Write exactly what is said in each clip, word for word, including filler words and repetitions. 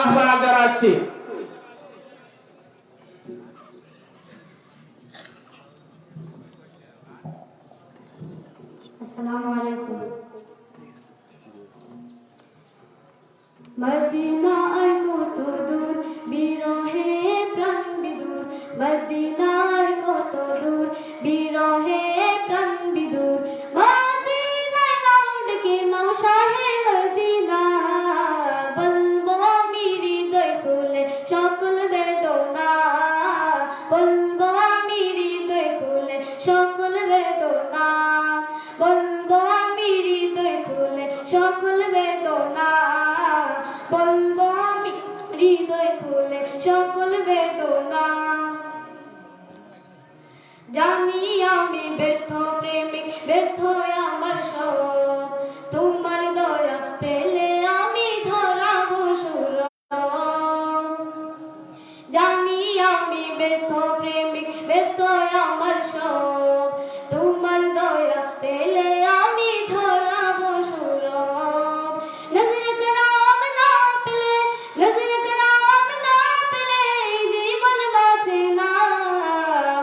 আহ্বান জানাচ্ছি। আসসালামু আলাইকুম। মদিনা আর কত দূর, বিরহে প্রাণ বিদূর। মদিনা আর কত দূর, বিরহে প্রাণ বিদূর। মদিনায় নাও ডেকে নাও শাহে মদিনা, বলবো আমি হৃদয় খুলে সকল বেদনা। বলবো আমি হৃদয় খুলে সকল বেদনা। বলবো আমি হৃদয় খুলে সকল বেদনা। বলবো আমি হৃদয় খুলে সকল বেদনা। জানি আমি ব্যর্থ প্রেমিক, ব্যর্থ আমার সব। তোমার দয়া পেলে আমি ধরাবো সুরব। জানি আমি ব্যর্থ প্রেমিক, ব্যর্থ আমার সব। তোমার দয়া পেলে আমি ধরাবো সুরব। নজরে কেরাম না পেলে, নজরে কেরাম না পেলে এই জীবন বাঁচে না।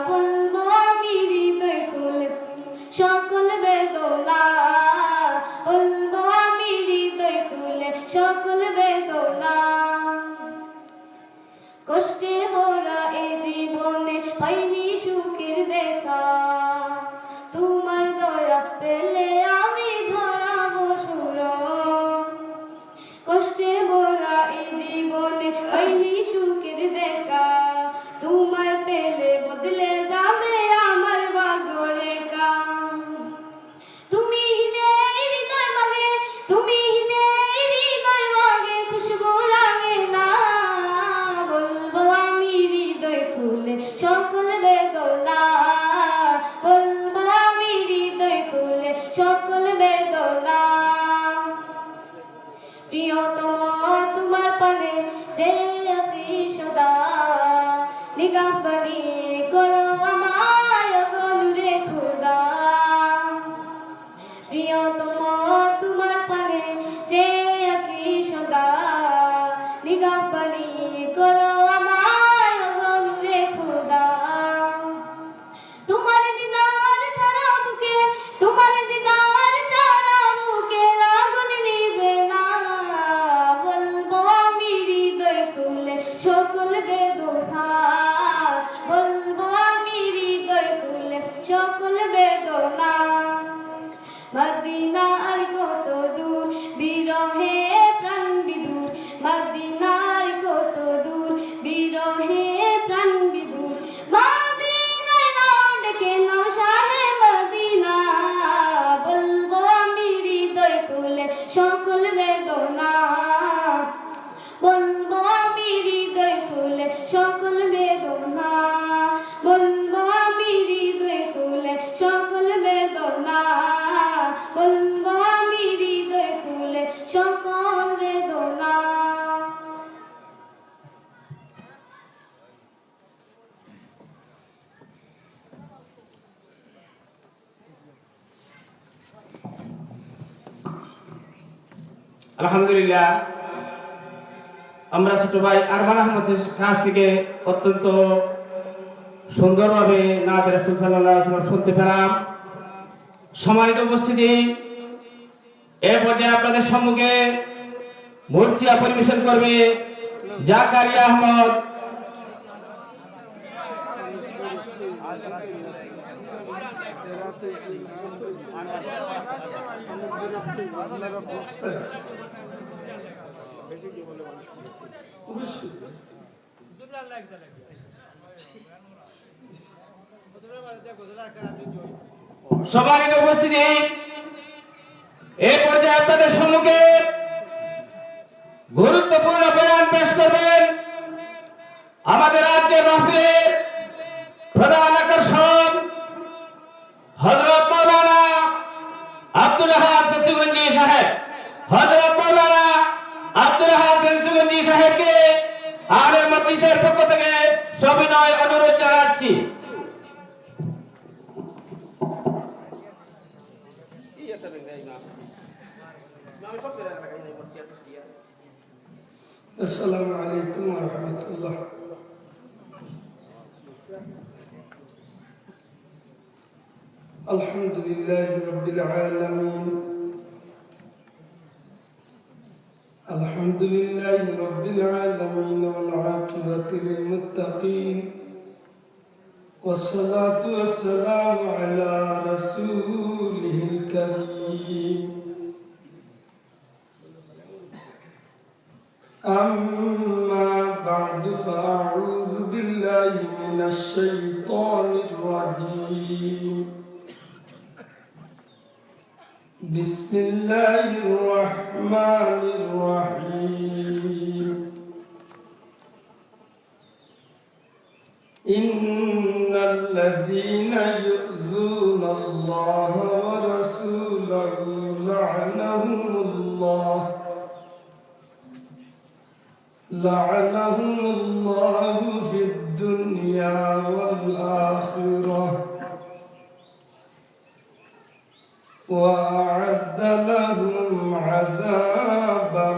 বলবো আমি হৃদয় খুলে সকল বেদনা। বলবো আমি হৃদয় খুলে সকল বেদনা। কষ্টে ভরা এ জীবনে পাইনি সুখের দেখা। তোমার দয়া পেলে আমি ধরাবো সুরব। কষ্টে ভরা এ জীবনে পাইনি সুখের দেখা। তোমায় পেলে বদলে যাবে আমার ভাগ্যরেখা। তুমি নেই হৃদয় মাগে, তুমি নেই হৃদয় মাগে, খুশবু রাঙে না। বলবো আমি হৃদয় খুলে সকল বেদনা। বলবো আমি হৃদয় খুলে সকল বেদনা। প্রিয়তম, তোমার পানে চেয়ে আছি সদা, নিগাহবানি করো আমায়, ওগো নূরে খুদা। প্রিয়তম, তোমার পানে চেয়ে আছি সদা, নিগাহবানি করো আমায়, ওগো নূরে খুদা। তোমার দিদার ছাড়া বুকে, তোমার দিদার ছাড়া বুকে আগুন নিবে না। বলবো আমি হৃদয় খুলে সকল বেদনা, বলবো আমি হৃদয় খুলে সকল বেদনা। মদিনা আর কত দূর, বিরহে প্রাণ বিদূর। মদিনা আর কত দূর, বিরহে প্রাণ বিদূর। মদিনায় নাও ডেকে নাও শাহে মদিনা। বলবো আমি হৃদয় খুলে সকল বেদনা। বলবো আমি হৃদয় খুলে সকল বেদনা। বলবো আমি হৃদয় খুলে সকল বেদনা। বলবো আমি হৃদয় খুলে সকল বেদনা। আলহামদুলিল্লাহ, আমরা ছোট ভাই আরমান আহমদের কাছ থেকে অত্যন্ত সুন্দরভাবে নাতে রাসূল সাল্লাল্লাহু আলাইহি ওয়াসাল্লাম শুনতে পেলাম। সম্মানিত উপস্থিতি, এ পর্যায়ে আপনাদের সম্মুখে মরচিয়া পরিবেশন করবে জাকারিয়া আহমদ। সম্মানিত উপস্থিতি, এই পর্যায়ে আপনাদের সম্মুখে গুরুত্বপূর্ণ বয়ান পেশ করবেন আমাদের আজকের মাহফিলের প্রধান আকর্ষণ হযরত মাওলানা আব্দুল আহাদ ফেঞ্চুগঞ্জি সাহেব, হযরত মাওলানা আব্দুল আহাদ ফেঞ্চুগঞ্জি সাহেবকে আহলে মজলিসের পক্ষ থেকে সবিনয় অনুরোধ জানাচ্ছি। السلام عليكم ورحمة الله. الحمد لله رب العالمين. الحمد لله رب العالمين والعاقبة للمتقين. والصلاة والسلام على رسوله الكريم. أما بعد، فأعوذ بالله من الشيطان الرجيم. بسم الله الرحمن الرحيم. إن الذين يؤذون الله ورسوله لعنهم الله، لعنهم الله في الدنيا والآخرة، وأعد لهم عذابا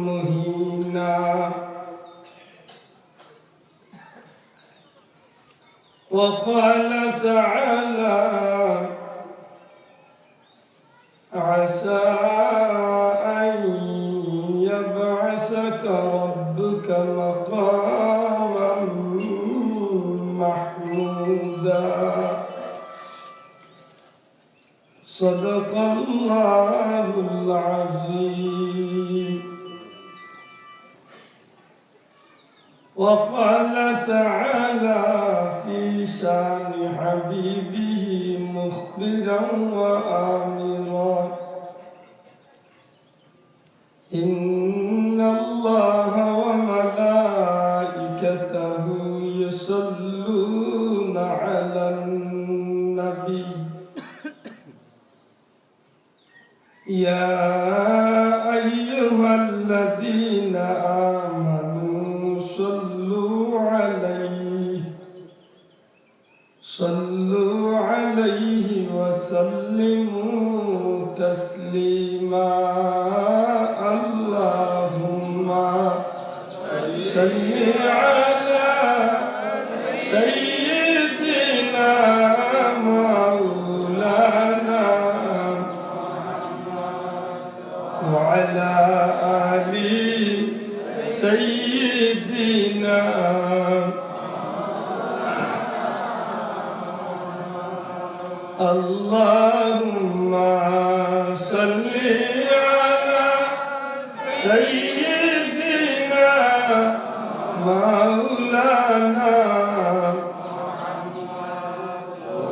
مهينا. وقال تعالى: عسى أن يبعثك ربك مقاما محمودا. صدق الله العظيم. وقال تعالى في شان حبيبه مخبرا وآمرا: إن الله وملائكته يصلون على النبي، يا أيها الذين آمنوا صلوا عليه، صلوا عليه وسلموا تسليما. اللهم صل على سيدنا مولانا وعلى آل سيدنا. اللهم صل على سيدنا مولانا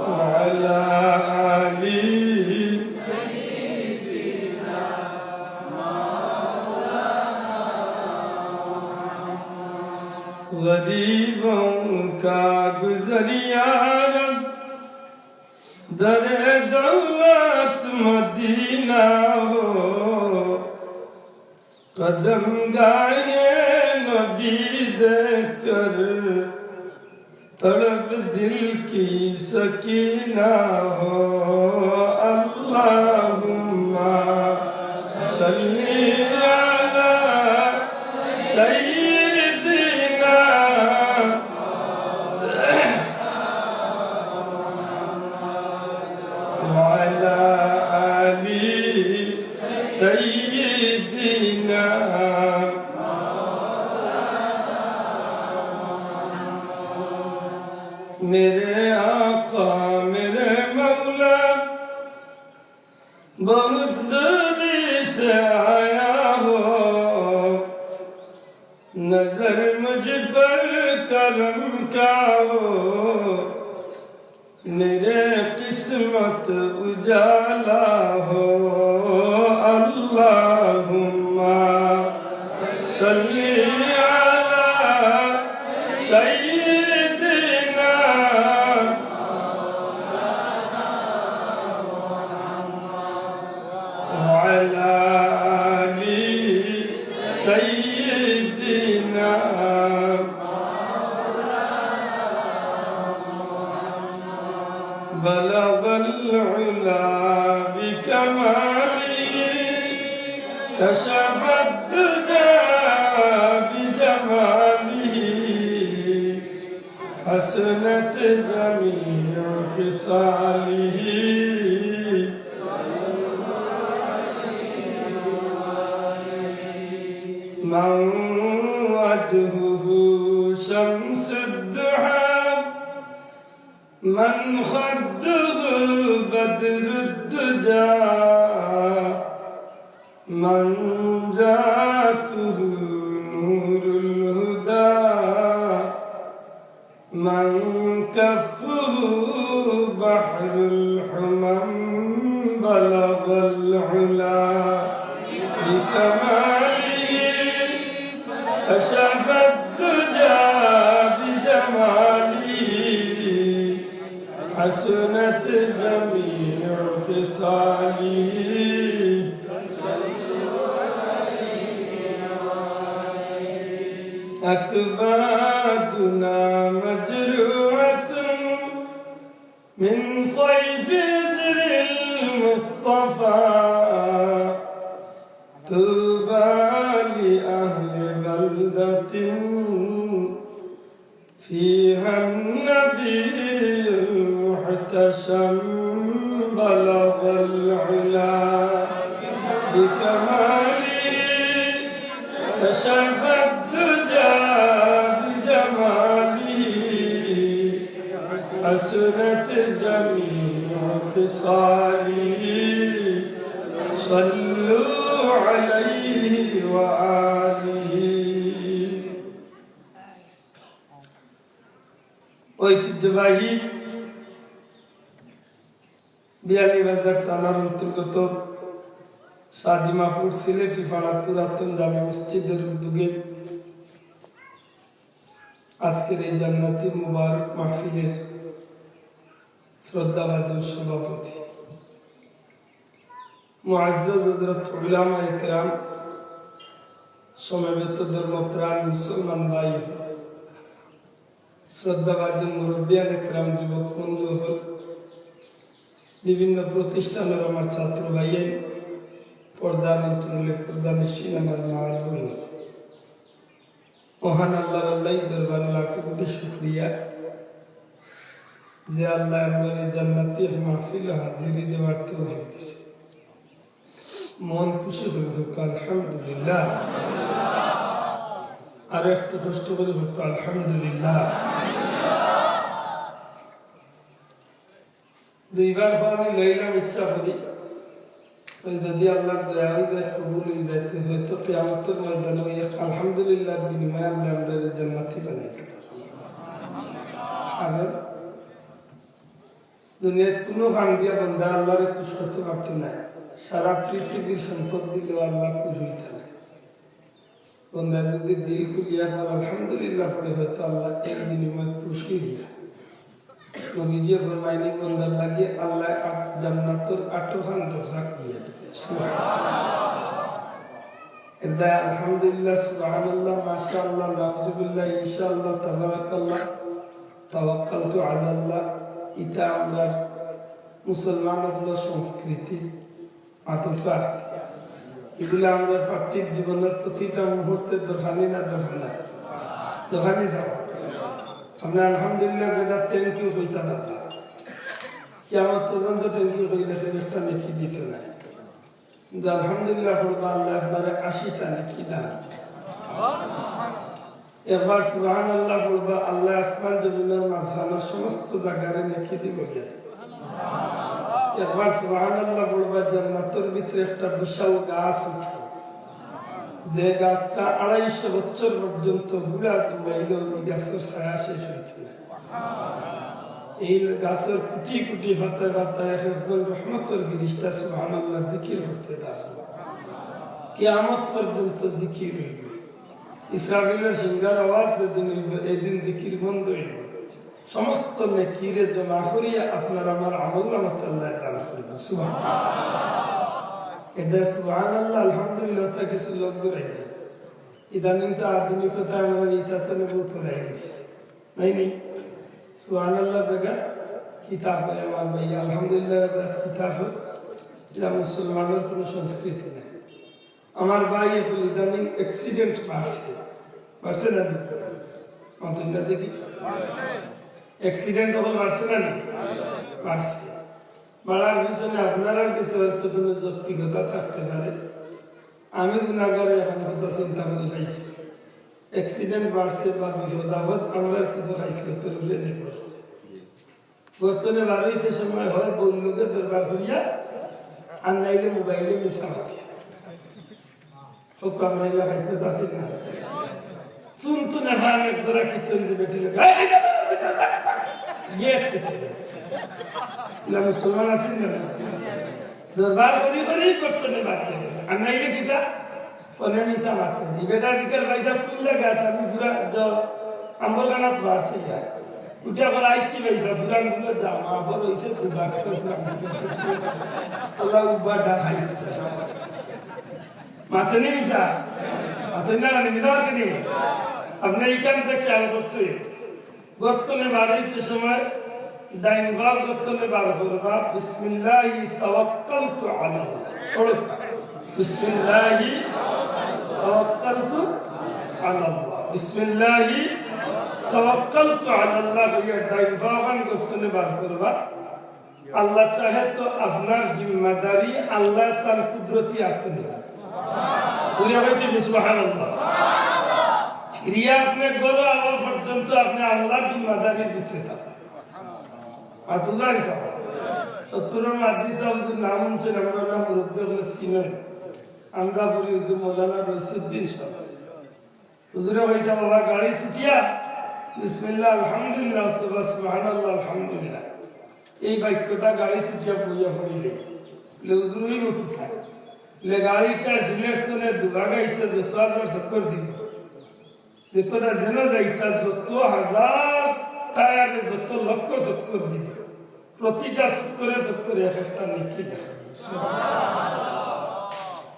وعلى آل غریبوں کا گزر یا رب، در دولت مدینہ ہو۔ قدم گاہ نبی دیکھ کر تڑپ دل کی سکینہ ہو۔ اللهم صل على سيدنا وعلى آل سيدنا۔ میرے آقا، میرے مولا، بہت دوری سے آیا ہو، نظر مجھ پر کرم کا ہو، میرے قسمت اجالا ہو۔ اللهم صل على سيدنا وعلى آل سيدنا۔ بلغ العلا بكماله، كشف الدجى حسنت جميع خصاله. من وجهه شمس الضحى، من خده بدر الدجى، من جاته نور الهدى، من كفه بحر الحمم بلغ العلا بكماله، كشف الدجى بجماله، حسنت جميع خصاله. أكبادنا مجروحة من صيف هجر المصطفى، طوبى لأهل بلدة فيها النبي المحتشم بلغ العلا بكماله، كشف الدجى بجماله، حسنت جميع خصاله، صلوا عليه وآله. ঐতিহ্যবাহী বিয়ানীবাজার থানার অন্তর্গত সাদিমাপুর সিলেটি পাড়া পুরাতন জামে মসজিদের উদ্যোগে আজকের এই জান্নাতি মুবারক মাহফিলের শ্রদ্ধাভাজন সভাপতি, মুআজ্জাজ হযরত উলামায়ে কেরাম, সমবেত ধর্মপ্রাণ মুসলমান ভাই, শ্রদ্ধাভাজন মুরব্বিয়ানে কেরাম, যুবক বন্ধু অকল, বিভিন্ন প্রতিষ্ঠানের আমার ছাত্র ভাইয়াইন, পর্দার অন্তরালে পর্দানিশীন আমার মা ও বোন, মহান আল্লাহর আল্লাহ দরবারে লাখ কোটি শুকরিয়া যে আল্লাহ আমরারে জান্নাতি মাহফিল হাজিরি দেওয়ার তৌফিক দিছে। মন খুশি করি কউক্কা আলহামদুলিল্লাহ। আর একটু কষ্ট করি কউক্কা আলহামদুলিল্লাহ। দুইবার কওয়া আমি লইলাম ইচ্ছা করি। ওই যদি আল্লাহর দয়া অই যায়, কবুল অই যায়, তে হয়তো কিয়ামতের ময়দানে ওই এক আলহামদুলিল্লাহর বিনিময়ে আল্লাহ আমরারে জান্নাতি বানাই দিবা। কারণ দুনিয়াত কুনু কাম দিয়া বান্দা আল্লাহরে খুশ করতে পারতো নায়। সারা পৃথিবীর সম্পদ দিলেও আল্লাহ খুশ অইতা নায়। বান্দা যদি দিল খুলিয়া একবার আলহামদুলিল্লাহ পড়ে, হয়তো আল্লাহ এর বিনিময়ে খুশি অইয়া। নবীজি ফরমাইনি, বান্দার লাগি আল্লাহ আট-, জান্নাতর আটখান দরজা খুলিয়া দিবা। এর দায় আলহামদুলিল্লাহ, সুবহানাল্লাহ, মাশাআল্লাহ, নাউজুবিল্লাহ, ইনশাআল্লাহ, তাবারাকাল্লাহ, তাওয়াক্কালতু আলাল্লাহ, ইটা আমরার মুসলমান অকলর সংস্কৃতি। আতিফা, এগুলা আমরার পার্থিব জীবনের প্রতিটা মুহূর্তে দরকার নি না দরকার না? দরকার নি স্যার? আপনে আলহামদুলিল্লাহ যেটা thank you কইতা পারবা, কিয়ামত পর্যন্ত thank you কইলে কেউ একটা নেকি দিত নায়। কিন্তু আলহামদুলিল্লাহ পড়বা, আল্লাহ আপনারে আশিটা নেকি দান। একবার সুবহানাল্লাহ পড়বা, আল্লাহ আসমান জমিনের মাঝখানোর সমস্ত জাগারে নেকি দি ভরিয়া দিবা। একবার সুবহানাল্লাহ পড়বা, জান্নাতর ভিতরে একটা বিশাল গাছ উঠবো, যে গাছটা আড়াইশো বছর পর্যন্ত বুড়া ঘুমাইলেও ওই গাছর ছায়া শেষ অইতো নায়। এই গাছর কোটি কোটি পাতায় পাতায় এক একজন রহমতর ফিরিস্তা সুবহানাল্লাহ জিকির করতে থাকবো। কিয়ামত পর্যন্ত জিকির অইবো। ইসরাফিলর শিঙ্গার আওয়াজ যেদিন অইবো, এদিন জিকির বন্ধ অইবো। সমস্ত নেকিরে জমা করিয়া আপনার আমার আমলনামাত আল্লায় দান করবা। সুবহানাল্লাহ। এর দায় সুবহানাল্লাহ, আলহামদুলিল্লাহ, তা কিছু লোক দূরে যায়। ইদানিং তো আধুনিকতা আমরা ইটা তো বহুত হয়ে গেছে, তাই নি? সুবহানাল্লাহ জাগা কিতা কয় আমার ভাই, আলহামদুলিল্লাহ জাগা কিতা কয়, ইটা মুসলমানের কোনো সংস্কৃতি নাই। আমার ভাই অখন ইদানিং accident বাড়ছে, বাড়ছে না? আমাদের না দেখি অ্যাক্সিডেন্ট অকল বাড়ছে না নি? বাড়ছে। বাড়ার পিছনে আপনারার কিছু হয়তো কোনো যৌক্তিকতা থাকতে পারে। আমি গুনাগার, অখন কথা চিন্তা করি পাইছি, অ্যাক্সিডেন্ট বাড়ছে বা বিপদ আপদ, আমরার কিছু খাইছলতর উপরে নির্ভর। গর্ত থনে বার অইতে সময় হয় বউর লগে দরবার করিয়া, আর নাইলে মোবাইলে মিছা মাতি। হক আমরা ইলা খাইছলত আছে না? চুন তো নেফান এক জোড়া কি তৈরি বেটি লাগে। এই, এই, এই, এই, এই, ইয়ে, ইলা মুসলমান আছইন না? দরবার করি করি গর্ত থনে বার অইয়া। আর নাইলে কিতা? ফোনে মিছা মাতে। ই বেটা জিকার ভাইসাব কোন জাগাত? আমি পুরা জ-, আম্বরখানাত বাসি ইয়া। উঠা কর আইছি ভাইসাব, পুরান ফুলের দাম, আবার অইছে দুবার। আল্লাহ উব্বা ডাকাইত। মাতে নি মিছা? মাতে না, মানে মিছা মাতে নি? আপনে ইখানটা খেয়াল করতে। গর্ত থনে বার অইতে সময় ডাইন পাও গর্ত থনে বার করবা, "বিসমিল্লাহি তাওয়াক্কালতু আলাল্লাহ।" পড়ো, "বিসমিল্লাহি তাওয়াক্কালতু আলাল্লাহ, বিসমিল্লাহি তাওয়াক্কালতু আলাল্লাহ" কইয়া ডাইন পাওখান গর্ত থনে বার করবা। আল্লাহ চাহে তো আপনার জিম্মাদারি আল্লাহ তার কুদরতি আতো নিবা। বুঝা পাইতে সুবহানাল্লাহ। ফিরিয়া আপনে ঘরো আওয়া পর্যন্ত আপনে আল্লাহর জিম্মাদারির ভিতরে থাকবা। আর বুঝা গেছে? সত্তরের মাদ্রাসা হুজুর নাম হুনছেন, আমরা না মুরব্বী হলে চিনেন। আমরা বলি হুজুর মৌলানা রইসুদ্দিন সাহেব। হুজুরে কইতা, "বাবা, গাড়িত উঠিয়া বিসমিল্লাহ, আলহামদুলিল্লাহ, অথবা সুবহানাল্লাহ, আলহামদুলিল্লাহ, এই বাক্যটা গাড়িত উঠিয়া বইয়া পড়িলে।" বলে, "হুজুর, অইবো কিতা?" বলে, "গাড়িটা সিলেট থনে দুবাগাইতে যত হাজার চক্কর দিবো, যে কটা যেন যাইতা যত হাজার টায়ারে যত লক্ষ চক্কর দিবো।" প্রতিটা চক্করে চক্করে এক একটা নেকি লেখা।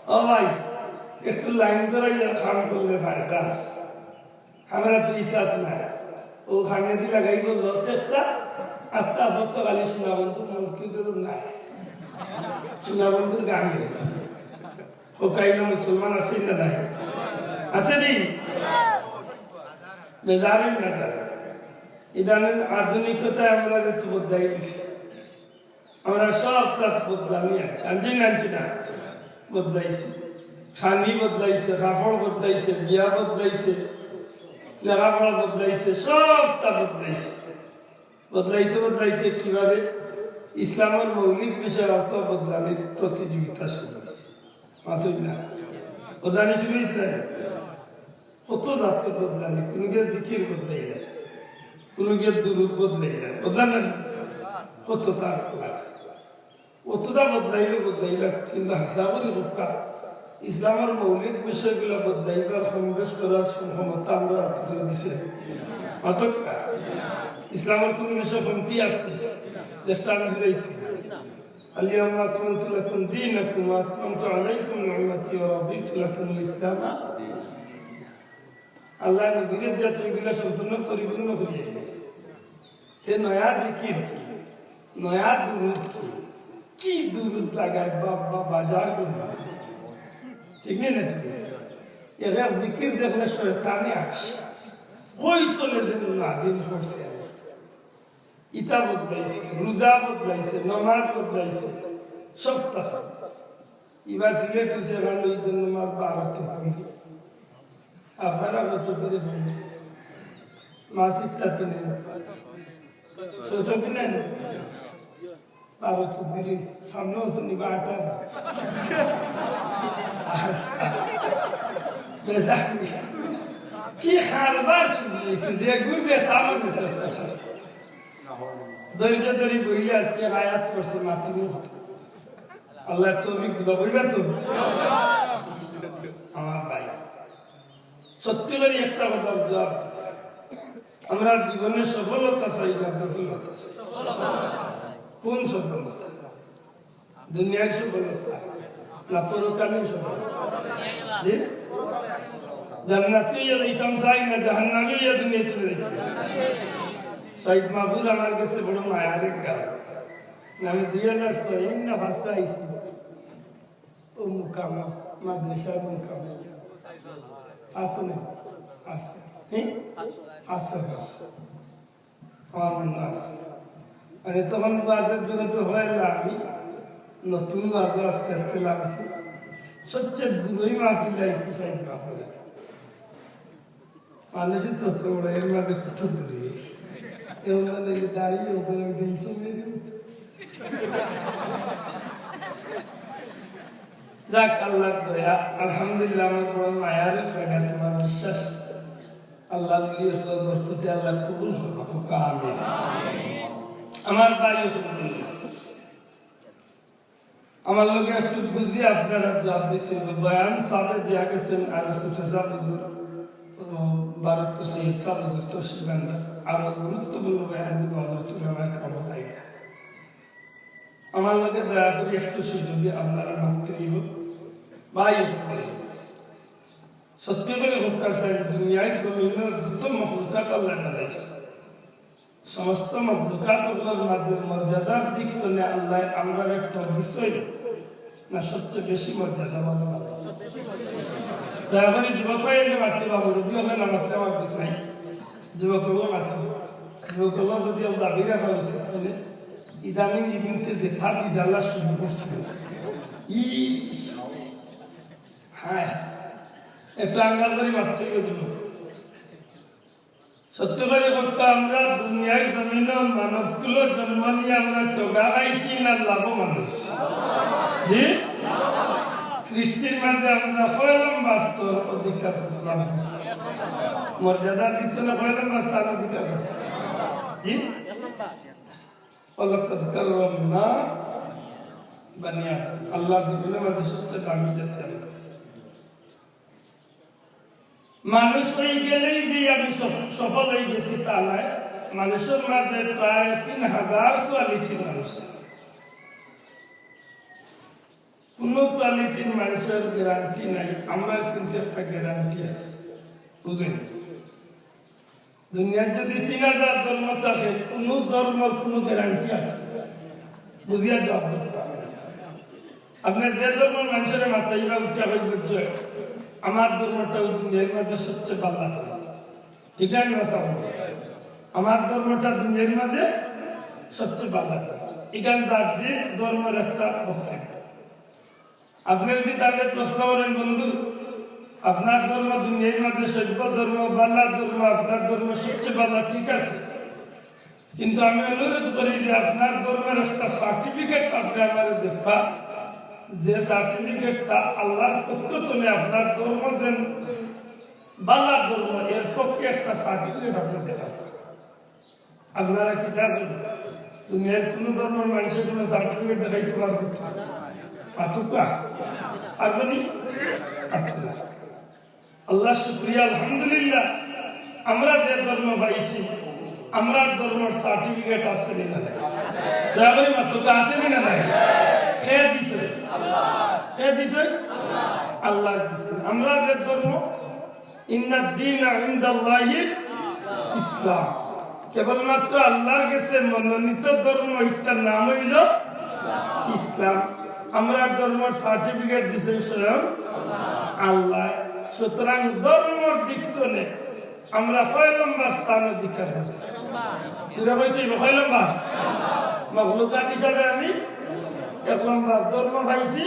ও ভাই, একটু লাইন ধরাইয়া কাম করলে ফায়দা আছে। আমরা তো ইতাত নাই। ও খানেদি লাগাই বললো, "তেসরা, আস্তা ফত খালি সোনাবন্ধুর মন্ত্রী করুন নাই। সোনাবন্ধুর গান গেল।" ও কাইলা মুসলমান আছে না নাই? আছে নি? বেজারিন না তারা। ইদানিং আধুনিকতায় আমরা ঋতু বদলাই দিছি। আমরা সব তাত বদলানি আছে। আনছি না, আনছি না? বদলাইছে। খানি বদলাইছে, কাপড় বদলাইছে, বিয়া বদলাইছে, লেখাপড়া বদলাইছে, সব তা বদলাইছে। বদলাইতে বদলাইতে কিভাবে ইসলামের মৌলিক বিষয় অত বদলানির প্রতিযোগিতা শুরু হয়েছে। মাতই না। বদলানি শুরু হয়েছে না? কত জাতর বদলানি, কোনো গিয়ে জিকির বদলাইলা, কোনো গিয়ে দুরূদ বদলাইলা, বদলানি কত তার লাগছে। অতটা বদলাইলে বদলাইলা, কিন্তু হাছা করি কউক্কা, ইসলামের মৌলিক বিষয়গুলা বদলাইবার সমাবেশ করার ক্ষমতা আমরা আল্লায় দিছে। অতটা ইসলামের কোনো বিষয় কমতি আছে, যেটা আমি ফিরাইছি। اليوم أكملت لكم دينكم وأتممت عليكم نعمتي ورضيت لكم الإسلام دينا। আল্লায় নবীরে দিয়া তো এগুলা সম্পূর্ণ পরিপূর্ণ করিয়া দিছে। তে নয়া জিকির কি? নয়া দুরূদ কি? কি দুরূদ লাগায় বা, বা, বাজার করবা? ঠিক না, না ঠিক? এরা জিকির দেখলে শয়তানে আসে। কই চলে যেন নাজিল করছে। ইতা বদলাইছে, রোজা বদলাইছে, নামাজ বদলাইছে, সপ্তাহ। এবার সিলেট হইছে, এখন ঈদের নামাজ বারো তকবির। আপনারা কত তকবিরে পড়েন? মাসিক তাতে নেই। ছয় তকবির নেন? বারো তকবির হইছে। সামনে হচ্ছে নিবা আটা। বেজার। কি কারবার শুরু হইছে, যে ঘুরবে তার মধ্যে ধৈর্য ধরি বইলে আজকে আয়াত পড়ছে মাতৃমুখ। আল্লায় তৌফিক দিবা, বলবা তো? আমার ভাই, সত্যি করি একটা কথা জবাব দিবা। আমরা জীবনে সফলতা চাই না বিফলতা চাই? কোন সফলতা? দুনিয়ার সফলতা না পরকালীন সফলতা? জি? জান্নাতি অইয়া যাইতাম চাই না জাহান্নামি অইয়া দুনিয়া চলে যাইতাম চাই? শহীদ মাহবুব আমার কাছে বড় মায়ার এক গান। আমি দুই হাজার ছয় না পাঁচে আইছি। ও মুকামা, মাদ্রাসার মুকামা। আছে না? আছে। হ্যাঁ? আছে, আছে। আমার নাস। মানে তখন ওয়াজের জন্য তো হয় না, আমি নতুন ওয়াজে আস্তে আস্তে লাগছি। সবচেয়ে দূরই মাহফিল লাগছে সাইড মাহফিল। মানুষের তো তো ওরা এর মাঝে কত দূরে। এর মানে এই দাঁড়িয়ে ওখানে এই সময় যাক, আল্লাহর দয়া, আলহামদুলিল্লাহ, আমার বড় মায়ার জায়গা তোমার বিশ্বাস। আল্লাহ নবী হকলর বরকতে আল্লাহ কবুল করবা, কউক্কা আমিন। আমার ভাই হকল, আমার লগে একটু বুঝি আপনারা জবাব দিতে হবে। বয়ান সাবে দিয়া গেছেন আর সুফেসা হুজুর, ও ভারত সৈয়দ সাহেব হুজুর তশরিফ আনবেন। আরো গুরুত্বপূর্ণ বয়ান দিব হযরত উলামায়ে কেরাম আইবা। আমার লগে দয়া করি একটু সুযোগে আপনারা মাততে দিব। ভাই হকল, সত্যি করি কউক্কা চাই, দুনিয়ার জমিনর যত মখলুকাত আল্লাহ বানাইছে, সমস্ত মখলুকাত অকলর মাঝে মর্যাদার দিক তনে আল্লাহ আমরারে টপ দিছইন না সবচেয়ে বেশি মর্যাদা বালা বানাইছে? দয়া করি যুবক ভাই এনে মাততে বা মুরব্বী হকলে না মাতলে আমার দুঃখ নাই। যুবক হকল মাততে, যুবক হকল যদি আমরা দাবি রাখা উচিত, তাহলে ইদানিং ইবনতে যে থাকি জ্বালা শুরু করছে। ই হায়, একটা আঙ্গাল ধরে মাততে গেল। সত্য করে বলতে, আমরা দুনিয়ার জমিনে মানব কুলো জন্ম নিয়ে আমরা ঠগা খাইছি না লাভবান হইছি? জি, সৃষ্টির মাঝে আমরা কয় লম্বা স্তর অধিকার করলাম? মর্যাদা দিত না, কয় লম্বা স্থান অধিকার করছি? জি, ওয়ালাকাদ কাররামনা বানি আদম। আল্লাহর জমিনের মাঝে সবচেয়ে দামি জাতি আমরা। মানুষ হয়ে গেলেই যে আমি সফ-, সফল হয়ে গেছি তা নয়। মানুষের মাঝে প্রায় তিন হাজার কোয়ালিটির মানুষ আছে। কোনো কোয়ালিটির মানুষের গ্যারান্টি নাই, আমরা কিন্তু একটা গ্যারান্টি আছে, বুঝলেন? দুনিয়ার যদি তিন হাজার ধর্ম থাকে, কোনো ধর্মর কোনো গ্যারান্টি আছে? বুঝিয়া জবাব দিতে হবে। আপনি যে ধর্মর মানুষের মাথায় বা উঠে হয়ে বুঝছে, আমার ধর্মটা ওই দুনিয়ার মাঝে সবচেয়ে ভালো লাগে, ঠিক আছে না স্যার? আমার ধর্মটা দুনিয়ার মাঝে সবচেয়ে ভালো লাগে। এখানে যার যে ধর্মের একটা বক্তব্য। আপনি যদি তাকে প্রশ্ন করেন, "বন্ধু, আপনার ধর্ম দুনিয়ার মাঝে সভ্য ধর্ম, বালা ধর্ম, আপনার ধর্ম সবচেয়ে বালা, ঠিক আছে, কিন্তু আমি অনুরোধ করি যে আপনার ধর্মের একটা সার্টিফিকেট আপনি আমারে দেখা, যে সার্টিফিকেটটা আল্লাহর পক্ষ থেকে আপনার ধর্ম যে বালা ধর্ম, এর পক্ষে একটা সার্টিফিকেট আপনি দেখান।" আপনারা কি জানেন, দুনিয়ার কোনো ধর্মের মানুষের কোনো সার্টিফিকেট দেখাইতে পারবে? পারতো না। পারবে নি? আচ্ছা। আল্লাহ শুক্রিয়া, আলহামদুলিল্লাহ, আমরা যে ধর্ম পাইছি, আমরার ধর্মর সার্টিফিকেট আছে নি না নাই? দয়া করি মাতউক্কা, আছে নি না নাই? কে দিছে? কে দিছে? আল্লাহ দিছে। আমরা যে ধর্ম, ইন্নাদ দীনা ইনদাল্লাহিল ইসলাম। কেবলমাত্র আল্লাহর কাছে মনোনীত ধর্ম, এটার নাম হইল ইসলাম। আমরার ধর্মর সার্টিফিকেট দিছে স্বয়ং আল্লাহ। সুতরাং ধর্মর দিক তনে আমরা কয় লম্বা স্থান অধিকার করছি? পুরা কইতে হইব, কয় লম্বা? মখলুকাত হিসাবে আমি এক লম্বা ধর্ম পাইছি,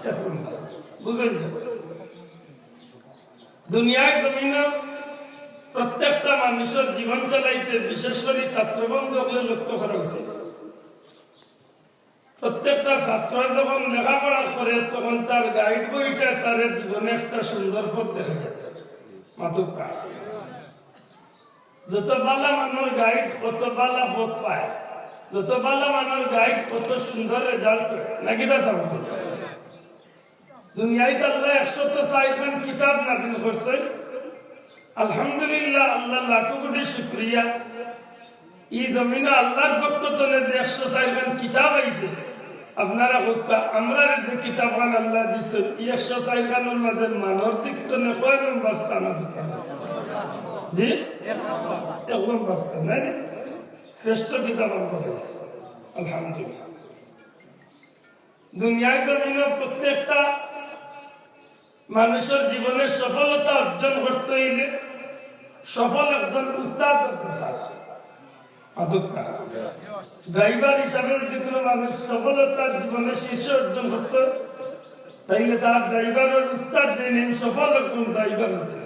এক লম্বা। বুঝলেন তো? দুনিয়ার জমিনে প্রত্যেকটা মানুষের জীবন চালাইতে, বিশেষ করে ছাত্রবন্ধু হকলে লক্ষ্য করা উচিত। প্রত্যেকটা ছাত্র যখন লেখাপড়া করে, তখন তার গাইড বইটা তার জীবনে একটা সুন্দর পথ দেখা যায়। মাতউক্কা। যত বালা মানর গাইড, তত বালা পথ পায়। যত বালা মানর গাইড, তত সুন্দর রেজাল্ট হয়। নাকি দা সামনে? দুনিয়াত আল্লাহ একশত চাইরখান কিতাব নাজিল করছে। আলহামদুলিল্লাহ, আল্লাহ লাখো কোটি শুকরিয়া। এই জমিনে আল্লাহর পক্ষ তনে যে একশত চাইরখান কিতাব আইছে, আপনারা কউক্কা, আমরারে যে কিতাবখান আল্লাহ দিছে, এই একশত চাইরখানর মাঝে মানর দিক তনে কয় লম্বা স্থান অধিকার? জি? এক লম্বা স্থান, নায় নি? শ্রেষ্ঠ কিতাব আমরা পাইছি, আলহামদুলিল্লাহ। দুনিয়ার জমিনে প্রত্যেকটা মানুষের জীবনে সফলতা অর্জন করতে হইলে সফল একজন উস্তাদ দরকার। অতঃপর ড্রাইভার হিসাবে যদি কোনো মানুষ সফলতার জীবনে শীর্ষ অর্জন করতে, তাইলে তার ড্রাইভারের উস্তাদ যে নিয়ম সফল একজন ড্রাইভার হতে,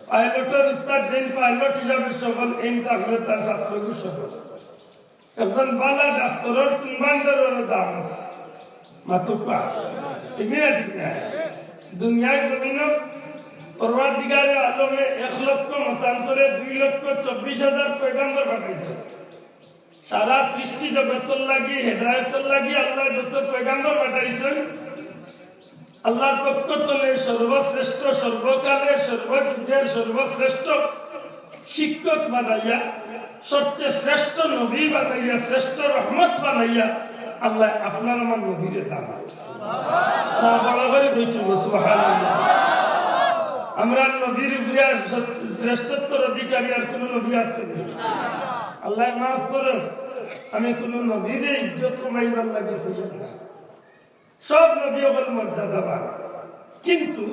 পাইলটের উস্তাদ যে পাইলট হিসাবে সফল, এই তাহলে তার ছাত্রকে সফল। একজন ভালা ডাক্তারের কুম্বান্ডারেরও দাম আছে। মাতুক্কা। ঠিক না, ঠিক না? দুনিয়ার জমিনো পরওয়ারদিগারে আলমে এক লক্ষ মতান্তরে দুই লক্ষ চব্বিশ হাজার পয়গাম্বর পাঠাইছে। সারা সৃষ্টি জগতর লাগি, হেদায়েতর লাগি আল্লাহ যত পয়গাম্বর পাঠাইছেন, আল্লাহর পক্ষ তনে সর্বশ্রেষ্ঠ, সর্বকালের, সর্বযুগের সর্বশ্রেষ্ঠ শিক্ষক বানাইয়া, সবচেয়ে শ্রেষ্ঠ নবী বানাইয়া, শ্রেষ্ঠ রহমত বানাইয়া আল্লাহ আপনার আমার নবীরে দান করছে। না, বড় করে বলছি, সুবহানাল্লাহ। আমরা নবীর উপরে আর সব-, শ্রেষ্ঠত্বর অধিকারী আর কোনো নবী আছে নি? আল্লাহ মাফ করো, আমি কোনো নবীরে ইজ্জত কমাইবার লাগি হইয়া না। সব নবী অকল মর্যাদাবান, কিন্তু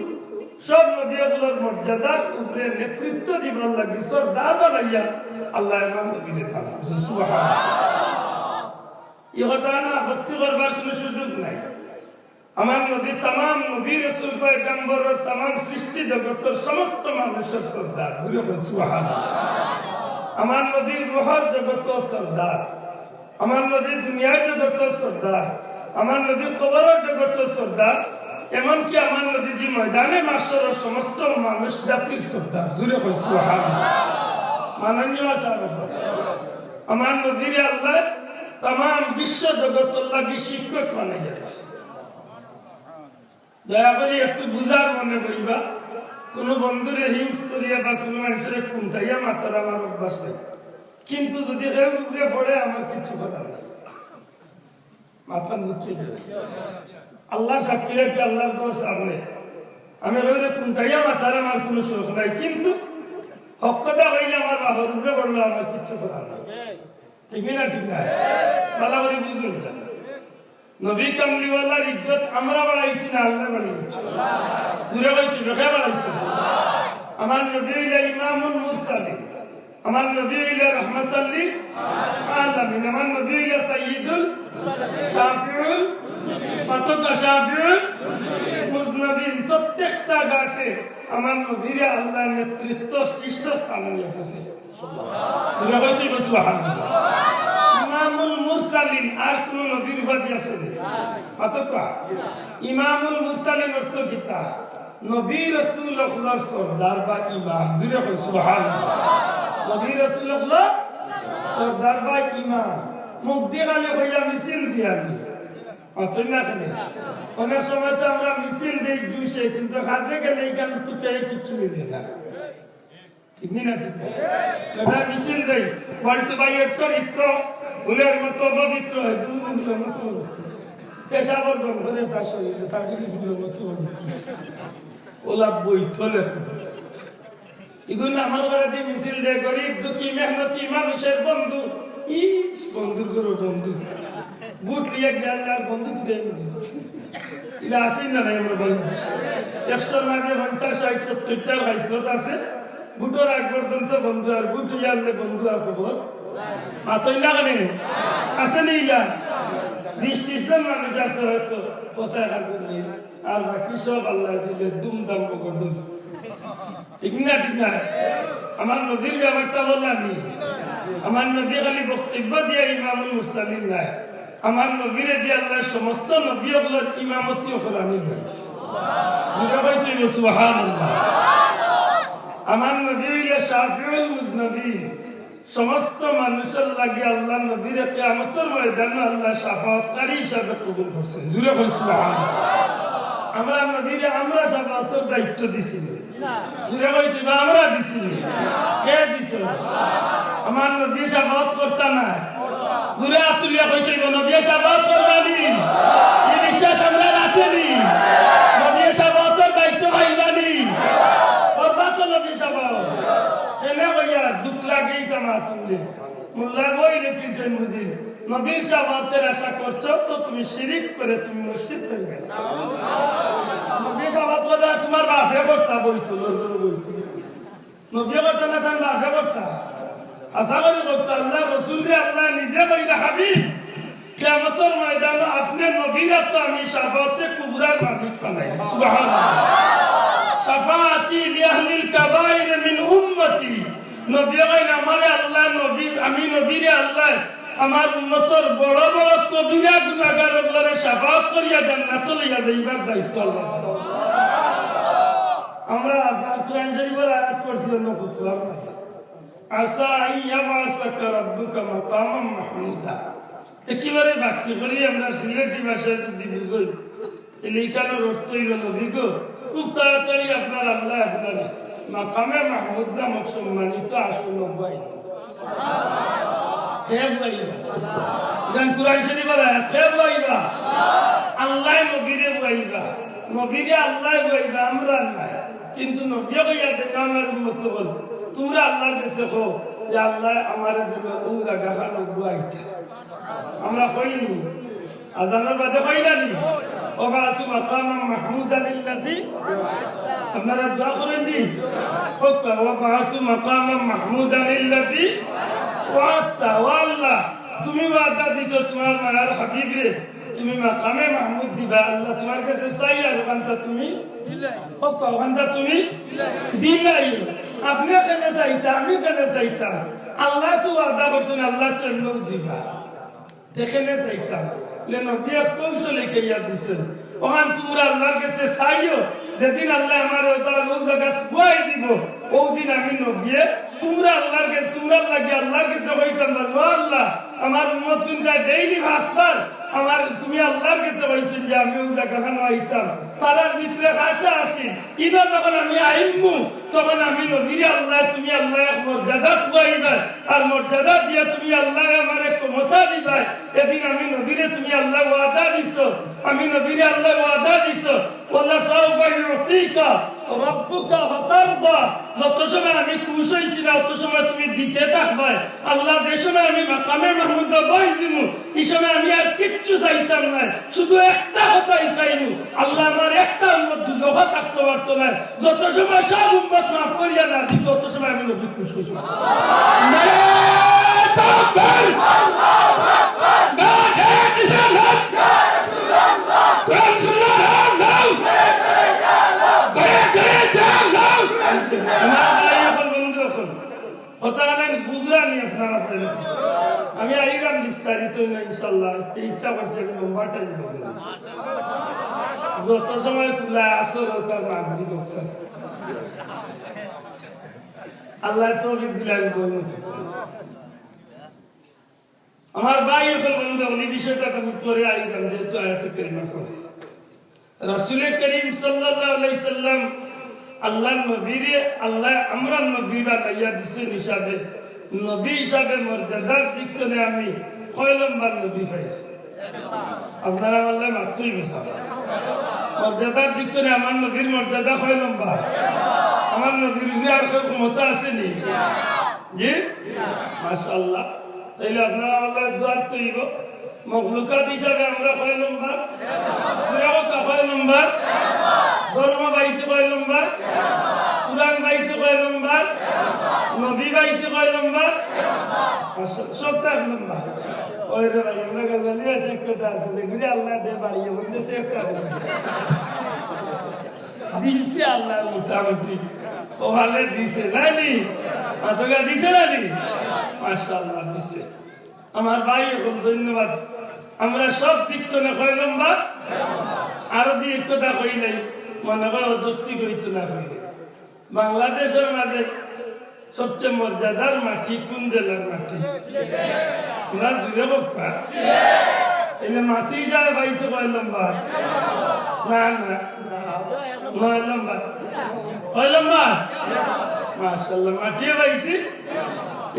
সব নবী অকলর মর্যাদার উপরে নেতৃত্ব দিবার লাগি সর্দার বানাইয়া আল্লাহ আমার নবীরে দান করছে। সুবহানাল্লাহ। এই কথা না আপত্তি করবার কোনো সুযোগ নাই। আমার নবী তামাম নবী রসুল পয়গম্বর, তামাম সৃষ্টি জগতর সমস্ত মানুষের সর্দার। জোরে কইন সুবহানাল্লাহ। আমার নবী রুহর জগতর সর্দার। আমার নবী দুনিয়ার জগতর সর্দার, আমার নবী কবরের জগতর সর্দার, এমনকি আমার নবীজি ময়দানে মাশরর সমস্ত মানুষ জাতির সর্দার। জোরে কইন সুবহানাল্লাহ। মাননীয় সাহেব, আমার নবীরে আল্লাহ তামাম বিশ্ব জগতর লাগি শিক্ষক বানাইয়া দিছে। দয়া করি একটু বুঝার মনে কইবা, কোনো বন্ধুরে হিংস করিয়া বা কোনো মানুষরে কুন্তাইয়া মাতার আমার অভ্যাস নাই, কিন্তু যদি কেউ উপরে পড়ে আমার কিচ্ছু করার নাই। মাথা বুঝতে গেলে আল্লাহ সাক্ষী রাখি, আল্লাহর দোষ সামনে আমি ওরে কুন্তাইয়া মাতার আমার কোনো শখ নাই, কিন্তু হক কথা কইলে আমার বাবার উপরে পড়লে আমার কিচ্ছু করার নাই। ঠিক না, ঠিক না? ভালা করি বুঝুন এটা। নবী কামলিওয়ালার ইজ্জত আমরা বাড়াইছি না আল্লাহ বাড়াইছে? জোরে কইছি, বেকার বাড়াইছে। আমার নবী হইলে ইমামুল মুরসালিন, আমার নবী হইলে রহমাতাল লিল আলামিন, আমার নবী হইলে সাইয়্যিদুল শাফিউল, কতটা শাফিউল মুজনিবিন। প্রত্যেকটা ঘাটে আমার নবীরে আল্লাহ নেতৃত্ব শীর্ষ স্থানে নিয়ে গেছে। জোরে কইতে হবে সুবহানাল্লাহ। ইমামুল মুরসালিন, আর কোন নবীর উপাধি আছে নি? কতটা? ইমামুল মুরসালিন অর্থ কিতা? নবী রাসূল অকলর সর্দার বা ইমাম। জোরে কই সুবহানাল্লাহ। নবী রাসূল অকলর সর্দার বা ইমাম। মুখ দিয়া খালি কইয়া মিছিল দিয়া নি। অতএব না খালি। অনেক সময় তো আমরা মিছিল দেই জুশে, কিন্তু কাজে গেলে এখান থেকে কিচ্ছু মিলে না। ঠিক নি না? ঠিক না? এটা মিছিল দেই। ওয়াল্টু ভাইয়ের চরিত্র ফুলের মতো পবিত্র, দুধের মতো পবিত্র। পেশাবর গন্ধ করে তার শরীরে, তার যদি ফুলের মতো পবিত্র। ওলা বই তোলে। এগুলো আমার ঘরে দিয়ে মিছিল দেয়, গরিব দুঃখী মেহনতি মানুষের বন্ধু। ইস, বন্ধুর ঘরে বন্ধু। ভোট লিয়ে গেল আর বন্ধু তুলে এনে দিল। এটা আসেই না, নাই আমরা বলি। একশোর মাঝে পঞ্চাশ, ষাট, সত্তরটার খাইসলত আছে। ভোটের আগ পর্যন্ত বন্ধু, আর ভোট হইয়া আনলে বন্ধু আর খবর। মাতইন না কেনে? আছে নি ইলা? বিশ ত্রিশ জন মানুষ আছে হয়তো, কোথায় হাজির নেই। আর বাকি সব আল্লাহ দিলে দুমদাম বকরদুম। ঠিক না, ঠিক না? আমার নবীর ব্যাপারটা বললাম নি। আমার নবী খালি বক্তব্য দিয়া ইমামুল মুরসালিন নাই। আমার নবীরে দিয়া আল্লাহ সমস্ত নবী অকলর ইমামতিও করানি হয়েছে। জোরে কইতে হবে সুবহানাল্লাহ। আমার নবী হইলে শাফিউল মুজনিবিন। সমস্ত মানুষের লাগি আল্লাহ নবীরে কিয়ামতের ময়দানে আল্লাহ শাফাআতকারী হিসাবে কবুল করছে। জোরে কই সুবহানাল্লাহ। আমরা নবীরে আমরা শাফাআতের দায়িত্ব দিছি। জোরে কইতে হবে, আমরা দিছি। কে দিছে? আমার নবী শাফাআত করতা না। জোরে আত তুলিয়া কইতে হবে, নবী শাফাআত করবা নি? এই বিশ্বাস আমরার আছে নি? নবী শাফাআতের দায়িত্ব পাইবা নি? করবা তো নবী শাফাআত। কেনে কইয়া দুখ লাগেই তো না তুললে। মোল্লা গই লিখেছেন বুঝি, নবীর শাফাআতের আশা করছো তো তুমি শিরিক করে তুমি মুশরিক হয়ে গেলে। নবীর শাফাআত করলে তোমার বাপে করতা বইতো, লড়বড় বইতো। নবী করতা না, তার বাপে করতা। আশা করি কইতা আল্লার রসুলরে আল্লায় নিজে কইরা, হাবিব, কিয়ামতর ময়দানো আপনে নবীরে তো আমি শাফাআতে কুবরার মালিক বানাইমু। সুবহানাল্লাহ। শাফাআতি লিআহলিল কাবাইর মিন উম্মতি। নবীয়ে কইন, আমারে আল্লায় নবী, আমি নবীরে আল্লায় আমার উম্মতর বড় বড় কবিরা গুনাহগার অকলরে শাফাআত করিয়া জান্নাতো লইয়া যাইবার দায়িত্ব আল্লার। আমরা আজ কোরআন শরীফর আয়াত পড়ছি, অন্য খুতবার মাঝে, আসা আন ইয়াবআসাকা রাব্বুকা মাকামান মাহমুদা। একেবারে বাক্য করি আমরা সিলেটি ভাষায় যদি বুঝাই, তাইলে ইখানর অর্থ অইলো, নবী গো, খুব তাড়াতাড়ি আপনার আল্লায় আপনারে মাকামে মাহমুদ নামক সম্মানিত আসন বওয়াইবা। কে বওয়াইবা? ইখান কোরআন শরীফর আয়াত, কে বওয়াইবা? আল্লায় নবীরে বওয়াইবা। নবীরে আল্লায় বওয়াইবা, আমরা নায়। কিন্তু নবীয়ে কইয়া দেইন, আমার উম্মত অকল, তুমরা আল্লার গেছে কও যে আল্লায় আমারে যেন অউ জাগাখানো বওয়াইতা। আমরা কইনি? আজানর বাদে কইলা নি? ওয়াবআসু মাকামান মাহমুদান আল্লাযী। আপনারা দোয়া করইন নি? কউক্কা, ওয়াবআসু মাকামান মাহমুদান আল্লাযী ওয়াআদতা। ও আল্লাহ, তুমি ওয়াদা দিছো তুমার মায়ার হাবিবরে, তুমি মাকামে মাহমুদ দিবা। আল্লাহ, তুমার গেছে চাই আর অখানতা তুমি কউক্কা, অখানতা তুমি দিলাইও। আপনে কেনে চাইতা, আমি কেনে চাইতাম? আল্লায় তো ওয়াদা করছইন, আল্লায় তো এমনেউ দিবা। তে কেনে চাইতাম? লে নবীয়ে কৌশলে কইয়া দিছইন, অখান তুমরা আল্লার গেছে চাইও, যেদিন আল্লায় আমারে অউ জাগাত বওয়াই দিবো, অউ দিন আমি নবীয়ে তুমরা আল্লার গেছে, তুমরার লাগি আল্লার গেছে কইতাম পারমু, ও আল্লাহ, আমার উম্মতগুইনতায় ডেইলি পাঁচবার আমারে তুমি আল্লার গেছে কইছইন যে আমি অউ জাগাখানো আইতাম। তারার ভিতরে আশা আছিল, ইনো যখন আমি আইমু, তখন আমি নবীরে আল্লায়, তুমি আল্লায় এক মর্যাদাত বওয়াইবায়, আর মর্যাদা দিয়া তুমি আল্লায় আমারে ক্ষমতা দিবায়। এদিন আমি নবীরে তুমি আল্লায় ওয়াদা দিছো, আমি নবীরে আল্লায় ওয়াদা দিছো, ওয়ালা সাউফা ইউতিকা রাব্বুকা ফাতারদা। যত সময় আমি খুশ অইছি না, অত সময় তুমি দিতে থাকবায়। আল্লাহ, যে সময় আমি মাকামে মাহমুদো বওয়াই দিমু, ই সময় আমি আর কিচ্ছু চাইতাম নায়, শুধু একটা কথাই চাইমু, আল্লাহ, আমার একটা উম্মত দুজখো থাকতো পারতো নায়। যত সময় সব উম্মত মাফ করিয়া না দিছো, অত সময় আমি নবী খুশ অইছি। নারায়ে তাকবীর! নারায়ে রিসালাত! কোরআন সুন্নাহর আলো! ঘরে ঘরে জালো! আমার ভাই অকল, বন্ধু অকল, কথা অনেক বুঝরা নি আপনারা পাইলে। আমি আইরাম বিস্তারিত অইলে ইনশাআল্লাহ, আজকে ইচ্ছা করছে একটু লম্বা টাইম করব। যত সময় তুলা আসর হোক আর মাগরিব হোক শেষ। আল্লায় তৌফিক দিলে আমি বলবো। আমার ভাই অকল, বন্ধু অকল, ই বিষয়টা আমি পরে আইরাম, যেহেতু আয়াতে কারিমা পড়ছি। রাসূলে করিম সাল্লাল্লাহু আলাইহি সাল্লাম আল্লার নবীরে আল্লায় আমরার নবী বানাইয়া দিছইন হিসাবে, নবী হিসাবে মর্যাদার দিক থনে আমি কয় লম্বর নবী পাইছি? আপনারা আমার লগে মাতইন না। মর্যাদার দিক থনে আমার নবীর মর্যাদা কয় লম্বর? আমার নবীর উপরে আর কেউ ক্ষমতা আছে নি? জি? মাশাআল্লাহ। তাইলে আপনারা আমার লগে দোয়াত অইবো। মখলুকাত হিসাবে আমরা কয় লম্বর? জোরে কউক্কা, কয় লম্বর? ধর্ম পাইছি কয় লম্বর? কোরআন পাইছি কয় লম্বর? নবী পাইছি কয় লম্বর? মাশাআল্লাহ, সত্তর লম্বর। ওই রে ভাই, আমরা গাজালি আছে, এক কথা আছে, দেখবি রে, আল্লায় দে বাড়িয়ে বলতেছে একটা। দিছে আল্লায় মোটামুটি। ও ভালো দিছে, না নি? মাতকা দিছে না নি? মাশাআল্লাহ, দিছে। আমার ভাই অকল, ধন্যবাদ। আমরা সব দিক থনে কয় লম্বর? আরো দুই এক কথা কইলে মনে করো যুক্তি কইতো না কইলে। বাংলাদেশর মাঝে সবচেয়ে মর্যাদার মাটি কোন জেলার মাটি? তোমরা জোরে কউক্কা। এনে মাটি হিসাবে পাইছে কয় লম্বর? না, না। নয় লম্বর। কয় লম্বর? মাশাআল্লাহ, মাটিয়ে পাইছি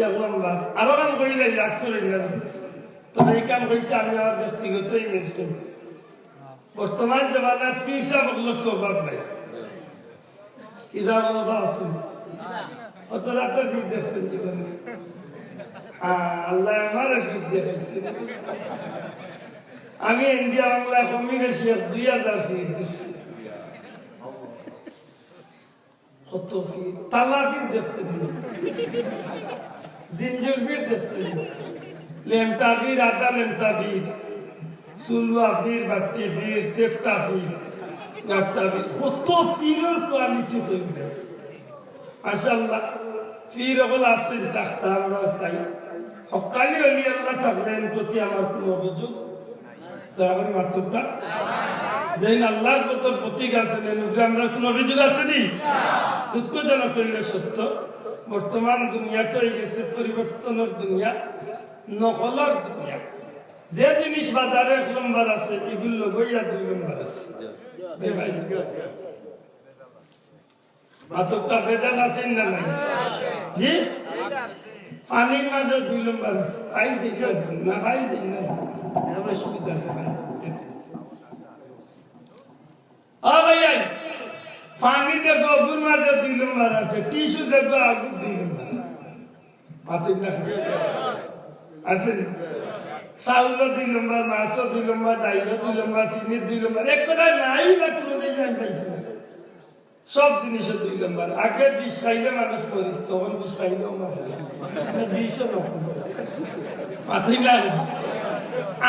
এক লম্বর। আরো কাম কইলে রাগ করে না। তবে এই কাম কইতে আমি আমার ব্যক্তিগত ইমেজ করি। বর্তমান জমানাত পীর সাব অকলর তো অভাব নাই। পীর সাব অকলর অভাব আছে? কত লাখ পীর দেখছইন জীবনে? হ্যাঁ, আল্লায় আমারে পীর দেখাইছে। আমি ইন্ডিয়া বাংলা কমই বেশি এক দুই হাজার পীর দেখছি। কত পীর, তালা পীর দেখছইন নি? জিঞ্জুর পীর দেখছইন? লেংটা পীর, আধা লেংটা পীর, চুলুয়া পীর, বাট্টি পীর, চেপটা পীর, গাট্টা পীর। কত পীরর quality অইল। মাশাআল্লাহ, পীর অকল আছইন, থাকতা আমরাও চাই। হক্কানি অলি আল্লাহ থাকলে এর প্রতি আমার কুনু অভিযোগ দয়া করি মাতুক্কা। যেইন আল্লাহর পথর পথিক আছইন, এর উপরে আমরার কুনু অভিযোগ আছে নি? দুঃখজনক অইলেও সত্য, বর্তমান দুনিয়াটা অইগেছে পরিবর্তনর দুনিয়া, নকলর দুনিয়া। যে জিনিস বাজারো এক নম্বর আছে, ইগুর লগইয়া দুই নম্বর আছে। মাতুক্কা, বেজাল আছইন না নাই? জি? পানির মাঝে দুই নম্বর আছে। পাইল দেখি আছইন না, পাইল দেখি না। এমন সুবিধা আছে, পাইল দেখি। ও ভাই, এই পানি দেখো, অগুর মাঝে দুই নম্বর আছে। টিস্যু দেখো, অগুর দুই নম্বর আছে। মাতুক্কা। আছইন? চাউলও দুই নম্বর, মাছও দুই নম্বর, ডাইলও দুই নম্বর, চিনির দুই নম্বর। এক কথায় নাই না কুনু জিনিস আমি পাইছি না। সব জিনিসও দুই নম্বর। আগে বিষ খাইলে মানুষ মরিত, অখন বিষ খাইলেও মরে না। মানে বিষও নকল। মাতুক্কা।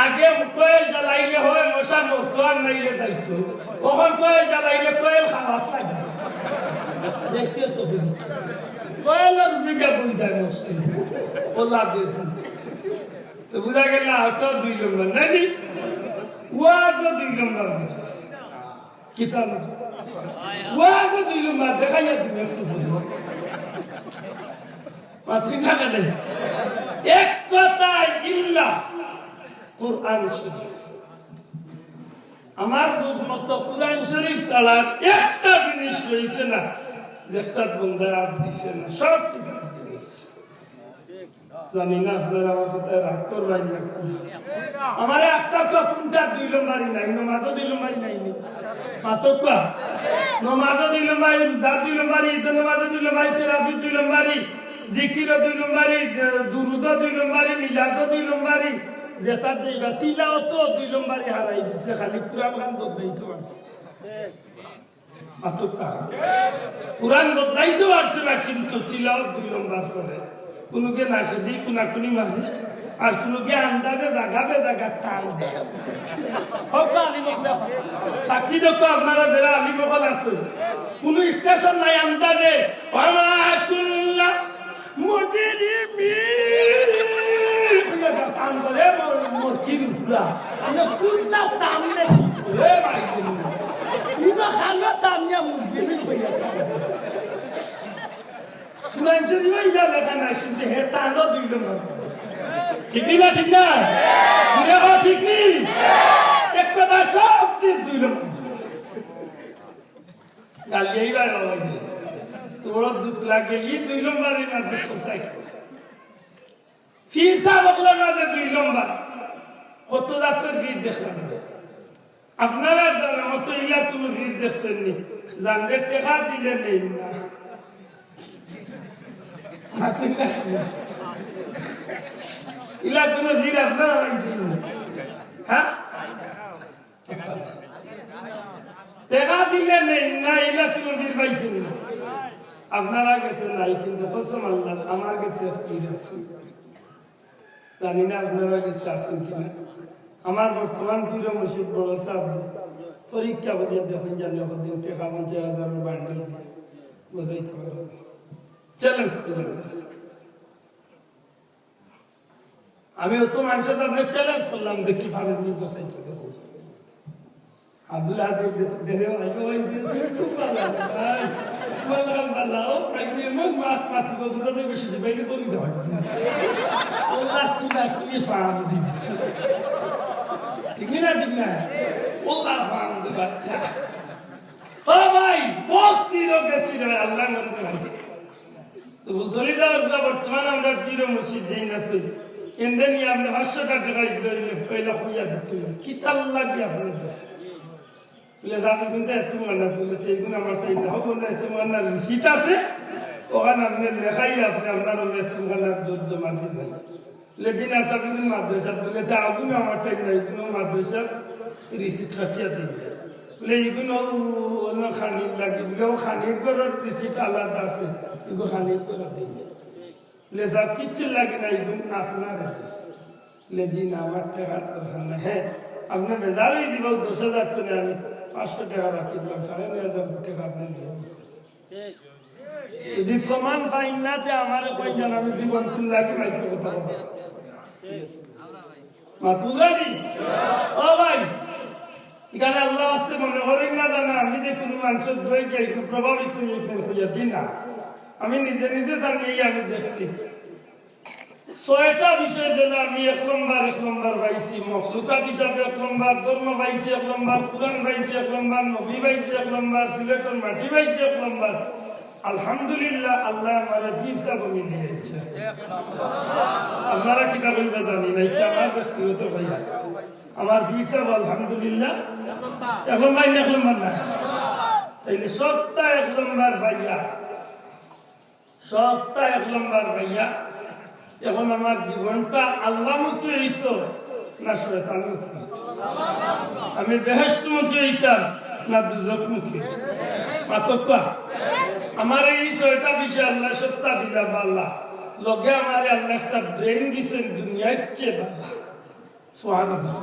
আগে কয়েল জ্বালাইলে হয় মশা মরতো আর নাইলে যাইতো। অখন কয়েল জ্বালাইলে কয়েল খাওয়াত লাগে। দেখতে তো ফিরি। কয়েলর দিকে বই যায় মশা। ওলা দিয়েছে। তো বুঝা গেল, ওটাও দুই নম্বর, নাকি? ওয়াজও দুই নম্বর। কিতা না? ওয়াজও দুই নম্বর, দেখাইয়া দিমু একটু পরে। মাতুক্কা কেনে? এক কথায় ইল্লা কোরআন শরীফ। আমার বুঝ মতো কোরআন শরীফ ছাড়া একটা জিনিস রইছে না, যেটাত বন্দায় আত দিছে না, সব কিতাব দিছে। জানি না আপনারা আমার কথায় রাগ করবেন না। আমারে আখতা কও, কুনটার দুই নম্বরি নাই? নমাজও দুই নম্বরি নাই নি? মাতুক্কা। নমাজও দুই নম্বরি, রোজা দুই নম্বরি, ঈদ নমাজও দুই নম্বরি, তেরাবির দুই নম্বরি, জিকিরও দুই নম্বরি, দুরুদও দুই নম্বরি, মিলাদও দুই নম্বরি, যেটা দিবা তিলাওয়াতও দুই নম্বরি হারাই দিছে, খালি কোরআন খান বদলাইতো পারছে। মাতুক্কা। কোরআন বদলাইতো পারছে না, কিন্তু তিলাওয়াত দুই নম্বর করে। কুনুগে নাকে দি কুনাকুনি মারে, আর কুনুগে আন্দাজে জাগা বে জাগা টান দেয়। হক আলিম অকল, সাক্ষী দেখো আপনারা যারা আলিম অকল আছো, কুনু স্টেশন নাই আন্দাজে, ওয়া মা কুন্না মুজরিমিন। টান দেয়, মোর, মোর কি রুফলা। আমি কুন্না টান নেই। এ ভাই, কুন্না খান্না টান নিয়া মুজরিমিন হইয়া। কোরআন শরীফে ইলা লেখা নাই, কিন্তু হে তানও দুই নম্বর। ঠিক নি না, ঠিক না? জুরে কও, ঠিক নি? এক কথা, সব দিক দুই নম্বর। গালি এইবার বাবা, তোমার দুঃখ লাগে, এই দুই নম্বরর মাঝে সব থাকে। পীর সাব অকলর মাঝে দুই নম্বর। কত জাতর পীর দেখলাম। আপনারা জানা মতো ইলা কুনু পীর দেখছইন নি? জানলে টেকা দিলে নেইন না। ইলা কুনু পীর আপনারা পাইছইন নি? হ্যাঁ? টেকা দিলে নেইন না, ইলা কুনু পীর পাইছইন নি? আপনারা গেছে নাই, কিন্তু কসম আল্লাহর, আমার গেছে এক পীর আছে। জানি না আপনারা গেছে আছইন কিনা। আমার বর্তমান পীর মুর্শিদ বড় সাব যে পরীক্ষা করিয়া দেখইন জানি কতদিন টেকা পঞ্চাশ হাজারর বান্ডেল দিয়া বুঝাইতে পারে। চ্যালেঞ্জ করে। আমি অত মানুষর সামনে চ্যালেঞ্জ করলাম, দেখি পারেন নি বুঝাইতে পারে। আব্দুল হাদীর যে দেহে ভাই, ওই দিন তুই খুব ভালো, ভাই, ভালো, ভালো, ও ভাই, তুই এমন মাছ, মাছ, গো, গুলো দেখবে, সেটা বাইরে বলি দেওয়া। ও লাখ, তুই লাখ, তুই ফান দিবি। ঠিক না, ঠিক না? ও লাখ ফান দিবি, বাচ্চা। ও ভাই, বহুত পীর গেছি রে, আল্লাহ মনে করে। তো ফুলতলি যাওয়ার পর বর্তমানে আমরা পীর ও মুর্শিদ যেইন আছে, এনরে নিয়া আপনে পাঁচশো টেকা দিলে অইলে পয়লা কইয়া দিতে অইবো। কিতার লাগি আপনার দেশে? বলে, "যাবি কিন্তু এতিমখানা।" বলে, "তো এইগুন আমার টাইম না, হবো না, এতিমখানার রিসিট আছে, ওখানে আপনে লেখাই আপনে আপনার ওই এতিমখানার দুধ জমা দিবেন।" বলে, "জি না স্যার, এইগুন মাদ্রাসার।" বলে, "তা আগুন আমার টাইম না, এইগুন মাদ্রাসার রিসিট কাটিয়া দিন।" বলে, "এইগুন অন্য খানির লাগি।" বলে, "ও খানির ঘরর রিসিট আলাদা আছে, এইগুন খানির ঘরর দিন।" বলে, "স্যার, কিচ্ছু লাগে না, এগুন আপনারে দিছি।" বলে, "জি না, আমার টেকার দরকার নাই।" "হ্যাঁ, আপনে বেজার অইযিবা, দশ হাজার তো নেই, আমি পাঁচশো টেকা রাখিলাম, সাড়ে নয় হাজার টেকা আপনে নিয়া।" যদি প্রমাণ পাইন না, তে আমারে কইন যেন, আমি জীবন কুন লাগি মাইকে কথা বলবো। মাত বুঝা নি? ও ভাই, ইখানে আল্লার ওয়াস্তে মনে করইন না জানো, আমি যে কুনু মানষর দোয়াই গিয়া একটু প্রভাবিত অইয়া কইয়া দি না। আমি নিজে নিজে সামনে আমি দেখছি। ছয়টা বিষয় যেন আমি এক নম্বর, এক নম্বর পাইছি, মখলুকাত হিসাবে এক নম্বর, ধর্ম পাইছি এক নম্বর, কুরআন পাইছি এক নম্বর, নবী পাইছি এক নম্বর, সিলেটর মাটি পাইছি এক নম্বর। আলহামদুলিল্লাহ, আল্লায় আমারে পীর সাব মিলাইছে। আপনারা কিতা কইবা জানি না, ইটা আমার ব্যক্তিগত কথা। আমার পীর সাব আলহামদুলিল্লাহ এক নম্বর, এক নম্বর না? তাইলে সবটা এক নম্বর পাইয়া, সবটা এক নম্বর পাইয়া, এখন আমার জীবনটা আল্লামুখী অইতো না শয়তানমুখী অইতো? আমি বেহেশতমুখী অইতাম না দুজখমুখী? মাতউক্কা। আমারে এই ছয়টা বিষয় আল্লায় সবটা দিলা ভালা, লগে আমারে আল্লায় একটা brain দিছইন দুনিয়ার চেয়ে ভালা। সুবহানাল্লাহ।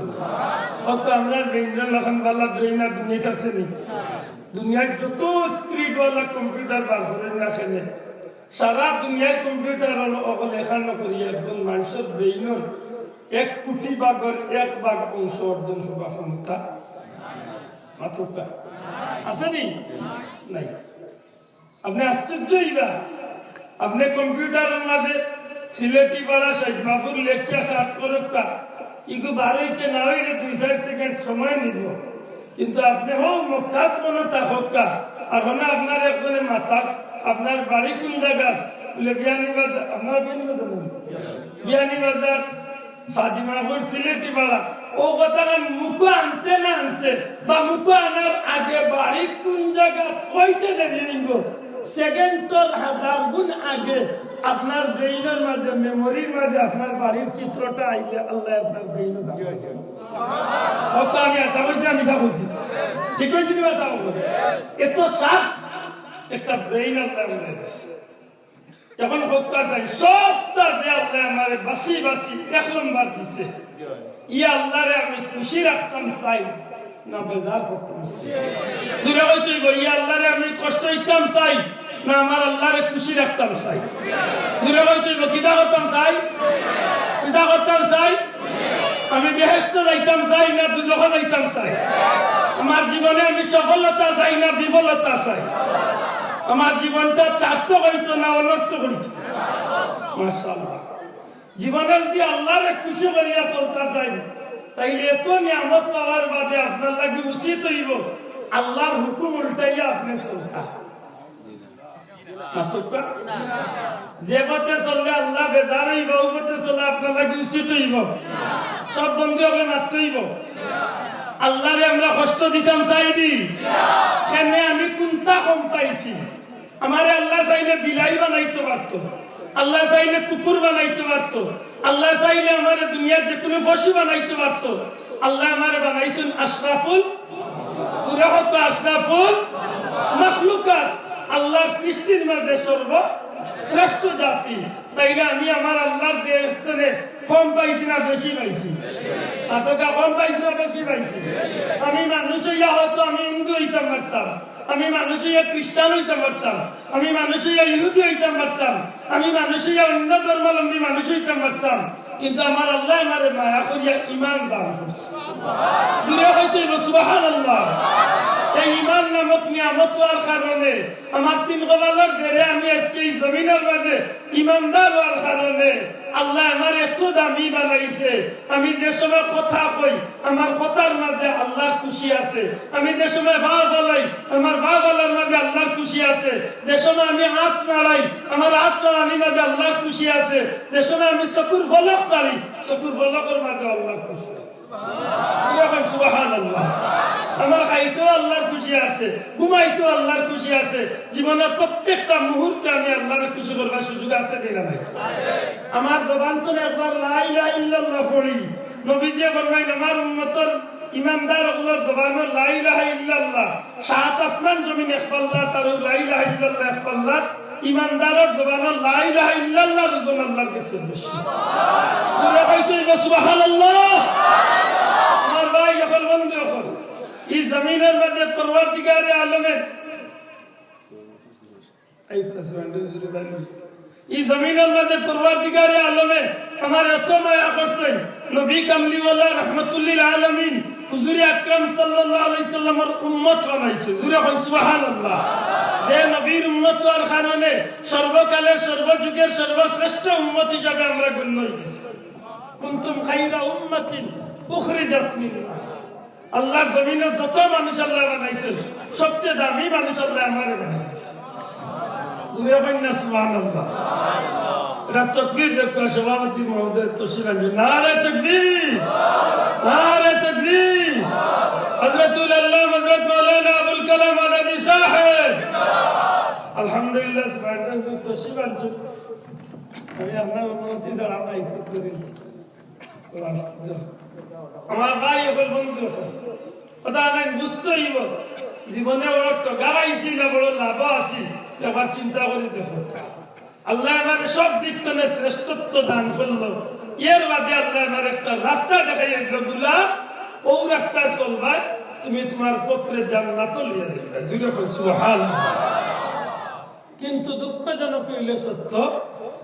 অত আমরার brain অর লাখান ভালা brain আর দুনিয়াত আছে নি? দুনিয়ার যত speed ওয়ালা computer বার করইন না কেনে, সারা দুনিয়ার computer অকল একখান করি একজন মানষর brain অর এক কোটি ভাগর এক ভাগ অংশ অর্জন করবার ক্ষমতা মাতউক্কা আছে নি? নাই। আপনে আশ্চর্য অইবা, আপনে computer অর মাঝে সিলেটি পাড়া, শেখ বাবুর লেখিয়া search করউক্কা, ইগু বার অইতে না অইলে দুই চাইর second সময় নিবো। কিন্তু আপনে হউ মক্কাত মনো থাকউক্কা, আর হনো আপনার একজনে মাতাত, আপনার বাড়ি কুন জাগাত? বলে, "বিয়ানীবাজার।" আপনারা বিয়ানীবাজার না? "বিয়ানীবাজার।" সাদিমাপুর সিলেটি পাড়া, অউ কথাখান মুখো আনতে না আনতে বা মুখো আনার আগে বাড়ি কুন জাগাত কইতে দেরি অইবো। Second অর হাজার গুণ আগে আপনার brain অর মাঝে, memory র মাঝে আপনার বাড়ির চিত্রটা আইলে আল্লায় আপনার brain অ দান করইন। কথা আমি হাছা কইছি, আমি মিছা কইছি? ঠিক কইছি নি বা? এত sharp একটা brain আল্লায় আমারে দিছে। এখন কউক্কা চাই, সবটা যে আল্লায় আমারে বাছি বাছি এক নম্বর দিছে, ই আল্লারে আমি খুশি রাখতাম চাই না বেজার করতাম চাই? জুরে কইতে অইবো, ই আল্লারে আমি কষ্ট দিতাম চাই না আমার আল্লারে খুশি রাখতাম চাই? জুরে কইতে অইবো, কিতা করতাম চাই? কিতা করতাম চাই? আমি বেহেশতো যাইতাম চাই না দুজখো যাইতাম চাই? আমার জীবনে আমি সফলতা চাই না বিফলতা চাই? আমার জীবনটা সার্থক অইতো না অনর্থক অইতো? মাশাআল্লাহ। জীবনে যদি আল্লারে খুশি করিয়া চলতা চাই, তাইলে এত নিয়ামত পাওয়ার বাদে আপনার লাগি উচিত অইবো আল্লার হুকুম উল্টাইয়া আপনে চলতা। মাতউক্কা। যে পথে চললে আল্লা বেজার অইবা, অউ পথে চলা আপনার লাগি উচিত অইবো? সব বন্ধু অকলে মাততে অইবো। আল্লারে আমরা কষ্ট দিতাম চাই নি? কেনে আমি কুনটা কম পাইছি? আমারে আল্লায় চাইলে বিলাই বানাইতো পারতো, আল্লায় চাইলে কুকুর বানাইতো পারতো, আল্লায় চাইলে আমারে দুনিয়ার যেকুনু পশু বানাইতো পারতো। আল্লায় আমারে বানাইছইন আশরাফুল, পুরা হতো আশরাফুল মখলুকাত, আল্লার সৃষ্টির মাঝে সর্বশ্রেষ্ঠ জাতি। তাইলে আমি আমার আল্লার দেওয়া স্থানে কম পাইছি না বেশি পাইছি? মাতউক্কা, কম পাইছি না বেশি পাইছি? আমি মানুষ অইয়া হয়তো আমি হিন্দু অইতাম পারতাম, আমি মানুষ অইয়া খ্রিস্টান অইতাম পারতাম, আমি মানুষ অইয়া ইহুদি অইতাম পারতাম, আমি মানুষ অইয়া অইন্য ধর্মাবলম্বী মানুষ অইতাম পারতাম, কিন্তু আমার আল্লায় আমারে মায়া করিয়া ইমান দান করছে। জুরে কইতে অইবো সুবহানাল্লাহ। এই ইমান নামক নিয়ামত অওয়ার কারণে আমার তিন কপালর বেড়ে আমি আইজকে ই জমিনর মাঝে ইমানদার অওয়ার কারণে আল্লায় আমারে এত দামি বানাইছে। আমি যে সময় কথা কই, আমার কথার মাঝে আল্লার খুশি আছে। আমি যে সময় পা ফালাই, আমার পা ফালার মাঝে আল্লার খুশি আছে। যে সময় আমি আত নাড়াই, আমার আত নাড়ানির মাঝে আল্লার খুশি আছে। যে সময় আমি চকুর পলক ছাড়ি, চকুর পলকর মাঝে আল্লার খুশি আছে। জুরে কইন সুবহানাল্লাহ। আমার খাইতেও আল্লার খুশি আছে, ঘুমাইতেও আল্লার খুশি আছে। জীবনর প্রত্যেকটা মুহূর্তে আমি আল্লারে খুশি করবার সুযোগ আছে নি না নাই? আমার জবান থনে একবার লা ইলাহা ইল্লাল্লাহ পড়ি, নবীজিয়ে ফরমাইন, আমার উম্মতর ইমানদার অকলর জবানো লা ইলাহা ইল্লাল্লাহ, সাত আসমান জমিন এক পাল্লাত, আর অউ লা ইলাহা ইল্লাল্লাহ এক পাল্লাত, ইমানদারর জবানো লা ইলাহা ইল্লাল্লাহর ওজন আল্লাহর কাছে বেশি। জোরে কইতে অইবো সুবহানাল্লাহ। আমার ভাই অকল, বন্ধু অকল, ই জমিনর মাঝে পরওয়ারদিগারে আলমে, এই president হুজুরে জানি, ই জমিনর মাঝে পরওয়ারদিগারে আলমে আমার এত মায়া করছইন, নবী কামলিওয়ালা রহমতুল্লিল আলামিন হুজুরে আকরাম সাল্লাল্লাহু আলাইহি সাল্লামর উম্মত বানাইছে। জোরে কই সুবহানাল্লাহ। যে নবীর উম্মত অওয়ার কারণে সর্বকালের, সর্বযুগের সর্বশ্রেষ্ঠ উম্মত হিসাবে আমরা গণ্য অই গেছি। কুনতুম খাইরা উম্মাতিন উখরিজাত লিন-নাস। আল্লাহর জমিনো যত মানুষ আল্লায় বানাইছইন, সবচেয়ে দামি মানুষ আল্লায় আমারে বানাইছে। জোরে কইন না সুবহানাল্লাহ। এরা তকবীর দেখো, সভাপতি মহোদয় তশরিফ আনছইন। নারায়ে তাকবীর, নারায়ে তাকবীর। হযরতুল আল্লামা হযরত মাওলানা আবুল কালাম আজাদি সাহেব। আলহামদুলিল্লাহ, সুবহানাল্লাহ, তশরিফ আনছইন। আমি আপনার অনুমতি ছাড়া মাইক করি দিচ্ছি। আমার ভাই অকল, বন্ধু অকল, কথা নাই বুঝতে অইবো। জীবনে বড় ঠগাইছি না বড় লাভ আছি, একবার চিন্তা করি দেখো। আল্লায় আমারে সব দিক তনে শ্রেষ্ঠত্ব দান করলো, এর বাদে আল্লায় আমারে একটা রাস্তা দেখাইয়া দিলো, "গোলাম, অউ রাস্তায় চলবায়, তুমি তুমার পথরে জান্নাতো লইয়া যাইবায়।" জোরে কই সুবহানাল্লাহ। কিন্তু দুঃখজনক অইলে সত্য,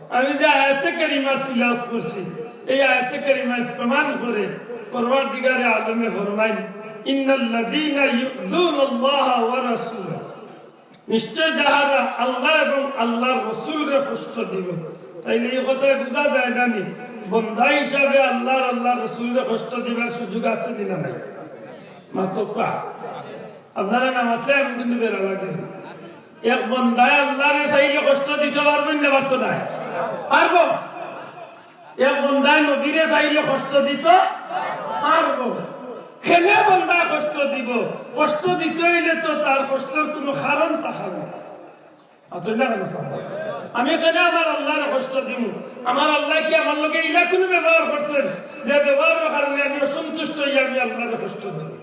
আমি যে আয়াতে কারিমা তিলাওয়াত করছি, এই আয়াতে কারিমায় প্রমাণ করে পরওয়ারদিগারে আলমে ফরমাইন, "ইন্নাল্লাযীনা ইউযুনাল্লাহা ওয়া রাসূলাহু।" নিশ্চয় যাহারা আল্লাহ এবং আল্লাহর রসুলরে কষ্ট দিবো। তাইলে ই কথায় বুঝা যায় না নি, বন্দা হিসাবে আল্লাহর, আল্লাহর রসুলরে কষ্ট দিবার সুযোগ আছে নি না নাই? মাতউক্কা। আপনারা না মাতলে আমি কিন্তু বেড়া লাগে। এক বন্দায় আল্লাহরে চাইলে কষ্ট দিতো পারবো নি না? পারতো নায়? পারবো। এক বন্দায় নবীরে চাইলে কষ্ট দিতো পারবো। কেনে বন্দায় কষ্ট দিবো? কষ্ট দিতে অইলে তো তার কষ্টর কুনু কারণ থাকা লাগে। অতএব না কেনে চাইবো? আমি কেনে আমার আল্লাহরে কষ্ট দিমু? আমার আল্লায় কি আমার লগে ইলা কুনু ব্যবহার করছইন যে ব্যবহারর কারণে আমি অসন্তুষ্ট অইয়া আমি আল্লাহরে কষ্ট দিমু?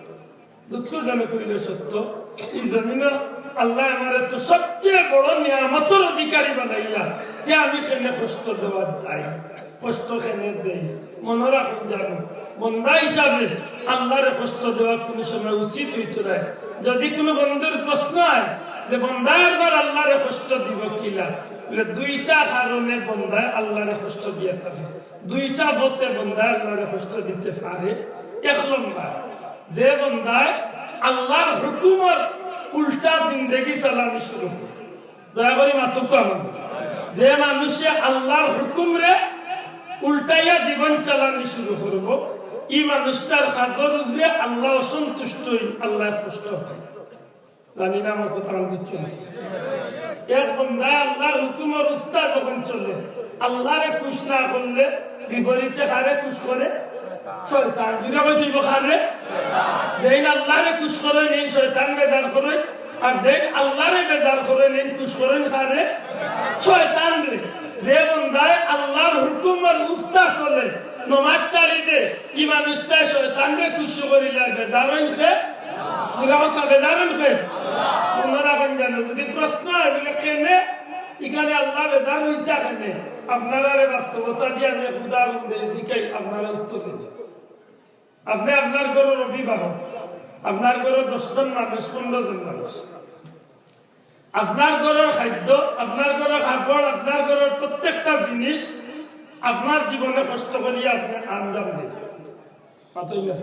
দুঃখজনক অইলে সত্য, ই জমিনো আল্লায় আমারে তো সবচেয়ে বড় নিয়ামতর অধিকারী বানাইলা, যে আমি কেনে কষ্ট দেওয়া যাই, কষ্ট কেনে দেই। মনো রাখইন জানো, বন্দা হিসাবে আল্লাহরে কষ্ট দেওয়া কুনু সময় উচিত অইতো নায়। যদি কুনু বন্দুর প্রশ্ন অয় যে বন্দায় আরবার আল্লাহরে কষ্ট দিবো কিলা, বলে দুইটা কারণে বন্দায় আল্লাহরে কষ্ট দিয়া থাকে। দুইটা পথে বন্দায় আল্লাহরে কষ্ট দিতে পারে। এক নম্বর, যে বন্দায় আল্লাহর হুকুমর উল্টা জিন্দেগি চালানি শুরু করে। দয়া করি মাতউক্কা আমার। যে মানুষে আল্লাহর হুকুমরে উল্টাইয়া জীবন চালানি শুরু করবো, ই মানুষটার কাজর উপরে আল্লাহ অসন্তুষ্ট অইন, আল্লাহ কষ্ট পাইন। জানি না আমার কথা আমি বুঝছি না। এক বন্দায় আল্লাহর হুকুমর উল্টা যখন চলে, আল্লাহরে খুশ না করলে বিপরীতে কারে খুশ করে? শয়তান। জোরে কইতে অইবো কারে? যেইন আল্লাহরে খুশ করইন, এইন শয়তান বেজার করইন, আর যেইন আল্লাহরে বেজার করইন, এইন খুশ করইন কারে? শয়তানরে। যে বন্দায় আল্লাহর হুকুমর উল্টা চলে, নমাজ ছাড়ি দে, ই মানুষটায় শয়তানরে খুশি করিলায়, বেজার অইন কে? পুরা কথা বেজার অইন কে? মনো রাখইন জানো, যদি প্রশ্ন অয় বলে কেনে ইখানে আল্লাহ বেজার অইতা কেনে, আপনারারে বাস্তবতা দিয়া আমি এক উদাহরণ দেই, জিকাই, আপনারা উত্তর দিন। আপনে আপনার ঘরর অভিভাবক, আপনার ঘরো দশ জন মানুষ, পনরো জন মানুষ, আপনার ঘরর খাদ্য, আপনার ঘরর কাপড়, আপনার ঘরর প্রত্যেকটা জিনিস আপনার জীবনে কষ্ট করিয়া আপনে আঞ্জাম দেইন। মাতইন না।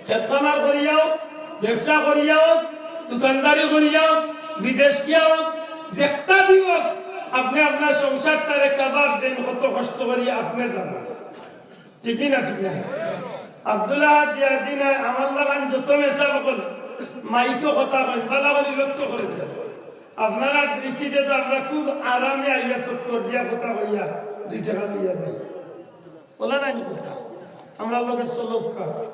খেতখামার করিয়া অউক, ব্যবসা করিয়া অউক, দোকানদারি করিয়া অউক, বিদেশ গিয়া অউক, যেকটা দি অউক, আপনে আপনার সংসারটারে কাবার দেইন, কত কষ্ট করিয়া আপনে জানইন। ঠিক নি না? ঠিক না? আব্দুল্লাহ জিয়াদিন আমার লাখান যত মেসাব অকল মাইকো কথা কইন, ভালা করি লক্ষ্য করি দেখইন। আপনারার দৃষ্টিতে তো আমরা খুব আরামে আইয়া চক্কর দিয়া কথা কইয়া দুই টেকা লইয়া যাই। অলা নায়নি কথা? আমরার লগে চলউক্কা।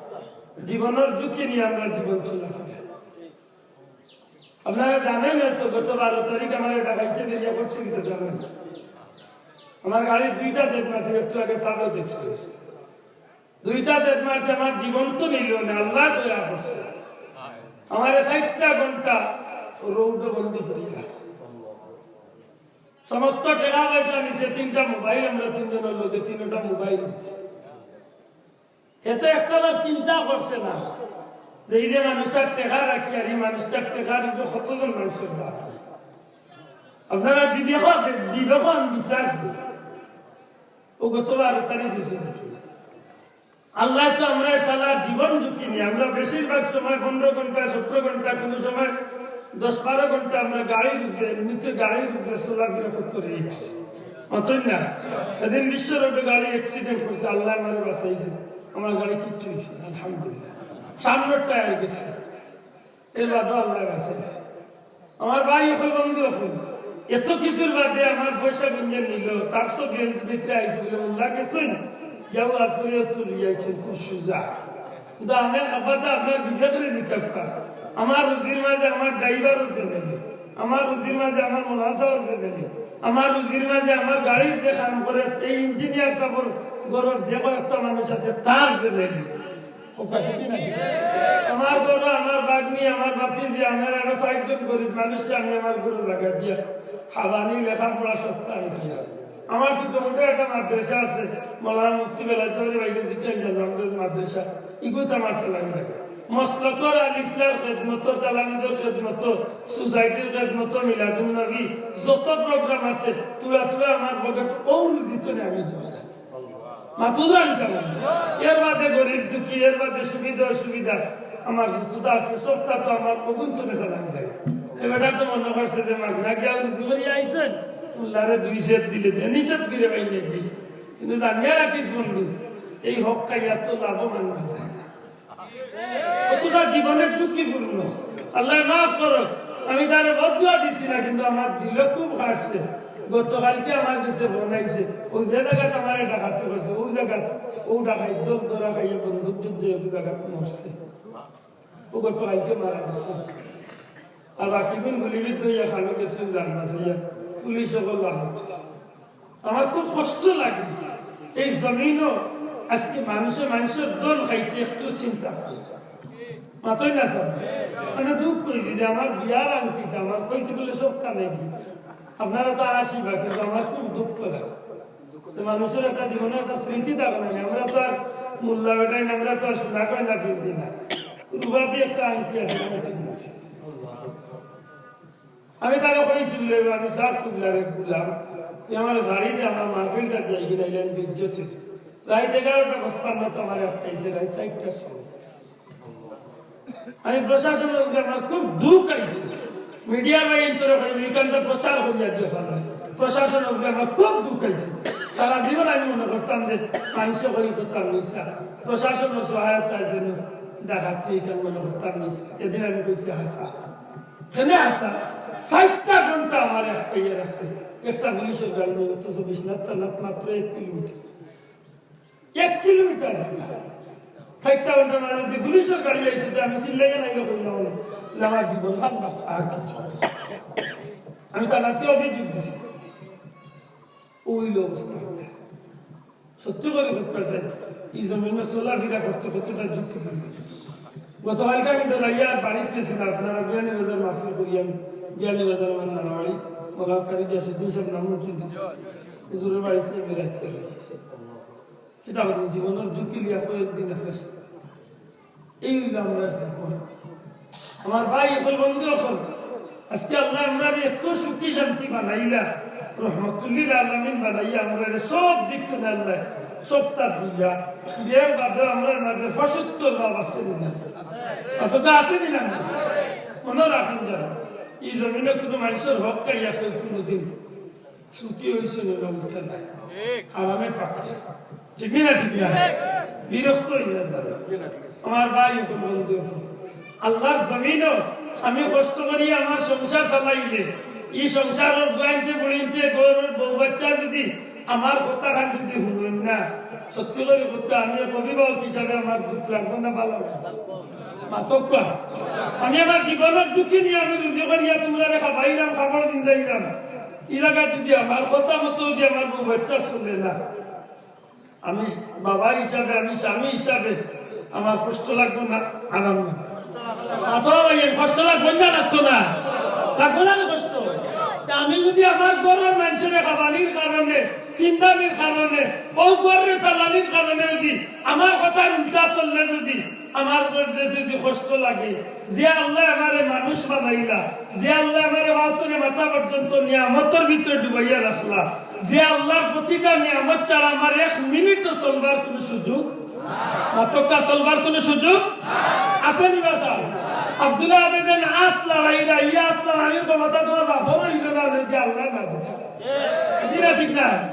জীবনর ঝুঁকি নিয়া আমরা জীবন চলাফেরা। আপনারা জানইন অয়তো, গত বারো তারিখ আমারে ডাকাইতে বেরিয়া করছে কিতা জানইন? আমার গাড়ির দুইটা সেট মারছে, একটু আগে সাবেও দেখি গেছে। দুইটা সেট মারছে, আমার জীবন তো নিল না, আল্লাহ দয়া করছে। আমারে চাইরটা ঘন্টা রোডো বন্দি করি রাখছে। সমস্ত টেকা পয়সা নিছে, তিনটা মোবাইল, আমরা তিনজনর লগে তিনটা মোবাইল নিছে। হে তো একটা বার চিন্তা করছে না যে এই যে মানুষটার টেকা রাখি আর এই মানুষটার টেকার উপরে কতজন মানুষের দাম। আপনারা বিবেক, বিবেকবান বিচার দিন। ও গত বারো তারিখ হয়েছে। আল্লাহ তো আমরা সারা জীবন ঝুঁকি নিয়ে, আমরা বেশিরভাগ সময় পনেরো ঘন্টা, সতেরো ঘন্টা, কোনো সময় দশ বারো ঘন্টা আমরা গাড়ির উপরে, এমনিতে গাড়ির উপরে চলাফেরা করতে রিস্ক। অতএব না, এদিন বিশ্ব রোডে গাড়ি অ্যাক্সিডেন্ট করছে, আল্লাহ আমারে বাঁচাইছে, আমার গাড়ি কিচ্ছু হয়েছে না, আলহামদুলিল্লাহ। সামনের টায়ার গেছে, এর বাদেও আল্লাহ বাঁচাইছে। আমার ভাই অকল, বন্ধু অকল, এত কিছুর বাদে আমার পয়সা গুঞ্জে নিল, তার তো গেল ভিতরে আইসে বলে, "মোল্লা গেছইন, যাও আজ করে তো লইয়া আইছেন, খুব সুজা।" কিন্তু আমি আবার তো আপনার বিবেকরে জিজ্ঞাসা কর। আমার রুজির মাঝে আমার ড্রাইভারও ফ্যামিলি, আমার রুজির মাঝে আমার মোলাসাও ফ্যামিলি, আমার রুজির মাঝে আমার গাড়ির যে কাম করে, এই ইঞ্জিনিয়ার সাবর ঘরর যে কয়েকটা মানুষ আছে, তার ফ্যামিলি। কথা ঠিক না ঠিক? আমার ঘরো আমার ভাগ্নি, আমার ভাতিজি, আমার আরো চারজন গরিব মানুষকে আমি আমার ঘরো জাগা দিয়া খাবানি, লেখাপড়া সব তো আমি চালাই। আমার ছোট মোটো একটা মাদ্রাসা আছে, মৌলানা মুফতি বেলাল সাহেবের বাইরে জিজ্ঞাসা জানো আমাদের মাদ্রাসা, ইগুত আমার চালানি লাগে। মসলকর আল ইসলার খেদমত, তালামিজর খেদমত, সোসাইটির খেদমত, মিলাদুন নবী, যত প্রোগ্রাম আছে, তুলা তুলা আমার পকেট ও রুজিত আমি দেওয়া লাগে। মাহফুজ আলী সাহেব, এর বাদে গরিব দুঃখী, এর বাদে সুবিধা অসুবিধা, আমার যতটা আছে সবটা তো আমার অগুন্তনে চালানি লাগে। এ বেটা তো মনে করছে যে মাগনা গিয়া রুজি করিয়া আইছেন, মোল্লারে দুই সের দিলে দে, নিষেধ করে পাই নাকি। কিন্তু জানিয়া রাখিস বন্ধু, এই হক খাইয়া তো লাভবান হওয়া যায় না। কতটা জীবনের ঝুঁকিপূর্ণ। আল্লাহ মাফ করো, আমি তারে বদদুয়া দিছি না, কিন্তু আমার দিলে খুব খাটছে। গতকালকে আমার কাছে ফোন আইছে, ও যে জাগাত আমারে ডাকাতি করছে, ও জাগাত, ও ডাকাইত দল ধরা খাইয়া বন্দুক যুদ্ধে এক জাগাত মরছে। ও গতকালকে মারা গেছে। আর বাকি দিন গুলিবিদ্ধ হইয়া খানো গেছেন জান বাঁচাইয়া, পুলিশ অকল আহত হইছে। আমার খুব কষ্ট লাগে। এই জমিনও আজকে মানুষে মানুষের দল খাইতে একটু চিন্তা করে। মাতই না স্যার, মানে দুঃখ হয়েছে যে আমার বিয়ার আংটিটা আমার কইছে বলে সবটা নেই। আপনারা তো আশি বা, কিন্তু আমার খুব দুঃখ লাগে। তো মানুষের একটা জীবনে একটা স্মৃতি থাকে না, আমরা তো আর মোল্লা বেটাই না, আমরা তো আর সোনা গয়না ফিরতি না। রুবাদি একটা আংটি আছে, আমি ঠিক বলছি। আমি তারে কইছি বলে, "আমি সাব কিবলার এক গুলাম, তুই আমার শাড়ি দে, আমার মাহফিলটা যাই কিনা, এলাম বিদ্যুৎ।" রাইত এগারোটা পঁচপান্ন তো আমার একটা আইছে, রাইত চারটার সময়। আমি প্রশাসনের উপরে আমার খুব দুঃখ আইছে। মিডিয়া ভাই এন্তরে কইল, "এখানটা প্রচার করিয়া দিয়ে ফেলা।" প্রশাসনের উপরে আমার খুব দুঃখ আইছে। সারা জীবন আমি মনে করতাম যে মানুষে কই করতাম নিশা, প্রশাসনের সহায়তায় যেন দেখাচ্ছি, এখানে মনে করতাম নিশা। এদিন আমি কইছি, "হাসা।" কেনে হাসা? চারটা ঘন্টা আমার একটা ইয়ে আছে, একটা পুলিশের গাড়ি নিয়ে, অথচ বিশ্বনাথ থানাত মাত্র এক কিলোমিটার। এক কিলোমিটার জায়গা। চারটা ঘন্টা মানে যদি পুলিশের গাড়ি আইতো, তে আমি চিল্লাইয়া নাইলে কইলাম না, আমার জীবন খান বাঁচা, আর কিছু না। আমি থানাতে অভিযোগ দিছি, ওই অবস্থা। সত্যি করে করতে চাই, এই জমিনে চলাফেরা করতে কতটা যুক্তি। গতকালকে আমি দৌড়াইয়া বাড়িত গেছিলাম, আপনারা বিয়ানীবাজার মাহফিল করি, আমি বিয়ানীবাজার আমার নানা বাড়ি, ওরা কারি গেছে দুই সব নাম কিন্তু হুজুরের বাড়িতে বেড়াইতে গেছি। কিতা করবো, জীবনের ঝুঁকি লিয়া কয়েকদিন ফেস। এই হইল আমরা জীবন। আমার ভাই অকল, বন্ধু অকল, আজকে আল্লাহ আমরারে এত সুখী শান্তি বানাইলা, রহমতুল্লিল আলামিন বানাইয়া আমরারে সব দিক থেকে আল্লাহ সবটা দিয়া, এর বাদে আমরার মাঝে পঁচাত্তর ভাব আছে নি না? অতটা আছে নি না? মনে রাখেন যেন, এই জমিনে কোনো মানুষের হক খাইয়া কেউ কোনোদিন সুখী হইছে না, উঠতে নাই। আরামে পাকড়ে। ঠিক না, ঠিক না? বিরক্ত হইয়া যাবে। আমার ভাই অকল, বন্ধু অকল, আল্লাহর জমিনও আমি কষ্ট করি আমার সংসার চালাইলে, এই সংসারর জয়েন্টে বুড়িনতে ঘরর বউ বাচ্চা যদি আমার কথা খান যদি শুনইন না, সত্যি করে করতে আমি এক অভিভাবক হিসাবে আমার দুঃখ লাগবো না, ভালো লাগবো? মাতক কর। আমি আমার জীবনের ঝুঁকি নিয়ে আমি রুজি করিয়া তোমরারে খাবাইলাম, খাবার দিন যাইলাম। এই জায়গায় যদি আমার কথা মতো যদি আমার বউ বাচ্চা শুনে না, আমি বাবা হিসাবে, আমি স্বামী হিসাবে আমার কষ্ট লাগতো না, আরাম না? মাতক ভাই, কষ্ট লাগবো না, লাগতো না? লাগবো না রে কষ্ট? আমি যুদি আমার ঘরর মানষরে খাবানির কারণে, ফিন্দানির কারণে, অউ ঘররে চালানির কারণে যুদি আমার কথার উল্টা চললে যুদি আমার উপর যে যুদি কষ্ট লাগে, যে আল্লায় আমারে মানুষ বানাইলা, যে আল্লায় আমারে পাও তনে মাথা পর্যন্ত নিয়ামতর ভিতরে ডুবাইয়া রাখলা, যে আল্লার প্রতিটা নিয়ামত ছাড়া আমার এক মিনিটও চলবার কুনু সুযোগ, মাতকা চলবার কুনু সুযোগ আছে নি বা সাব? আব্দুল্লাহ আবেদিন আত লড়াইরা, ইয়া আত লড়াইর ক্ষমতা তুমার বাপর অইলো না, অইলে যে আল্লায় না দিতা। ঠিক না, ঠিক না?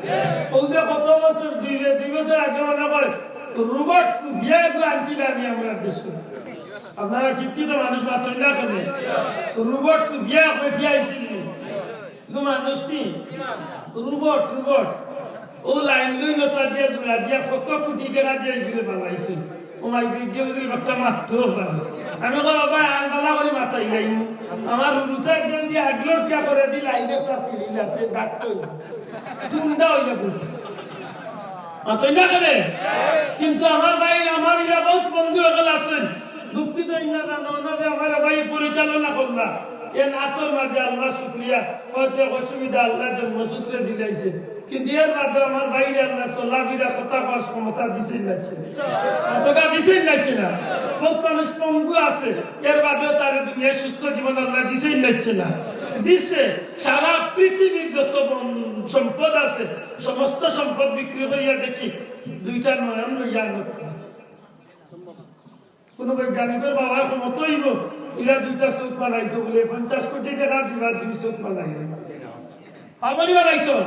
অউ যে কত বছর, দুই বে-, দুই বছর আগে মনে কয় রোবট সুফিয়া এগু আনছিলাম আমি আমরার দেশো। আপনারা শিক্ষিত মানুষ মাতইন না কেনে? রোবট সুফিয়া কইতে আইছিল। ইগু মানুষ নি? Robot, robot. অউ লাইন লইন, তার দিয়া জোড়া দিয়া কত কোটি টেকা দিয়া ইগুরে বানাইছে। ও মাই গড, গিয়া বুঝলি বাচ্চা মারতো পারে। আমি কই, "বাবা, আন বালা করি মাতাই যাইমু।" আমার হুরুতা একজন দিয়া আগলস দিয়া করে দি লাইনে সাসি দিলাতে ডাক্তার। টুন্ডা অইয়া বলতে। মাতইন না কেনে? কিন্তু আমার ভাই, আমার ইলা বউত বন্ধু অকল আছইন। দুঃখিত অইন না, না, না, না, আমার ভাই পরিচালনা করলা। এন আতর মাঝে আল্লাহ শুকরিয়া, হয়তো এক অসুবিধা আল্লাহ জন্মসূত্রে দিলাইছে। কিন্তু এর মাঝে আমার ভাইরে আল্লাহ চলাফিরা কথা কওয়ার ক্ষমতা দিছে না, দিছে না? অতটা দিছে না, দিছে না? বউত মানুষ পঙ্গু আছে, এর বাদেও তারে দুনিয়ার সুস্থ জীবন আল্লাহ দিছে না, দিছে না? দিছে। সারা পৃথিবীর যত বন-, সম্পদ আছে, সমস্ত সম্পদ বিক্রি করিয়া দেখি দুইটা নয়ন লইয়া আনো। কুনু বৈজ্ঞানিকর বাবার ক্ষমতা অইবো, ইলা দুইটা চউখ বানাইতো বুলে, পঞ্চাশ কোটি টেকা দিবা, দুই চউখ বানাইলে। পারবো নি বানাইতো?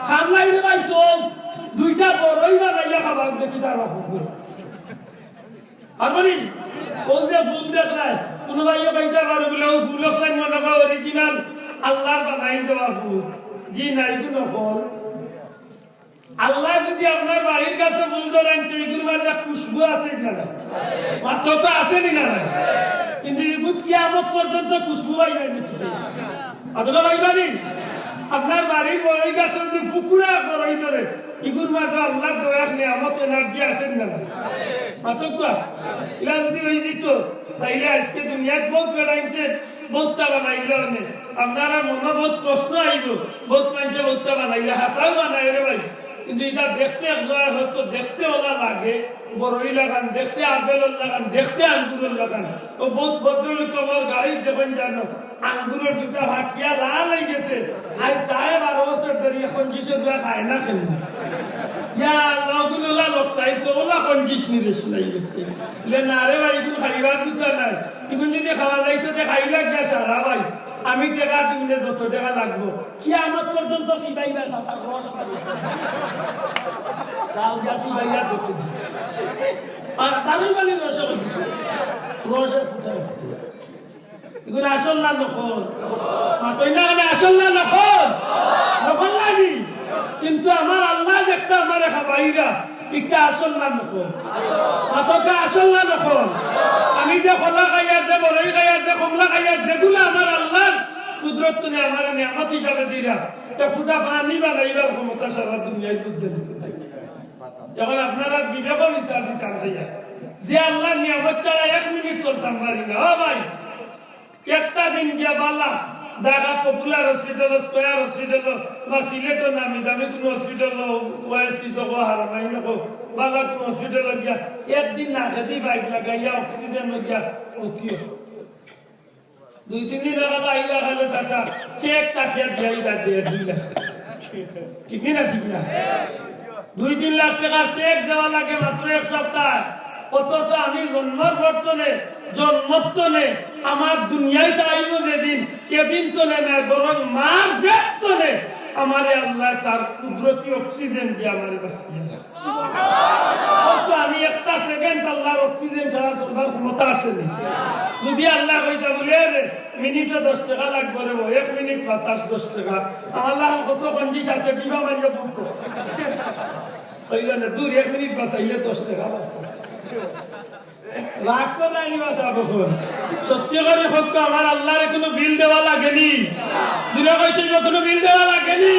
সামলাইলে ভাই চউখ, দুইটা বড়ই বানাইয়া খাবার দেখি তার বাপরে। পারবো নি? অউ যে ফুল দেখলায়, কুনু ভাইয়ে কইতা পারে বুলে, অউ ফুল অখান মনে কয় original আল্লাহর বানাই দেওয়া ফুল। জি না, ইগু নকল। আল্লায় যুদি আপনার বাড়ির গাছো ফুল ধরাইন, তে ইগুর মাঝে খুশবু আছে নি না নাই? মাতকা আছে নি না নাই? কিন্তু ইগুত কিয়ামত পর্যন্ত খুশবু পাইবা নি? মাতকা পাইবা নি? আপনার বাড়ির বড়ই গাছো যুদি ফুকুরা বড়ই ধরে, ইগুর মাঝে আল্লাহর দেওয়া এক নিয়ামত energy আছে নি না নাই? মাতকা? ইলা যুদি অইযিতো, তাইলে আইজকে দুনিয়াত বউত বেড়াইতে বউততা বানাইলা অনে। আপনারার মনো বউত প্রশ্ন আইবো, বউত মানষে বউততা বানাইলা, হাছাউ বানায় রে ভাই। কিন্তু ইটা দেখতে এক জয়া সত্য, দেখতে অলা লাগে, বড়ই লাখান, দেখতে আপেলর লাখান, দেখতে আঙ্গুরর লাখান। অউ বউত ভদ্রলোক অকলর গাড়িত দেখইন জানো, আঙ্গুরর জুটা ফাকিয়া লাল অইগেছে। আইজ সাড়ে বারো বছর ধরি কঞ্জিশর গুয়া খায় না কেনে? ইয়া আল্লাহ, অগুন অলা লোকটা, এই তো অলা কঞ্জিশ নিরেশ নাই। লে না রে ভাই, ইগুন খাইবার জুটা নায়। ইগুন যুদি খাওয়া যাইতো, তে খাইলা গিয়া সারা ভাই। আমি টেকা দিমু নে, যত টেকা লাগবো। কিয়ামত পর্যন্ত চিবাইবা চাচা, রস মারি। তাও গিয়া চিবাইয়া দেখো। আর তামিল বালির রসে করি। রসে ফুটাই। ইগুন আসল না নকল? মাতইন না কেনে, আসল না নকল? নকল নানি? কিন্তু আমার আল্লায় যেটা আমারে খাবাইরা, ইটা আসল না নকল? মাতকা আসল না নকল? আমি যে কলা খাইয়ার, যে বড়ই খাইয়ার, যে কমলা খাইয়ার, যেগুলা আমার আল্লাহর কুদরত তনে আমারে নিয়ামত হিসাবে দিরা, তে ফুটা পানি বানাইবার ক্ষমতা সারা দুনিয়ার মধ্যে নাই। এখন আপনারা বিবেকর বিচার দিতাম চাইয়া, যে আল্লাহর নিয়ামত ছাড়া এক মিনিট চলতাম পারি না। ও ভাই, একটা দিন গিয়া বালা, Dhaka popular hospital, square hospital বা সিলেটর নামি দামি কুনু হসপিটাল, ওয়াইসি সহ হারামাইন হোক, বালা কুনু হসপিটাল গিয়া একদিন না খেতেই বাইক লাগাইয়া অক্সিজেন গিয়া উঠিও। দুই তিন দিন আগে আইলা খালে চাচা, চেক কাটিয়া দিয়া ইলা দেড় দুই লাখ। ঠিক না, ঠিক না? দুই তিন লাখ টেকার চেক দেওয়া লাগে মাত্র এক সপ্তাহ, অথচ আমি জন্মর পর তনে, জন্মর তনে, আমার দুনিয়াত আইমু যেদিন, এদিন তনে নায়, বরং মার পেট তনে আমারে আল্লায় তার কুদরতি অক্সিজেন দিয়া আমারে বাঁচাইয়া রাখছে। অথচ আমি একটা সেকেন্ড আল্লাহর অক্সিজেন ছাড়া চলবার ক্ষমতা আছে নি? যুদি আল্লায় কইতা বুলে, "রে, মিনিটে দশ টেকা লাগবো রে, ও এক মিনিট বাতাস দশ টেকা", আমার লাখান কত কঞ্জিশ আছে, ডিবা মারিয়া বুঝবো। কইল না, "দূর, এক মিনিট বাঁচাইলে দশ টেকা বাঁচে।" রাগ করে আইবা সাব অখন। সত্যি করি কউক্কা, আমার আল্লাহরে কুনু বিল দেওয়া লাগেনি। জুরে কইতে অইবো, কুনু বিল দেওয়া লাগেনি।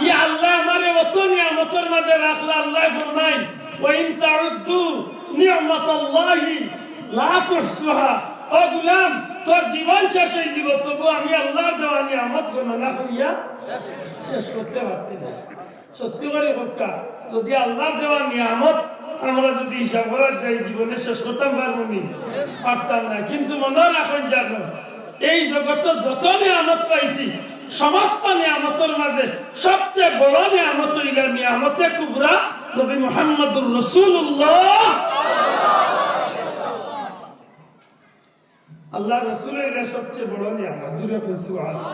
ই আল্লায় আমারে অত নিয়ামতর মাঝে রাখলা, আল্লায় ফরমাইন, "ওয়া ইন তাউদ্দু নি'মাতাল্লাহি লা তুহসুহা।" ও গুলাম, তোর জীবন শেষ অইযিবো, তবু আমি আল্লার দেওয়া নিয়ামত গণনা করিয়া শেষ করতে পারতি না। সত্যি করি কউক্কা, যদি আল্লার দেওয়া নিয়ামত আমরা যদি হিসাব করার যাই, জীবনে শেষ করতাম পারমু নি? পারতাম না। কিন্তু মনো রাখইন জানো, এই জগতো যত নিয়ামত পাইছি, সমস্ত নিয়ামতর মাঝে সবচেয়ে বড় নিয়ামত অইলা নিয়ামতে কুবরা নবী মুহাম্মদুর রাসূলুল্লাহ। আল্লার রসুল অইলা সবচেয়ে বড় নিয়ামত। জুরে কইন সুবহানাল্লাহ।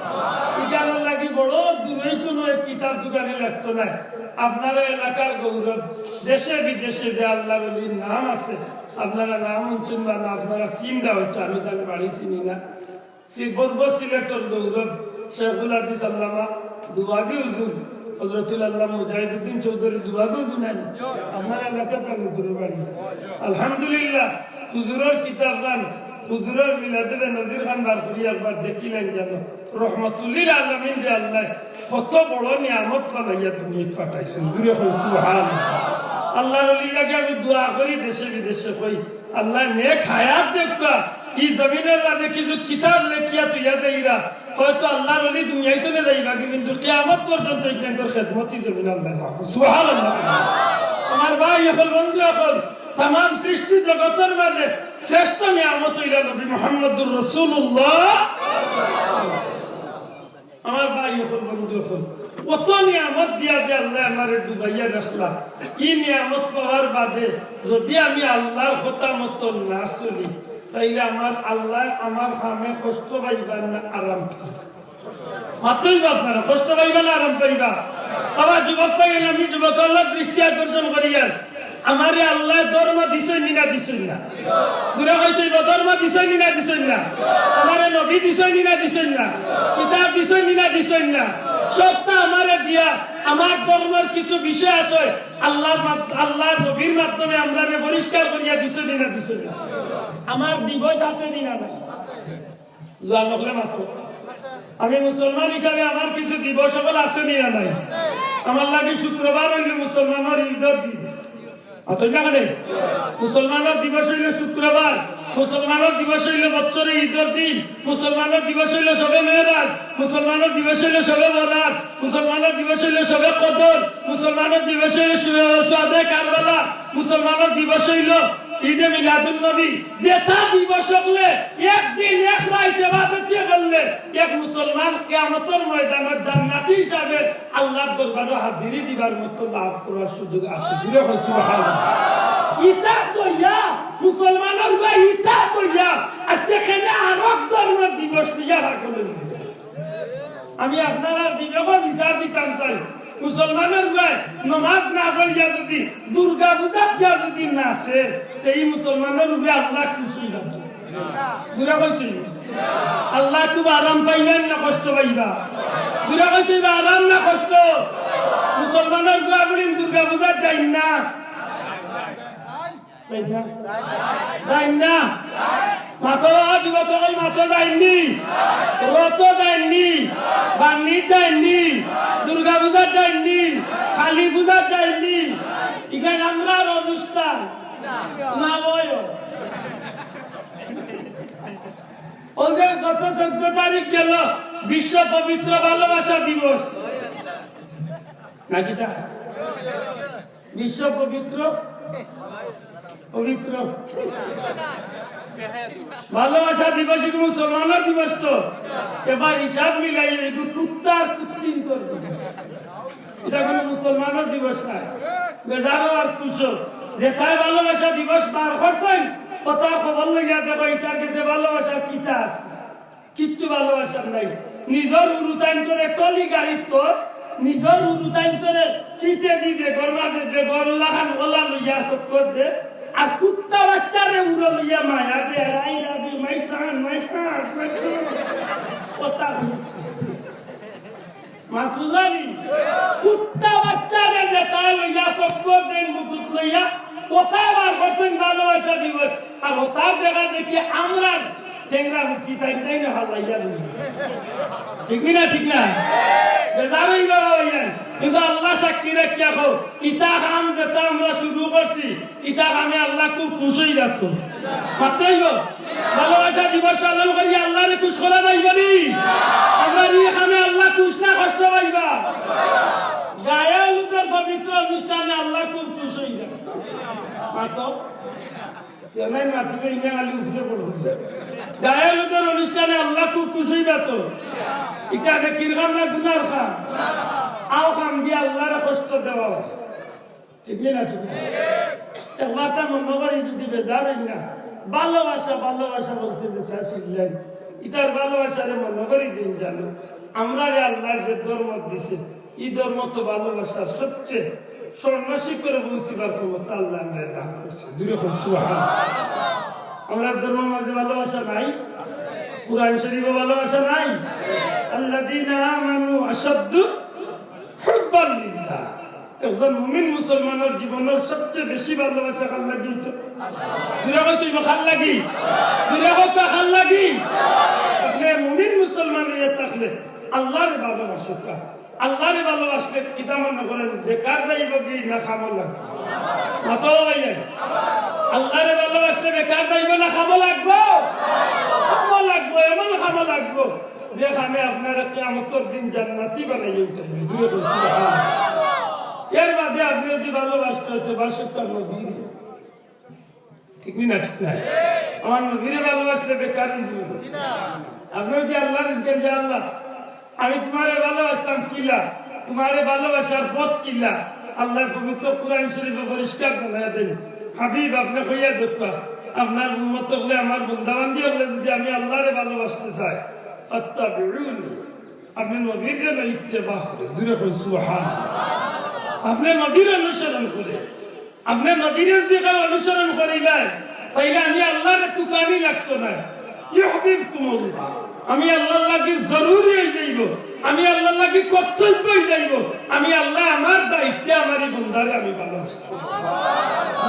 ইখানর লাগি বড় দূরই কুনু এক কিতাব দোকানে লাগতো নায়। আপনারা এলাকার গৌরব, দেশে বিদেশে যে আল্লার অলির নাম আছে, আপনারা নাম হুনছইন বা না, আপনারা চিনরা অইতো, আমি তান বাড়ি চিনি না। সি-, পূর্ব সিলেটর গৌরব, শেখুল হাদিস আল্লামা দুবাগি হুজুর, হযরতুল আল্লামা মুজাহিদুদ্দিন চৌধুরী দুবাগি হুজুর নায়নি? আপনার এলাকাত তান হুজুরর বাড়ি। আলহামদুলিল্লাহ, হুজুরর কিতাবখান, হুজুরর মিলাদে বেনজিরখান বার করি একবার দেখিলাইন জানো। রহমাতুল্লিল আলামিন যে আল্লায় কত বড় নিয়ামত বানাইয়া দুনিয়াত পাঠাইছইন। জুরে কইন সুবহানাল্লাহ। আল্লার অলির লাগি আমি দোয়া করি, দেশে বিদেশে কই, আল্লায় নেক হায়াত দেউক্কা, ই জমিনর মাঝে কিছু কিতাব লেখিয়া থইয়া যাইরা। হয়তো আল্লার অলি দুনিয়া থনে যাইবা, কিন্তু কিয়ামত পর্যন্ত ইখানর খেদমতি জমিন আল্লায় রাখো। সুবহানাল্লাহ। আমার ভাই অকল, বন্ধু অকল, তামাম সৃষ্টি জগতর মাঝে শ্রেষ্ঠ নিয়ামত অইলা নবী মুহাম্মদুর রাসূলুল্লাহ। আমার ভাই অকল, বন্ধু অকল, অত নিয়ামত দিয়া যে আল্লায় আমারে ডুবাইয়া রাখলা, ই নিয়ামত পাওয়ার বাদে যদি আমি আল্লার কথা মতো না চলি, তাইলে আমার আল্লায় আমার কামে কষ্ট পাইবা না আরাম পাইবা? মাতইন আপনারা, কষ্ট পাইবা না আরাম পাইবা? বাবা যুবক ভাই, আমি যুবক অকলর দৃষ্টি আকর্ষণ করিয়ার, আমারে আল্লায় ধর্ম দিছইন নি না দিছইন না? জুরে কইতে অইবো, ধর্ম দিছইন নি না দিছইন না? আমারে নবী দিছইন নি না দিছইন না? কিতাব দিছইন নি না দিছইন না? সবটা আমারে দিয়া, আমার ধর্মর কিছু বিষয় আছে, আল্লার মাত-, আল্লার নবীর মাধ্যমে আমরারে পরিষ্কার করিয়া দিছইন নি না দিছইন না? আমার দিবস আছে নি না নাই? জুয়ান অকলে মাতো। আমি মুসলমান হিসাবে আমার কিছু দিবস অকল আছে নি না নাই? আমার লাগি শুক্রবার অইলো মুসলমানর ঈদর দিন। অথচ না কেনে? মুসলমানর দিবস অইলো শুক্রবার, মুসলমানর দিবস অইলো বছরে ঈদর দিন, মুসলমানর দিবস অইলো শবে মেরাজ, মুসলমানর দিবস অইলো শবে বরাত, মুসলমানর দিবস অইলো শবে কদর, মুসলমানর দিবস অইলো শু-, শুহাদায়ে কারবালা, মুসলমানর দিবস অইলো ঈদে মিলাদুন নবী। যেটা দিবস অকলে একদিন এক রাইত ইবাদত করলে এক মুসলমান কিয়ামতর ময়দানো জান্নাতি হিসাবে আল্লার দরবারো হাজিরি দিবার মতো লাভ করার সুযোগ আছে। জুরে কইন সুবহানাল্লাহ। ইতা তো ইয়া, মুসলমানর ভাই, ইতা তো ইয়া। আজকে কেনে আরক ধর্মর দিবস লইয়া পাগল অইছে। আমি আপনারার বিবেকর বিচার দিতাম চাই। মুসলমানর ভাই নমাজ না পড়িয়া যদি, দুর্গা পূজাত গিয়া যদি নাচে, তে ই মুসলমানর উপরে আল্লাহ খুশি অইবা? জুরে কইন। আল্লায় খুব আরাম পাইবা না কষ্ট পাইবা? জুরে কইন, আরাম না কষ্ট? মুসলমানর বুড়া বুড়ি দুর্গা পূজাত যাইন না? যাইন না? যাইন না? মাতো, যুবক অকল মাতো, যাইন নি? রথো যাইন নি? বান্নি যাইন নি? দুর্গা পূজাত যাইন নি? কালী পূজাত যাইন নি? ইখান আমরার অনুষ্ঠান না অয়? অউ যে গত চৌদ্দ তারিখ গেল বিশ্ব পবিত্র ভালোবাসা দিবস, নাকি তা? বিশ্ব পবিত্র, পবিত্র ভালোবাসা দিবস, ইগু মুসলমানর দিবস তো। এবার হিসাব মিলাই, ইগু কুত্তা আর কুত্তিন্তর দিবস। ইটা কুনু মুসলমানর দিবস নায়। বেজারো আর খুশো। যেতায় ভালোবাসা দিবস বার করছইন, অতার খবর লইয়া দেখো, ইতার গেছে ভালোবাসা কিতা আছে? কিচ্ছু ভালোবাসার নাই। নিজর হুরুতাইন্তরে টলি গাড়িত তোর, নিজর হুরুতাইন্তরে সিটে দি বেগর মাঝে বেগর লাখান ওলা লইয়া চক্কর দে, আর কুত্তা বাচ্চারে উড়ো লইয়া মায়া দে, আর "I love you, my son, my heart, my soul।" কথা কইছে। মাতুজানি, কুত্তা বাচ্চারে যেতায় লইয়া চক্কর দেইন বুকুত লইয়া, অতায় বার করছইন ভালোবাসা দিবস। আর অতার দেখা দেখি আমরার টেংরা মুখি তাইন তাইন হালাইয়া লইয়া। ঠিক নি না? ঠিক না? বেজার অইবা না অইয়েন, কিন্তু আল্লাহ সাক্ষী রাখিয়া কও, ইতা কাম যেটা আমরা শুরু করছি, ইতা কামে আল্লাহ খুব খুশ অইবা তো। মাততাম অইবো? ভালোবাসা দিবস পালন করি আল্লাহরে খুশ করা যাইবো নি? আমরা ই কামে আল্লাহ খুশ না কষ্ট পাইবা? গায়ে হলুদের পবিত্র অনুষ্ঠানে আল্লাহ খুব খুশ অইবা। মাতো। এমন মাতিবে ইমা আলী উফরে পড়বে। গায়ে হলুদের অনুষ্ঠানে আল্লাহ খুব খুশ অইবা তো। ইটা নেকির কাম না গুনার কাম? আও কাম দিয়া আল্লাহরে কষ্ট দেওয়া। ঠিক নি না? ঠিক নি? একবার তা মনে করি যদি বেজার অই না, ভালোবাসা, ভালোবাসা বলতে যেটা চিল্লাই, ইটার ভালোবাসারে মনে করি দিন জানো। আমরারে আল্লাহ যে ধর্ম দিছে, ই ধর্ম তো ভালোবাসার সবচেয়ে স্বর্ণ শিখরে পৌঁছিবার ক্ষমতা আল্লাহ আমরারে দান করছে। জোরে কও সুবহানাল্লাহ। আমরার ধর্মর মাঝে ভালোবাসা নাই? কোরআন শরীফে ভালোবাসা নাই? আল্লাযীনা আমানু আশাদ্দু হুব্বান লিল্লাহ। একজন মুমিন মুসলমানের জীবনের সবচেয়ে বেশি ভালোবাসা কার লাগি অইতো? জোরে কইতো অইবো কার লাগি? জোরে কইতো কার লাগি? আপনে মুমিন মুসলমান অইয়া থাকলে আল্লাহরে ভালোবাসুক্কা। আল্লাহরে ভালোবাসলে কিতা মনে করেন, বেকার যাইবো কি না কামো লাগবো? মাতো ভাই, আল্লাহরে ভালোবাসলে বেকার যাইবো না কামো লাগবো? কামো লাগবো, এমন কামো লাগবো যে কামে আপনারে কিয়ামতর দিন জান্নাতি বানাইয়া উঠাইবো। জোরে কও সুবহানাল্লাহ। এর বাদে আপনে যদি ভালোবাসতে অইতো বাসুক্কা নবীরে। ঠিক নি না? ঠিক না? আমার নবীরে ভালোবাসলে বেকার অইযিবো। আপনে যদি আল্লাহরে জিজ্ঞেস যে, "আল্লাহ, আমি তুমারে ভালোবাসতাম কিলা? তুমারে ভালোবাসার পথ কিলা?" আল্লাহ পবিত্র কোরআন শরীফে পরিষ্কার জানাইয়া দেন, "হাবিব, আপনে কইয়া দেউক্কা, আপনার উম্মত অকলে, আমার বন্দাবান্দি অকলে যদি আমি আল্লাহরে ভালোবাসতে চাই, ফাত্তাবিউনি।" আপনে নবীর যেন ইত্তেবা করে, জোরে কও সুবহানাল্লাহ। আপনে নবীর অনুসরণ করে, আপনে নবীরে যদি কেউ অনুসরণ করিলায়, তাইলে আমি আল্লাহরে তুকানি লাগতো নায়। ইউহবিবকুমুল্লাহ। আমি আল্লাহর লাগি জরুরি অইযাইবো, আমি আল্লাহর লাগি কর্তব্য অইযাইবো, আমি আল্লাহ আমার দায়িত্বে আমার ই বন্দারে আমি ভালোবাসি।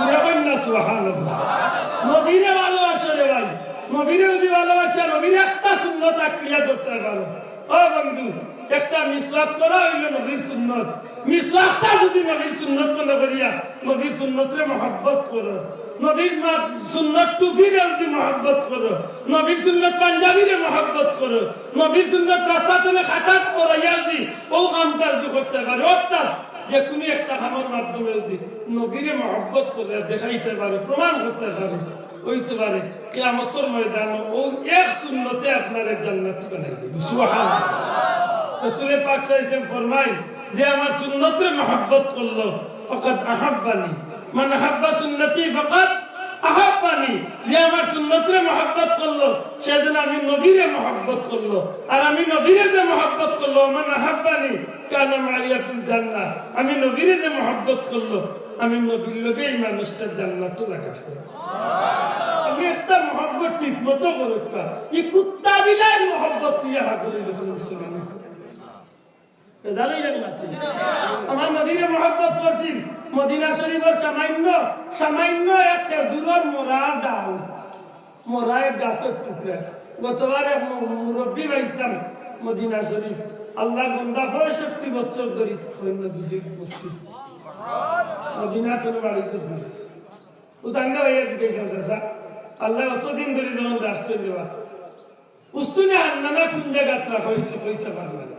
জোরে কইন না সুবহানাল্লাহ। নবীরে ভালোবাসো রে ভাই, নবীরে যদি ভালোবাসা, নবীর একটা সুন্নত আঁকড়িয়া ধরতে পারো, ও বন্ধু, একটা মিসওয়াক করা অইলো নবীর সুন্নত। মিসওয়াকটা যদি নবীর সুন্নত মনে করিয়া নবীর সুন্নতরে মহব্বত করো, নবীর মা-, সুন্নত টুপিরে যদি মহব্বত করো, নবীর সুন্নত পাঞ্জাবিরে মহব্বত করো, নবীর সুন্নত রাস্তা তলে খাটাত পড়াইয়া যদি অউ কামটা যদি করতে পারো, অর্থাৎ যে কুনু একটা কামর মাধ্যমে যদি নবীরে মহব্বত করিয়া দেখাইতে পারো, প্রমাণ করতে পারো, অইতে পারে, কিয়ামতর ময়দানো অউ এক সুন্নতে আপনারে জান্নাতি বানাই দিবো। সুবহানাল্লাহ। রাসূলে পাক সাল্লাল্লাহু আলাইহি ওয়াসাল্লাম ফরমাইন, "যে আমার সুন্নতরে মহব্বত করলো, ফাকাদ আহাব্বানি। মান আহাব্বা সুন্নতি ফাকাদ আহাব্বানি।" যে আমার সুন্নতরে মহব্বত করলো, সে যেন আমি নবীরে মহব্বত করলো। আর আমি নবীরে যে মহব্বত করলো, "মান আহাব্বানি কানা মাইয়া ফিল জান্নাহ।" আমি নবীরে যে মহব্বত করলো, আমি নবীর লগে ই মানুষটা জান্নাতো লাগাই ফেলবো। আমি একটা মহব্বত ঠিক মতো করুক্কা। ই কুত্তা বিলাইর মহব্বত নিয়া হাগুরি দেখুন মুসলমান। বেজার অইলাম মাতি। আমার নবীরে মহব্বত করছিল। মদিনা শরীফর সামান্য, সামান্য এক খেজুরর মরা ডাল, মরা এক গাছর টুকরা। গতবার এক মু-, মুরব্বি পাইছিলাম মদিনা শরীফ। আল্লাহর বন্দা পঁয়ষট্টি বছর ধরি তখন নবীজির উপস্থিত। মদিনা তনে বাড়িত ধরেছে। উতাঙ্গা ভাইয়া জিজ্ঞাসা করছে, "স্যার, আল্লাহ অতদিন ধরি যখন রাখছেন রে বা, উস্তুনে হান্নানা কুন জাগাত রাখা অইছে কইতা পারবা নি?"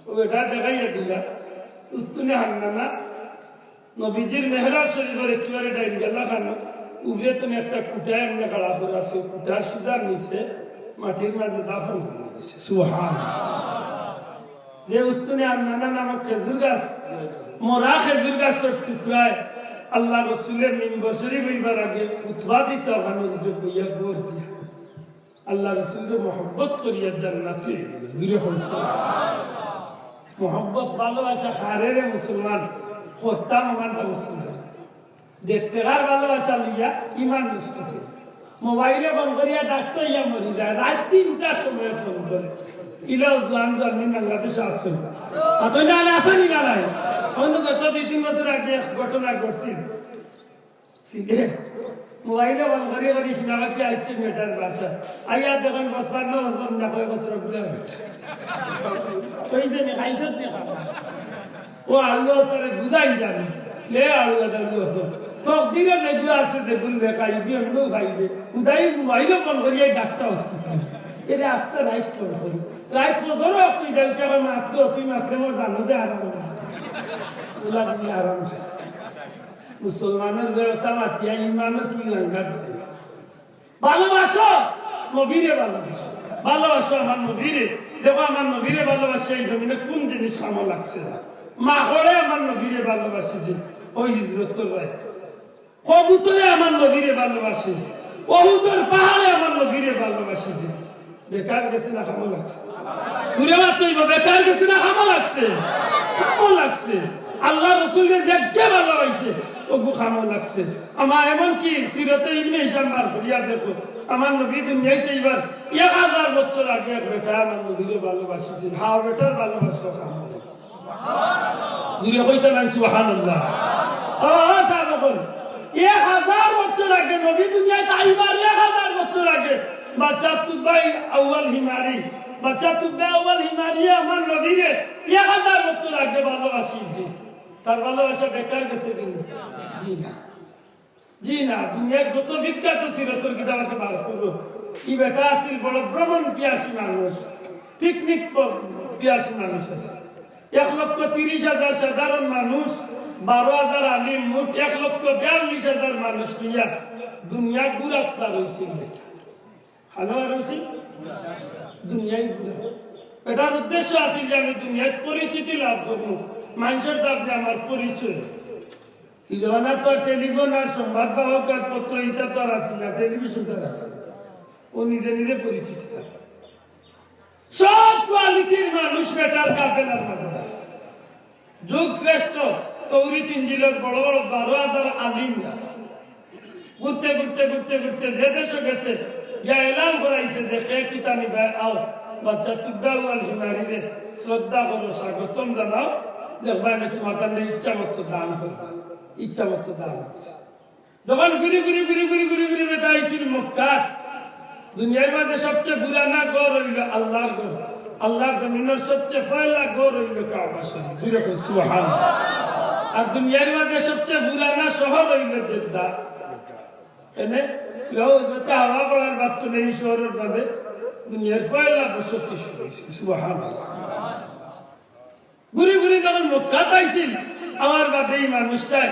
অউ বেটা দেখাইয়া দিলা, উস্তুনে হান্নানা নবীজির মেহরাব শরীফর একেবারে ডাইন গালা খানো, উপরে তনে একটা কুটা এমনে খাড়া করা আছে, অউ কুটার সুজা নিচে মাটির মাঝে দাফন করা অইছে। সুবহানাল্লাহ। যে উস্তুনে হান্নানা নামক খেজুর গাছ, মরা খেজুর গাছর টুকরায় আল্লাহ রসুলে মিম্বর শরীফ অইবার আগে খুতবা দিতা অখানর উপরে বইয়া গোর দিয়া। আল্লাহ রসুলরে মহব্বত করিয়া জান্নাতি। জোরে কইন। মহব্বত ভালোবাসা কারে রে মুসলমান, করতাম অখানটা মুসলমান। দেড় টেকার ভালোবাসা লইয়া ইমান নষ্ট করে। মোবাইলে ফোন করিয়া ডাক্তার ইয়া মরি যায়, রাইত তিনটার সময় ফোন করে। ইলাও জোয়ান জোয়ান নি বাংলাদেশো আছইন। অত জানে আছইন না নাই? অন্য গত দুই তিন বছর আগে এক ঘটনা ঘটছিল। সিলেট। মোবাইলে ফোন করি করি শুনা বাকি আইছে মেয়েটার বাসা। আইয়া দেখইন পঁচপান্ন বছর না কয় বছর বুড়া। কইছে নি, খাইছত নি খানা? ও আল্লাহ তারে বুঝাই জানে। লে আল্লাহ তারে বুঝাই। তকদিরে যেগু আছে, যেগুন লেখা, ইবি অন্য খাইবে। উদাই মোবাইলও ফোন করি, এই ডাক্তার হসপিটাল। এরে আস্তে রাইত ফোন করি। রাইত ফজর অক্ত তুই যাই, তুই আমার মাতলে, তুই মাতলে মোর জানো যে আরাম না। ওলা বুঝি আরাম খায়। মুসলমানের বেড়াতা মাতিয়া ইমানও কি গাঙ্গার ধরেছে। ভালোবাসো, নবীরে ভালোবাসো। ভালোবাসো আমার নবীরে। দেখো আমার নবীরে ভালোবাসি, এই জমিনে কোন জিনিস কামো লাগছে না। মা করে আমার নবীরে ভালোবাসিছে, ওই হিজরতর রায়। কবুতরে আমার নবীরে ভালোবাসিছে, অহুদর পাহাড়ে আমার নবীরে ভালোবাসিছে। বেকার গেছে না কামো লাগছে? ঘুরে মারতে হইব, বেকার গেছে না কামো লাগছে? কামো লাগছে। আল্লাহ রসুলরে যে কে ভালোবাসে, ওগু কামো লাগছে। আমার এমনকি সিরতে ইবনে হিশাম বার করিয়া দেখো, আমার নবী দুনিয়াইতে ইবার এক হাজার বছর আগে এক বেটা আমার নবীরে ভালোবাসিছিল। হ্যাঁ, বেটার ভালোবাসা কামো লাগছে। জুরে কইতা নাই সুবহানাল্লাহ। ও, ও, সাহাবাগণ, এক হাজার বছর আগে নবী দুনিয়াইতে আইবার এক হাজার বছর আগে বাচ্চা তুবাই আউয়াল হিমারি, বাচ্চা তুবাই আউয়াল হিমারি আমার নবীরে এক হাজার বছর আগে ভালোবাসিছে। তার ভালোবাসা বেকার গেছে কিন্তু? জি না। জি না, দুনিয়ার যত বিখ্যাত সিরতর কিতাব আছে বার করো। ই বেটা আছিল বড় ভ্রমণ পিয়াসী মানুষ, পিকনিক প-, পিয়াসী মানুষ আছে। এক লক্ষ তিরিশ হাজার সাধারণ মানুষ, বারো হাজার আলিম, মোট এক লক্ষ বিয়াল্লিশ হাজার মানুষ নিয়া দুনিয়া ঘুরাত বার হইছিল বেটা। খানো আর হইছিল? দুনিয়ায় ঘুরা। বেটার উদ্দেশ্য আছিল যে আমি দুনিয়ায় পরিচিতি লাভ করবো, মানুষের সামনে আমার পরিচয়। ই জমানার তো আর টেলিফোন আর সংবাদ বাহক আর পত্র ইটা তো আর আছিল না, টেলিভিশন তো আর আছিল না। ও নিজে নিজে পরিচিত থাকে। সব কোয়ালিটির মানুষ বেটার কাফেলার মাঝে আছে। যুগ শ্রেষ্ঠ তৌরিত ইঞ্জিলর বড় বড় বারো হাজার আলিম আছে। ঘুরতে ঘুরতে ঘুরতে ঘুরতে যে দেশে গেছে, গিয়া এলান করাইছে যে কে কিতা নিবায় আও, বাচ্চা তুবাই আউয়াল হিমারিরে শ্রদ্ধা করো, স্বাগতম জানাও, দেখবায় আমি তোমার তানরে ইচ্ছা মতো দান করবো, ইচ্ছা মতো দান করছে। যখন ঘুরি ঘুরি ঘুরি ঘুরি ঘুরি ঘুরি বেটা আইছিল মক্কা, দুনিয়ার মাঝে সবচেয়ে পুরানা ঘর হইল আল্লাহর ঘর, আল্লাহর জমিনের সবচেয়ে পয়লা ঘর হইল কাবা শরীফ। জুরে কই সুবহানাল্লাহ। আর দুনিয়ার মাঝে সবচেয়ে পুরানা শহর হইল জেদ্দা। এনে লও যেটা হাওয়া পড়ার বাদ তো নেই শহরের মাঝে দুনিয়ার পয়লা বসতি শুরু হইছে। সুবহানাল্লাহ। ঘুরি ঘুরি যখন মক্কাত আইছিল, আমার বাদে এই মানুষটায়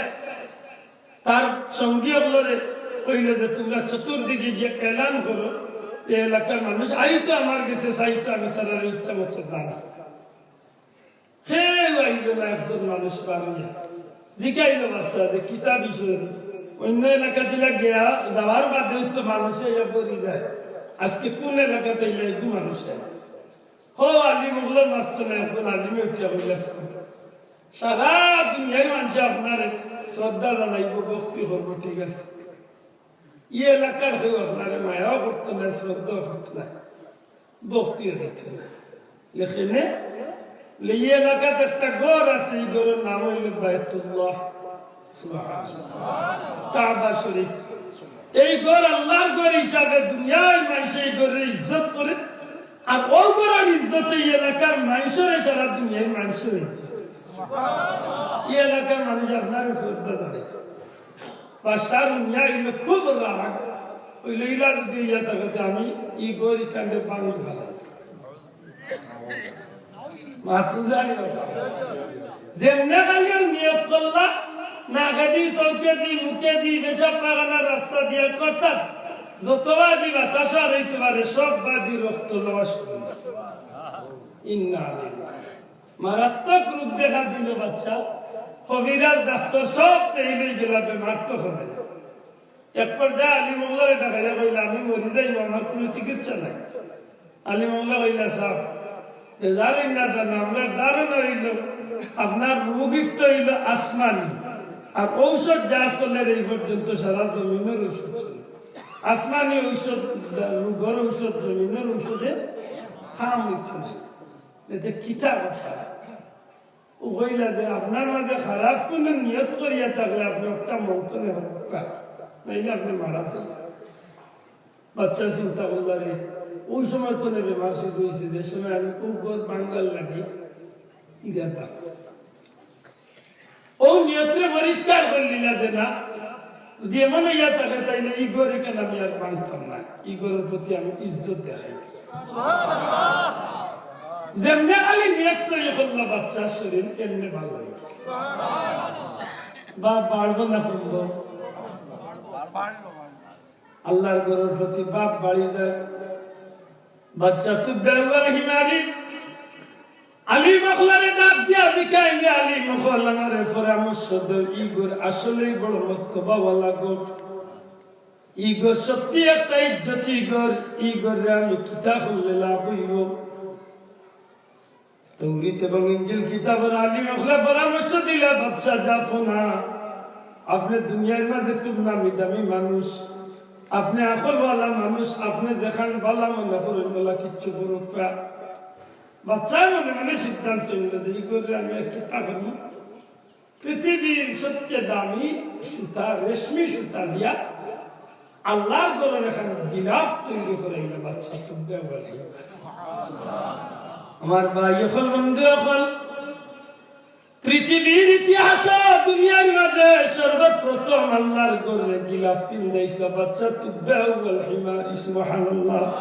তার সঙ্গী অকলরে কইল যে, "তোমরা চতুর্দিকে গিয়া এলান করো, এই এলাকার মানুষ আইতো আমার গেছে, চাইতো আমি তারারে ইচ্ছা মতো দান।" কেউ আইল না, একজন মানুষ বার অইয়া জিকাইল বাচ্চা যে, "কিতা বিষয়?" অন্য এলাকা দিলা গিয়া যাওয়ার বাদে তো মানুষে ইয়া পড়ি যায়, আজকে কোন এলাকাত আইলা একটু মানুষ নাই। হো আলিম অকলর মাঝখানো একজন আলিমে উঠিয়া কইলা, "সারা দুনিয়ার মানুষে আপনারে শ্রদ্ধা জানাইবো, ভক্তি করবো, ঠিক আছে। ই এলাকার কেউ আপনারে মায়াও করতো না, শ্রদ্ধাও করতো না, ভক্তিও দিত না। লেখেনে, লে ই এলাকাত একটা ঘর আছে, ই ঘরর নাম হইল বায়তুল্লাহ।" সুবহানাল্লাহ। কাবা শরীফ। এই ঘর আল্লাহর ঘর হিসাবে দুনিয়ার মানুষে এই ঘরর ইজ্জত করে, আর ও ঘরর ইজ্জতে এই এলাকার মানুষরে সারা দুনিয়ার মানুষর ইজ্জত। এই এলাকার মানুষ আপনারে শ্রদ্ধা জানাইছে। বাদশার উনিয়া হইল খুব রাগ, হইল ইলা যদি ইয়া থাকে তে আমি ই ঘর ইখানরে ভাঙি ফালাই। মাতু জানি না। যেমনে খালি নিয়ত করলা, নাকেদি, চউখেদি, মুখেদি, পেশাব পায়খানার রাস্তা দিয়া করতাম, যত বাদি বাতাস আর হইতে পারে, সব বাদি রক্ত দেওয়া শুরু। ইন্না লিল্লাহ। মারাত্মক রূপ দেখা দিল বাচ্চা। কবিরাজ ডাক্তার সব ফেল হয়ে গেল, বেমার তো হবে না। এক পর্যায়ে আলী মোল্লারে ডাকাইয়া কইলা, "আমি মরি যাই, আমার কোনো চিকিৎসা নাই।" আলী মোল্লা কইলা, "সাব, বেজার হইন না জানো, আমরার ধারণা হইল আপনার রোগ একটা হইল আসমানি, আর ঔষধ যা চলের এই পর্যন্ত সারা জমিনের ঔষধ চলে। আসমানি ঔষধ, রোগর ঔষধ জমিনের ঔষধে কাম হইতো না।" এতে কিতা কথা? ও কইলা যে, "আপনার মাঝে খারাপ কোনো নিয়ত করিয়া থাকলে আপনি একটা মন্ত্র নেবেন, নাইলে আপনি মারা যাবেন।" বাচ্চা চিন্তা করলা রে, ওই সময় তো নেবে মাসি কইছে যে সময় আমি খুব ঘর বাঙ্গাল লাগি ইরাদা করছি। ও নিয়তরে পরিষ্কার করলিলা যে না, যদি এমন হইয়া থাকে তাইলে ই ঘর এখানে আমি আর বাঁধতাম না, ই ঘরের প্রতি আমি ইজ্জত দেখাই। যেমনে খালি নিয়ত সহি করলা বাচ্চার শরীর এমনে ভালো হইল। বাপ বাড়বো না কমবো? আল্লাহর ঘরের প্রতি বাপ বাড়ি যায়। বাচ্চা তুব্বা ওয়াল হিমারি আলিম অকলরে ডাক দিয়া জিকাইন যে, আলিম অকল, আমারে পরামর্শ দেও, ই ঘর আসলেই বড় মর্তবাওয়ালা ঘর, ই ঘর সত্যি একটা ইজ্জতি ঘর, ই ঘররে আমি কিতা করলে লাভ হইব? তৌরিত এবং ইঞ্জিল কিতাবর আলিম অকলে পরামর্শ দিলা, বাচ্চা যাপো না, আপনে দুনিয়ার মাঝে খুব নামি দামি মানুষ, আপনে আকলওয়ালা মানুষ, আপনে যেখান বালা মনে করইন বালা কিচ্ছু করুক্কা। বাচ্চায় মনে মনে সিদ্ধান্ত নিল যে ই ঘররে আমি আর কিতা করমু? পৃথিবীর সবচেয়ে দামি সুতা, রেশমি সুতা দিয়া আল্লাহর ঘরর এখান গিলাফ তৈরি করাইল বাচ্চা তুব্বা ওয়াল হিমারি। আমার ভাই অকল, বন্ধু অকল, পৃথিবীর ইতিহাসো দুনিয়ার মাঝে সর্বপ্রথম আল্লাহর ঘররে গিলাফ পিন্দাইছিল বাচ্চা তুব্বা ওয়াল হিমারি। সুবহানাল্লাহ।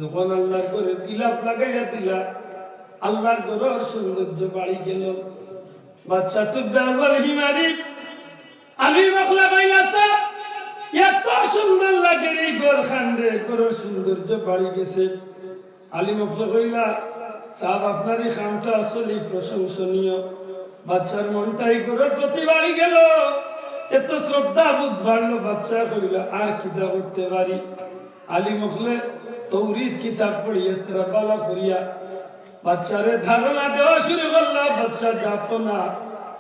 যখন আল্লাহর ঘররে গিলাফ লাগাইয়া দিলা, আল্লাহর ঘরর সৌন্দর্য বাড়ি গেল। বাচ্চা তুব্বা ওয়াল হিমারি আলিম অকলে কইলা, "সাব, এত সুন্দর লাগে ই ঘরখানরে, ঘরর সৌন্দর্য বাড়ি গেছে।" আলিম অকলে কইলা, "সাব, আপনার ই কামটা আসলেই প্রশংসনীয়।" বাচ্চার মনটা ই ঘরর প্রতি বাড়ি গেল, এত শ্রদ্ধাবোধ বাড়লো। বাচ্চায় কইলা, "আর কিতা করতে পারি?" আলিম অকলে তৌরিত কিতাব পড়িয়া তারা বালা করিয়া বাচ্চারে ধারণা দেওয়া শুরু করলা, বাচ্চা যাপো না,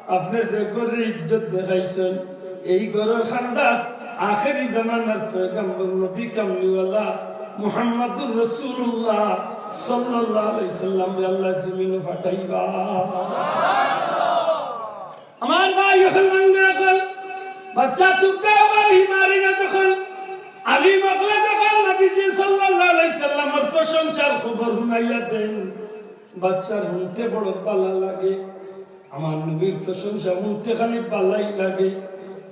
আপনে যে ঘরর ইজ্জত দেখাইছইন, এই ঘরর খান্দাত আখেরি জামানার পয়গম্বর নবী কামলিওয়ালা মুহাম্মাদুর রাসূলুল্লাহ সাল্লাল্লাহু আলাইহি সাল্লামরে আল্লাহ জমিনো পাঠাইবা। আমার ভাই অকল, বন্ধু অকল, বাচ্চা তুব্বা ওয়াল হিমারিরে যখন আলিম অকলে যখন নবীজি সাল্লাল্লাহু আলাইহি সাল্লামর প্রশংসার খবর হুনাইয়া দেন, বাচ্চার হুনতে বড় বালা লাগে। আমার নবীর প্রশংসা হুনতে খালি বালাই লাগে।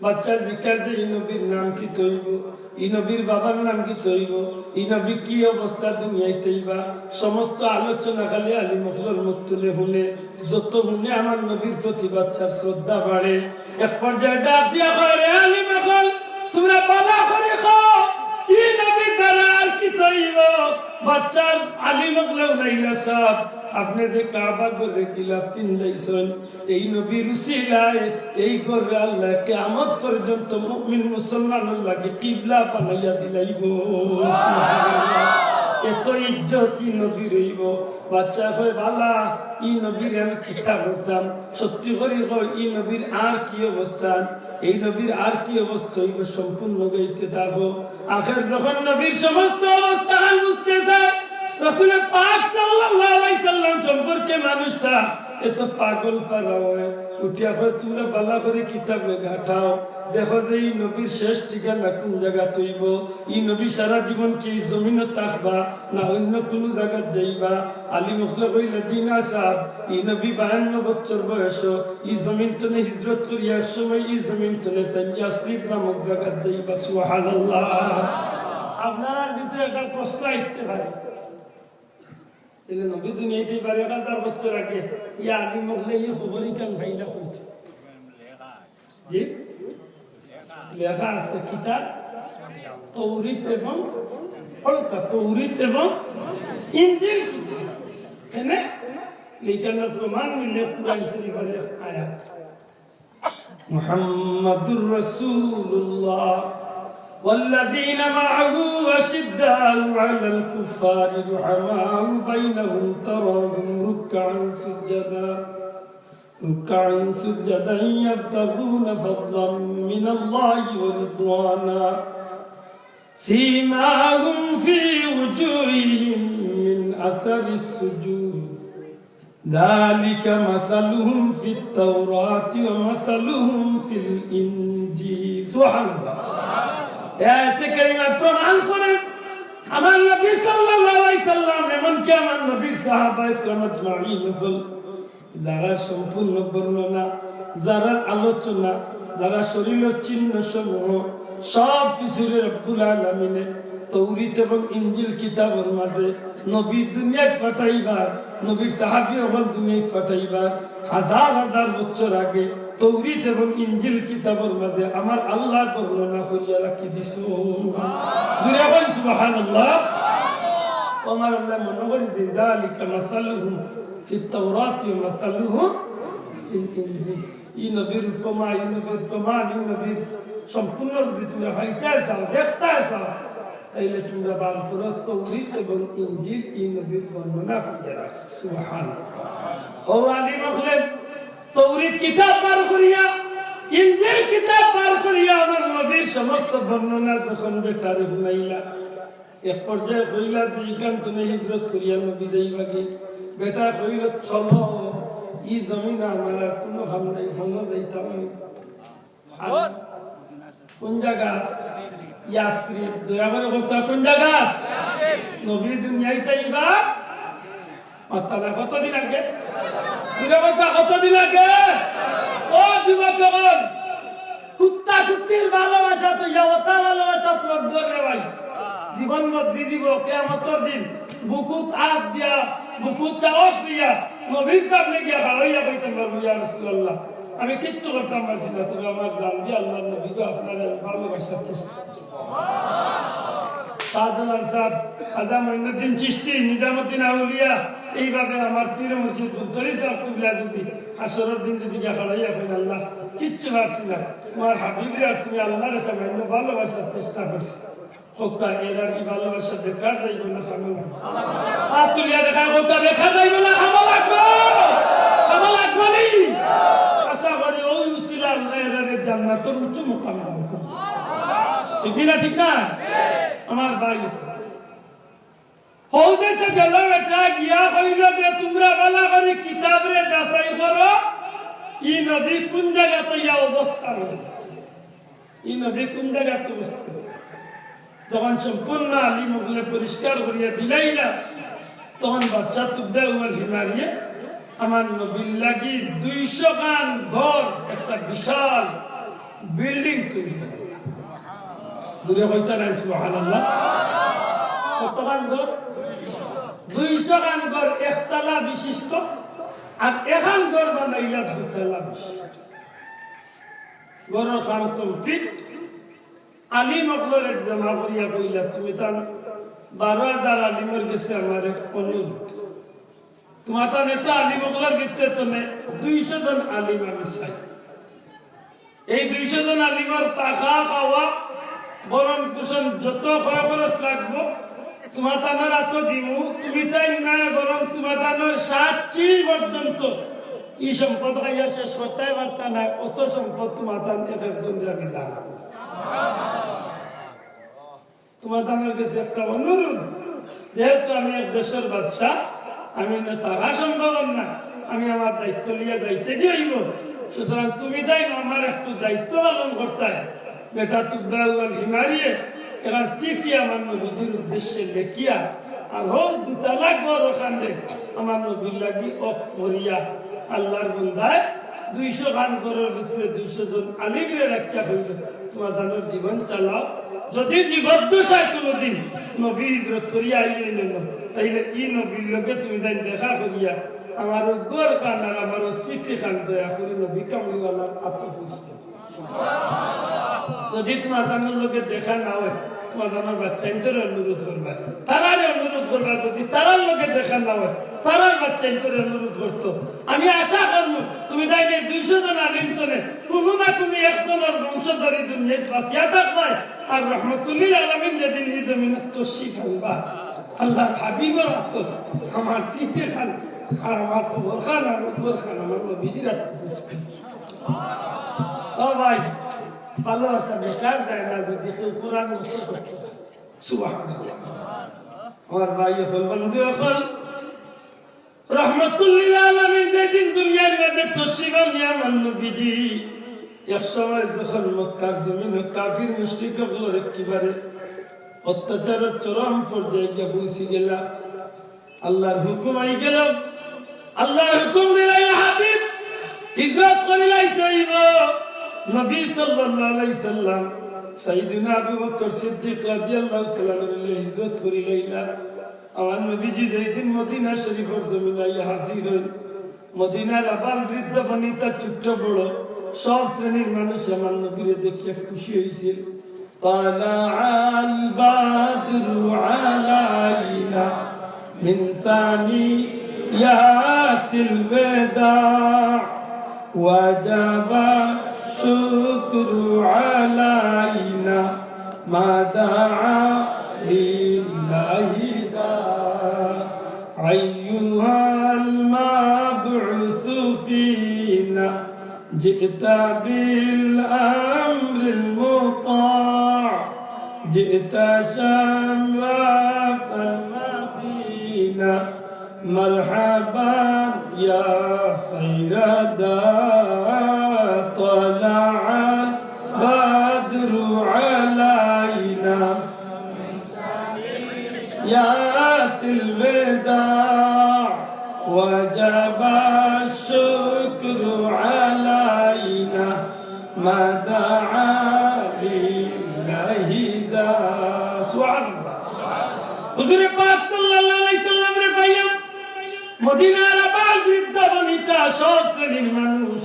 বাচ্চা জিকার যে, "ই নবীর নাম কিতা অইবো? ই নবীর বাবার নাম কিতা অইবো? ই নবী কি অবস্থা দুনিয়াইত আইবা?" সমস্ত আলোচনা খালি আলিম অকলর মুখ তুলে হুনে। যত হুনে আমার নবীর প্রতি বাচ্চার শ্রদ্ধা বাড়ে। এক পর্যায়ে ডাক দিয়া কয়, "রে আলিম অকল, তুমরা বালা করি কও, ই নবীর দ্বারা আর কিতা অইবো?" বাচ্চার আলিম অকলে হুনাইলা, "সাব, আপনে যে কাবা ঘররে গিলাফ পিন্দাইছইন, এই নবীর উসিলায় এই ঘররে আল্লায় কিয়ামত পর্যন্ত মুমিন মুসলমানর লাগি কিবলা বানাইয়া দিলাইবো।" সুবহানাল্লাহ। এত ইজ্জত ই নবীর অইবো। বাচ্চায় কয়, "বালা, ই নবীর আমি কিতা করতাম? সত্যি করি কও, ই নবীর আর কি অবস্থা? এই নবীর আর কি অবস্থা অইবো? সম্পূর্ণ গাইতে থাকো।" আখের যখন নবীর সমস্ত অবস্থাখান বুঝতে চায়, রাসূলে পাক সাল্লাল্লাহু আলাইহি সাল্লাম সম্পর্কে মানুষটা এত পাগল পারা অয়, উঠিয়া কয়, "তুমরা বালা করি কিতাবে ঘাটাও, দেখো যে ই নবীর শেষ ঠিকানা কুন জাগাত অইবো, ই নবী সারা জীবন কি ই জমিনো থাকবা না অইন্য কুনু জাগাত যাইবা?" আলিম অকলে কইলা, "জি না সাব, ই নবী বায়ান্ন বছর বয়সো ই জমিন তনে হিজরত করিয়া এক সময় ই জমিন তনে তাইন ইয়াসরিব নামক জাগাত যাইবা।" সুবহানাল্লাহ। আপনারার ভিতরে একটা প্রশ্ন আইতে পারে, তাইলে নবী দুনিয়াইত আইবার এক হাজার বছর আগে ই আলিম অকলে ই খবর ইখান পাইলা কই থাকি? জি? লেখা আছে কিতাব তৌরিত এবং, পড়তা তৌরিত এবং ইঞ্জিল কিতাব। এনে ইখানর প্রমাণ মিলে কুরআন শরীফর এক আয়াত। محمد رسول الله والذين معه أشداء على الكفار رحماء بينهم تراهم ركعا سجدا ركعا سجدا يبتغون فضلا من الله ورضوانا سيماهم في وجوههم من أثر السجود ذلك مثلهم في التوراة ومثلهم في الإنجيل। সুবহানাল্লাহ। এই আয়াতে কারিমা প্রমাণ করে আমার নবী সাল্লাল্লাহু আলাইহি সাল্লাম, এমনকি আমার নবীর সাহাবা একরাম আজমাইন হকল, যারা সম্পূর্ণ বর্ণনা, যারা আলোচনা, যারা শরীরর চিহ্ন সমূহ, সব কিছুরে রব্বুল আলামিনে তৌরিত এবং ইঞ্জিল কিতাবর মাঝে নবী দুনিয়াত পাঠাইবার, নবীর সাহাবী হকল দুনিয়াত পাঠাইবার হাজার হাজার বছর আগে তৌরিত এবং ইঞ্জিল কিতাবর মাঝে আমার আল্লায় বর্ণনা করিয়া রাখি দিছইন। জুরে কইন সুবহানাল্লাহ। ও আমার আল্লায় মনো করি দিছইন, যালিকা মাসালুহুম ফিত তাওরাতি ওয়া মাসালুহুম ফিল ইঞ্জিল। ই নবীর উপমা, ই নবীর প্রমাণ, ই নবীর সম্পূর্ণ যদি তুমরা পাইতায় চাও, দেখতায় চাও, তাইলে তুমরা বার করো তৌরিত এবং ইঞ্জিল, ই নবীর বর্ণনা করিয়া রাখছে। সুবহানাল্লাহ। ও আলিম অকলে, তৌরিত কিতাব বার করিয়া, ইঞ্জিল কিতাব বার করিয়া আমার নবীর সমস্ত বর্ণনা যখন বেটারে হুনাইলা, এক পর্যায়ে কইলা যে, "ইখান তুমি হিজরত করিয়া নবী যাইবাগি।" বেটা কইল, "চলো, ই জমিন আমার আর কুনু কাম নাই, হনো যাইতাম আমি।" আর কোন জাগা? ইয়াসরিব। দয়া করি কউক্কা, কোন জাগা? নবী দুনিয়াত আইবা। অর্থাৎ কতদিন আগে? দয়া করি কউক্কা, কতদিন আগে? ও যুবক অকল, কুত্তা কুত্তির ভালোবাসা তো ইয়া, অতা ভালোবাসা শ্রদ্ধা রে ভাই। জীবন বদলি দিব কিয়ামতর দিন। বুকুত আত দিয়া, বুকুত সাহস দিয়া, নবীর সামনে গিয়া খাড়াইয়া কইতাম পারবো, "ইয়া রাসূলুল্লাহ, আমি কিচ্ছু করতাম পারছি না, তবে আমার জান দিয়া আল্লাহর নবী গো, আপনারে আমি ভালোবাসার চেষ্টা করছি।" শাহজালাল সাহেব, খাজা মঈনুদ্দিন চিশতি, নিজামুদ্দিন আউলিয়া, এইভাবে আমার পীর মুর্শিদ ফুলতলি সাহেব কিবলা যদি হাশরর দিন যদি গিয়া খাড়াইয়া কইন, "আল্লাহ, কিচ্ছু পারছি না, তোমার হাবিবরে আর তুমি আল্লাহরে সামান্য ভালোবাসার চেষ্টা করছি।" কউক্কা, এরা কি ভালোবাসা বেকার যাইবো না, খামো লাগবো? আত তুলিয়া দেখায় কউক্কা, বেকার যাইবো না, খামো লাগবো? খামো লাগবো নি? আশা করি ওই উসিলা আল্লাহ এরারে জান্নাতর উচ্চ মুকাম দান করবো। ঠিক না, ঠিক না? আমার ভাই, হউ দেশে গেল বেটা, গিয়া কইল যে, "তুমরা ভালা করি কিতাবরে যাচাই করো, ই নবী কুন জাগাত ইয়া অবস্থান।" ই নবী কুন জাগাত অবস্থিত? যখন সম্পূর্ণ আলিম অকলে পরিষ্কার করিয়া দিলাইলা, তখন বাদশা তুব্বা ওয়াল হিমারিয়ে আমার নবীর লাগি দুইশো খান ঘর, একটা বিশাল বিল্ডিং তৈরি করে। জুরে কইতা নায় সুবহানাল্লাহ। কত খান ঘর? দুইশো খান ঘর, একতলা বিশিষ্ট, আর এখান ঘর বানাইলা দুতলা বিশিষ্ট। ঘরর কাম complete। আলিম অকলরে জমা করিয়া কইলা, "তুমি তান বারো হাজার আলিমর গেছে আমার এক অনুরোধ। তোমার তান একটা আলিম অকলর ভিতরে তনে দুইশো জন আলিম আমি চাই। এই দুইশো জন আলিমর থাকা খাওয়া, ভরণ পোষণ যত খয় খরচ লাগবো, তোমার তানর আতো দিমু, তুমি তাইন নায় বরং তোমার তানর সাত চিরি পর্যন্ত ই সম্পদ খাইয়া শেষ করতায় পারতা নায়, অত সম্পদ তোমার তান এক একজনরে আমি দান করমু।" তোমার তানর গেছে একটা অনুরোধ, যেহেতু আমি এক দেশর বাদশা, আমি অনো থাকা সম্ভব না, আমি আমার দায়িত্ব লইয়া যাইতে গিয়া অইবো, সুতরাং তুমি তাইন আমার একটু দায়িত্ব পালন করতায়। বেটা তুব্বা ওয়াল হিমারিয়ে এখান চিঠি আমার নবীজির উদ্দেশ্যে লেখিয়া, আর হউ দুতলা ঘর অখানে আমার নবীর লাগি অক করিয়া আল্লাহর বন্দায় দুইশো খান ঘরর ভিতরে দুইশো জন আলিমরে রাখিয়া কইল, "তোমার তানর জীবন চালাও, যদি জীবদ্দশায় কোনোদিন নবী হিজরত করিয়া আইলে নেন, তাইলে ই নবীর লগে তুমি তাইন দেখা করিয়া আমার অউ ঘর খান আর আমার অউ চিঠি খান দয়া করি নবী কামলিওয়ালার আতো পৌঁছাও।" যদি তোমার তানর লগে দেখা না অয়, তোমার তানর বাচ্চাইন্তরে অনুরোধ করবা, তারারে অনুরোধ করবা, যদি তারার লগে দেখা না অয়, তারার বাচ্চাইন্তরে অনুরোধ করতো। আমি আশা করমু, তুমি তাইন এই দুইশো জন আলিম তনে কুনু না কুনু একজনর বংশধরী দুনিয়াত বাঁচিয়া থাকবায়, আর রহমতুল্লিল আলামিন যেদিন ই জমিনো তশরিফ আনবা, আল্লাহর হাবিবর আতো আমার চিঠি খান আর আমার কবর খান আর অউ ঘর খান আমার নবীজির আতো পৌঁছাইবা। ও ভাই, ভালোবাসা বেকার যায় না যদি কেউ কোরআন মুখস্থ করতে পারে। সুবহানাল্লাহ। আমার ভাই অকল, বন্ধু অকল, রহমতুল্লিল আলামিন যেদিন দুনিয়ার মাঝে তশরিফ আনিয়া আমার নবীজি, এক সময় যখন মক্কার জমিনো কাফির মুশরিক অকলর একেবারে অত্যাচারর চরম পর্যায়ে গিয়া পৌঁছি গেলা। আল্লাহর হুকুম আই গেল, আল্লাহর হুকুম দিলা, ইয়া হাবিব, হিজরত করিলাইতে অইবো। নবী সাল্লাল্লাহু আলাইহি সাল্লাম সাইয়েদুনা আবু বকর সিদ্দিক রাদিয়াল্লাহু তাআলা আনহু হিজরত করিলাইলা। আমার নবীজি যেই দিন মদিনা শরীফর জমিন আইয়া হাজির অইল, মদিনার আবাল বৃদ্ধ বনিতা ছোট বড় সব শ্রেণীর মানুষ আমার নবীরে দেখিয়া খুশি অইছিল। طلع البدر علينا من ثنيات الوداع وجب الشكر علينا ما دعا لله داع. أيها المبعوث فينا جئت بالأمر المطاع، جئت شرفت المدينة، مرحبا يا خير داع. طلع البدر علينا يا الوداع، وجب الشكر علينا ما دعا لله داع. সুবহানাল্লাহ। হুজুরে পাক সাল্লাল্লাহু আলাইহি সাল্লামরে পাইয়া মদিনার আবাল বৃদ্ধ বনিতা সব শ্রেণীর মানুষ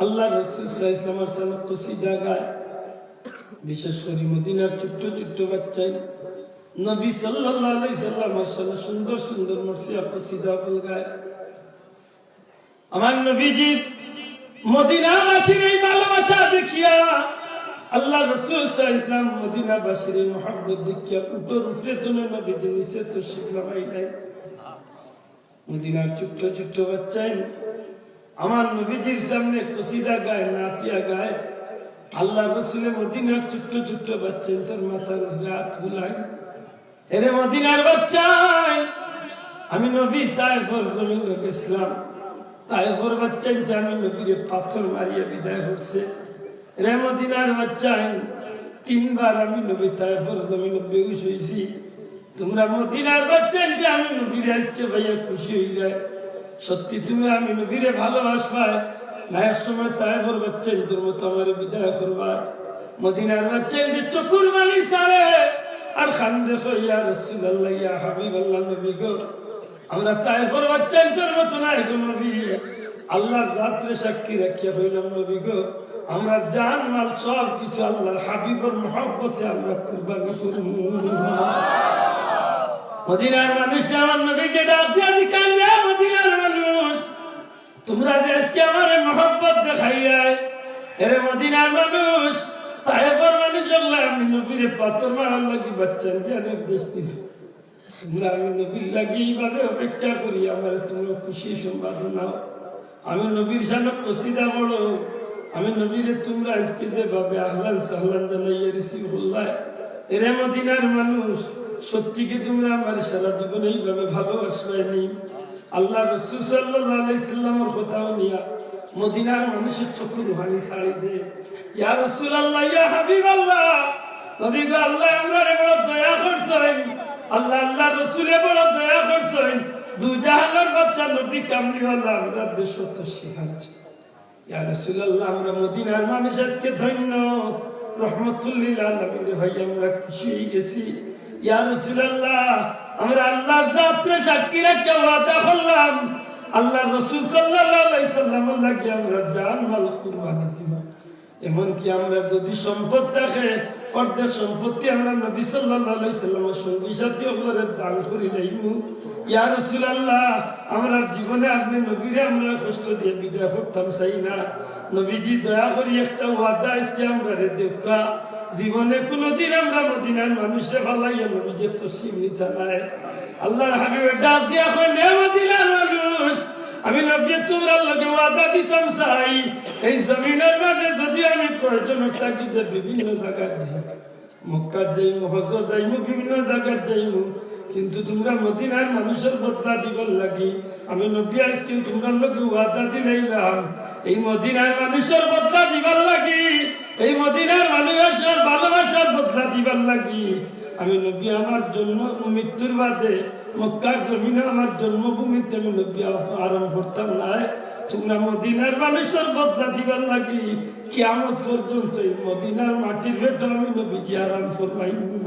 আল্লাহর রাসূল সাল্লাল্লাহু আলাইহি ওয়াসাল্লামর শানে কসিদা গায়। বিশেষ করি মদিনার ছোট্ট ছোট্ট বাচ্চায় নবী সাল্লাল্লাহু আলাইহি সাল্লামর শানে সুন্দর সুন্দর মরসিয়া কসিদা গায়। আমার নবীজি মদিনাবাসীর এই ভালোবাসা দেখিয়া, আল্লাহর রাসূল সাল্লাল্লাহু আলাইহি ওয়াসাল্লাম মদিনাবাসীর এই মহব্বত দেখিয়া উটর উপরে তুলে নবীজি নিচে তশরিফ লামাইলেন। মদিনার ছোট্ট ছোট্ট বাচ্চায় আমার নবীজির সামনে কসিদা গায়, নাতিয়া গায়। আল্লাহর রাসূলে মদিনার ছোট্ট ছোট্ট বাচ্চায় তার মাথার উপরে আত বুলায়। এরে মদিনার বাচ্চায়, আমি নবী তায়েফর জমিনো গেছিলাম। তায়েফর বাচ্চাইন্তে আমি নবীরে পাথর মারিয়া বিদায় করছে। রে মদিনার বাচ্চাইন, তিনবার আমি নবী তায়েফর জমিনো বেহুশ অইছি। তুমরা মদিনার বাচ্চাইন্তে আমি নবীরে আইজকে পাইয়া খুশি অইরায়। সত্যি তুমরা আমি নবীরে ভালোবাসবায়, না এক সময় তায়েফর বাচ্চাইন্তর মতো আমারে বিদায় করবায়? মদিনার বাচ্চাইন্তে চকুর পানি ছাড়ে আর কান্দে, কয়, ইয়া রাসূলুল্লাহ, ইয়া হাবিবাল্লাহ, নবী গো, আমরা তায়েফর বাচ্চাইন্তর মতো নায় গো নবী। আল্লাহর জাতরে সাক্ষী রাখিয়া কইলাম নবী গো, আমরার জান মাল সব কিছু আল্লাহর হাবিবর মহব্বতে আমরা কুরবানি করমু। মদিনার মানুষরে আমার নবীজি ডাক দিয়া জিকাইলা, মদিনার মানুষ, তুমরা যে আইজকে আমারে মহব্বত দেখাইরায়, এরে মদিনার মানুষ, তায়েফর মানুষ অকলে আমি নবীরে পাথর মারার লাগি বাচ্চাইন্তে নির্দেশ দিল। তুমরা আমি নবীর লাগি এইভাবে অপেক্ষা করি, আমারে তুমরা খুশি সংবাদ হুনাও। আমি নবীর শানো কসিদা পড়ো, আমি নবীরে তুমরা আইজকে যেভাবে আহলান সাহলান জানাইয়া receive করলায়, এরে মদিনার মানুষ, সত্যি কি তুমরা আমারে সারা জীবন এইভাবে ভালোবাসবায় নি? আল্লাহর রাসূল সাল্লাল্লাহু আলাইহি সাল্লামর কথা হুনিয়া মদিনার মানুষর চকুর পানি ছাড়ি দেয়। ইয়া রাসূলুল্লাহ, ইয়া হাবিবাল্লাহ, নবী গো, আল্লায় আমরারে বড় দয়া করছইন, আল্লাহ, আল্লাহর রাসূলে বড় দয়া করছইন, দুই জাহানর বাদশা নবী কামলিওয়ালা আমরার দেশো তশরিফ আনছইন। ইয়া রাসূলুল্লাহ, আমরা মদিনার মানুষ আইজকে ধন্য, রহমতুল্লিল আলামিনরে পাইয়া আমরা খুশি অইগেছি। ইয়া রাসূলুল্লাহ, আমরা আল্লাহর জাতরে সাক্ষী রাখিয়া ওয়াদা করলাম, আল্লাহর রাসূল সাল্লাল্লাহু আলাইহি সাল্লামর লাগি আমরা জান মাল কুরবানি দিমু। এমনকি আমরা যদি সম্পদ থাকে, অর্ধেক সম্পত্তি আমরা নবী সাল্লাল্লাহু আলাইহি সাল্লামর সঙ্গী সাথী অকলরে দান করিলাইমু। ইয়া রাসূলুল্লাহ, আমরার জীবনে আপনে নবীরে আমরা কষ্ট দিয়া বিদায় করতাম চাই না। নবীজি, দয়া করি একটা ওয়াদা আইজকে আমরারে দেউক্কা, জীবনে কুনুদিন আমরা মদিনার মানুষরে ফালাইয়া নবীজি তশরিফ নিতা নায়। আল্লাহর হাবিবে ডাক দিয়া কইলা, এ মদিনার মানুষ, আমি নবীয়ে তুমরার লগে ওয়াদা দিতাম চাই, এই জমিনর মাঝে যদি আমি প্রয়োজনর তাগিদে বিভিন্ন জাগাত যাই, মক্কাত যাইমু, হজ্জো যাইমু, বিভিন্ন জাগাত যাইমু, কিন্তু তুমরা মদিনার মানুষর বদলা দিবার লাগি আমি নবী আইজকে তুমরার লগে ওয়াদা দিলাইলাম, এই মদিনার মানুষর বদলা দিবার লাগি, এই মদিনার মানুষর ভালোবাসার বদলা দিবার লাগি আমি নবী আমার জন্ম, মৃত্যুর বাদে মক্কার জমিনে আমার জন্মভূমিতে আমি নবী আ-, আরাম করতাম নায়। তুমরা মদিনার মানুষর বদলা দিবার লাগি কিয়ামত পর্যন্ত এই মদিনার মাটির পেটো আমি নবীজি আরাম ফরমাইমু।"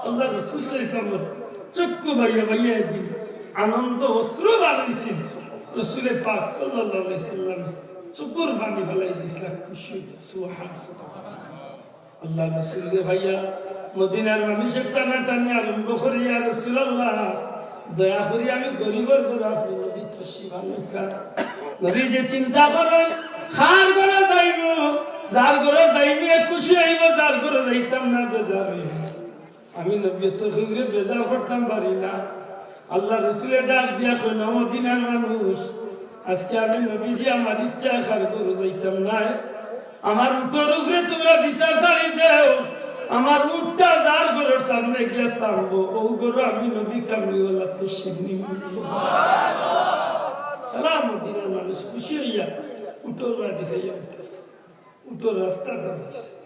আল্লার রসুল সাল্লাল্লাহু আলাইহি ওয়াসাল্লাম চক্ষু বাইয়া বাইয়া এদিন আনন্দ অশ্রু বারইছিল। রসুলে পাক সাল্লাল্লাহু আলাইহি ওয়াসাল্লাম চক্ষুর পানি ফালাই দিছলা খুশি। সুবহানাল্লাহ। আল্লার রসুলরে পাইয়া মদিনার মানুষে টানাটানি আরম্ভ করে, "ইয়া রাসূলুল্লাহ, দয়া করি আমি গরিবর ঘরো আপনে নবী তশরিফ আনউক্কা।" নবীজি চিন্তা করইন, "কার ঘরো যাইমু? যার ঘরো যাইমু এ খুশি অইবো, যার ঘরো যাইতাম না বেজার অইবো।" আমি নবী তো কেউরে বেজার করতাম পারি না। আল্লার রসুলে ডাক দিয়া কইন, "ও মদিনার মানুষ, আজকে আমি নবীজি আমার ইচ্ছায় কার ঘরো যাইতাম নায়। আমার উটর উপরে তুমরা বিচার ছাড়ি দেও, আমার উটটা যার ঘরর সামনে গিয়া থামবো, অউ ঘরো আমি নবী কামলিওয়ালা তশরিফ নিমু।" সারা মদিনার মানুষ খুশি অইয়া উটর বাদি যাইয়া উঠতেছে, উটর রাস্তা দাঁড়াইছে।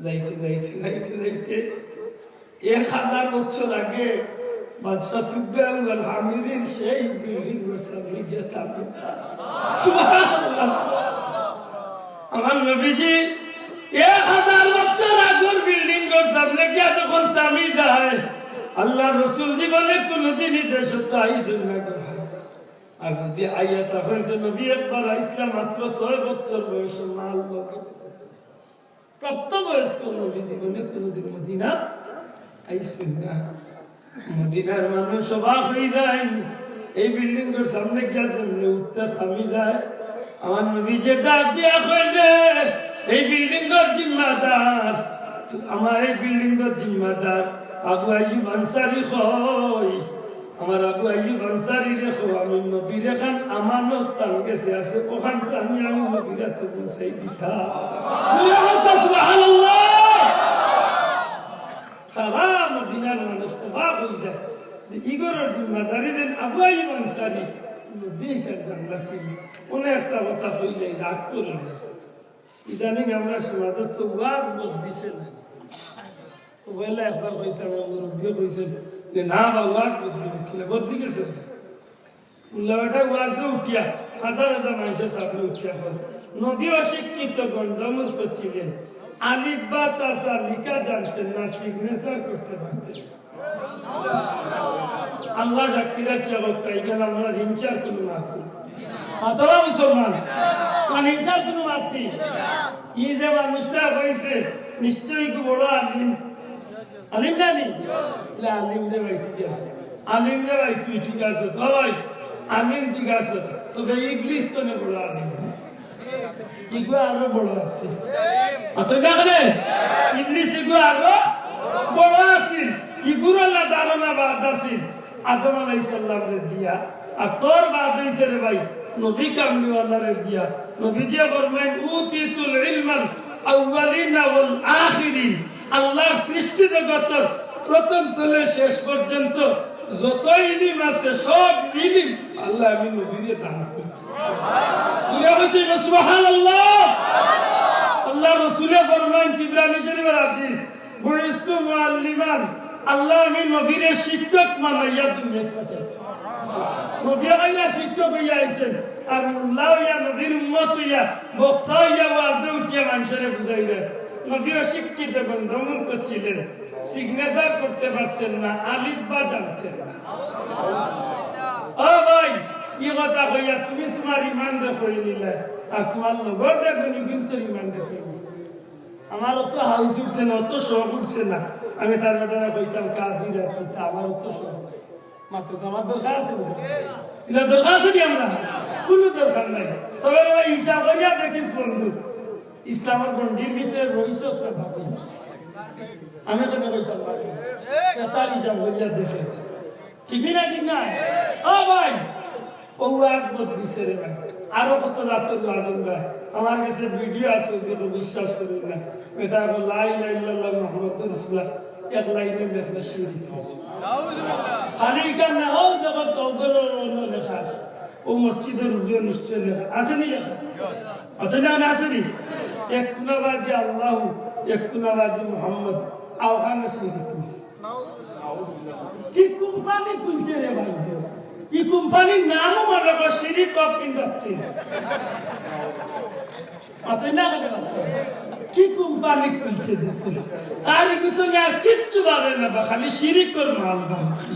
যাইতে, যাইতে, যাইতে, যাইতে এক হাজার বছর আগে বাদশা তুব্বে আউয়াল হামিরির সেই বিল্ডিংর সামনে গিয়া থামে। সুবহানাল্লাহ। আমার নবীজি এক হাজার বছর আগর বিল্ডিংর সামনে গিয়া যখন থামি যায়, আল্লার রসুল জীবনে কোনোদিন ই দেশো আইছইন না গো। আর যদি আইয়া থাকইন তো নবী একবার আইছলা মাত্র ছয় বছর বয়সে মার লগে। প্রাপ্তবয়স্ক নবী জীবনে কোনোদিন মদিনা আইছইন না। মদিনার মানুষ অবাক অই যাইন, এই বিল্ডিংর সামনে গিয়া যেমনে উটটা থামি যায়, আমার নবীজি ডাক দিয়া কইন, "রে, এই বিল্ডিংর জিম্মাদার, আমার এই বিল্ডিংর জিম্মাদার আবু আইয়ুব আনসারী কই?" আমার আবু আইয়ুব আনসারীরে কও, আমি নবীর এখান আমানত তান গেছে আছে, অখান থাকি আমি নবীর আতো পৌঁছাই দিতা। জোরে বলতা সুবহানাল্লাহ। সারা মদিনার মানুষ অবাক অই যায় যে ই ঘরর জিম্মাদারি যেন আবু আইয়ুব আনসারী, নবী এখান জানলা কি? অনে একটা কথা কইলে রাগ করইন না। ইদানিং আমরার সমাজো তো ওয়াজ বদলিছে না। তো পয়লা একবার কইছলাম, আমার মুরব্বিয়ে কইছইন যে, "না বা, ওয়াজ বদলি, বদলি গেছে।" উল্লাটা ওয়াজো উঠিয়া, হাজার হাজার মানুষর সামনে উঠিয়া কয়, "নবী অশিক্ষিত গণ্ডমূর্খ ছিলেন, আলিফ বা তাসা লিখা জানতেন না, সিগনেচার করতে পারতেন না।" আল্লাহ সাক্ষী রাখিয়া কউক্কা, ইখান আমরার হিংসার কুনু মাত নাই। মাতবা মুসলমান, কারণ হিংসার কুনু মাত নাই। ই যে মানুষটা কইছে, নিশ্চয়ই খুব বড় আলিম। আলিম জানি? ইলা আলিম রে ভাই, ঠিক আছে। আলিম রে ভাই, তুই ঠিক আছে। তো ভাই, আলিম ঠিক আছে। তবে ইবলিস তো নে বড় আলিম। ইগু আরো বড় আছিল। অতএব দেখলে, ইবলিস ইগু আরো বড় আছিল। ইগুর আল্লাহ ধারণা বাদ আছিল। আদম আলাইহিস সালামরে দিয়া। আর তোর বাদ অইছে রে ভাই, নবী কামলিওয়ালারে দিয়া। নবীজিয়ে ফরমাইন, "উতিতুল ইলমাল আউয়ালিনা ওয়াল আখিরিন।" আল্লাহর সৃষ্টি জগতর প্রথম তলে শেষ পর্যন্ত যত ইলিম আছে, সব ইলিম আল্লাহ আমি নবীরে দান করি। জোরে কইতে অইবো সুবহানাল্লাহ। আল্লাহর রসুলে ফরমাইন, তিবরানী শরীফের হাদিস, "বুইস্তু মুআল্লিমান", আল্লাহ আমি নবীরে শিক্ষক বানাইয়া দুনিয়াত পাঠাইছি। নবী অইয়া শিক্ষক অইয়া আইছইন, আর মোল্লা অইয়া নবীর উম্মত অইয়া, বক্তা অইয়া ওয়াজো উঠিয়া মানষরে বুঝাইরা। নবী অশিক্ষিত গণ্ডমূর্খ ছিলেন, সিগনেচার করতে পারতেন না, আলিফ বা জানতেন না। ও ভাই, ই কথা কইয়া তুমি তুমার ইমানরে কই নিলায়, আর তুমার লগর যে গুণীগুণীর ইমানরে কই নিলায়। আমার অত হাউস উঠছে না, অত শখ উঠছে না, আমি তার বেটারে কইতাম কাফির আর কিতা, আমার অত শখ। মাতুক, আমার দরকার আছে নি? ইলা দরকার আছে নি আমরা? কুনু দরকার নাই। তবে রে ভাই, হিসাব করিয়া দেখিস বন্ধু, ইসলামর গণ্ডির ভিতরে রইছস না বাকি? আমি কেনে কইতাম বাকি? ইটা হিসাব করিয়া দেখিস। ঠিক নি না? ঠিক না? ও ভাই, অউ ওয়াজ বদলিছে রে ভাই। আরো কত জাতর ওয়াজ অইন ভাই। আমার গেছে ভিডিও আছে, অউ দেখো, বিশ্বাস করইন না। বেটা কয়, "লা ইলাহা ইল্লাল্লাহ মুহাম্মাদুর রাসূলুল্লাহ।" এক লাইনে লেখলে শিরিক অইছে। খালি ইখান না, অউ দেখো, তওবারও অনো লেখা আছে। অউ মসজিদর উপরে নিশ্চয় লেখা আছে নি লেখা? আছে না, না আছে নি? এক কুনাবাদি আল্লাহু, এক কুনাবাদি মুহাম্মদ। ওখানে শিরিক খুলছে। কি কোম্পানি খুলছে রে ভাই? এই কোম্পানির নামও মনে করো শিরিক অফ ইন্ডাস্ট্রিজ। আপনি না কেন আছেন? কি কোম্পানি খুলছে দেখুন। আর এগুলো তো আর কিচ্ছু পাবে না, বা খালি শিরিকর মাল বাকি।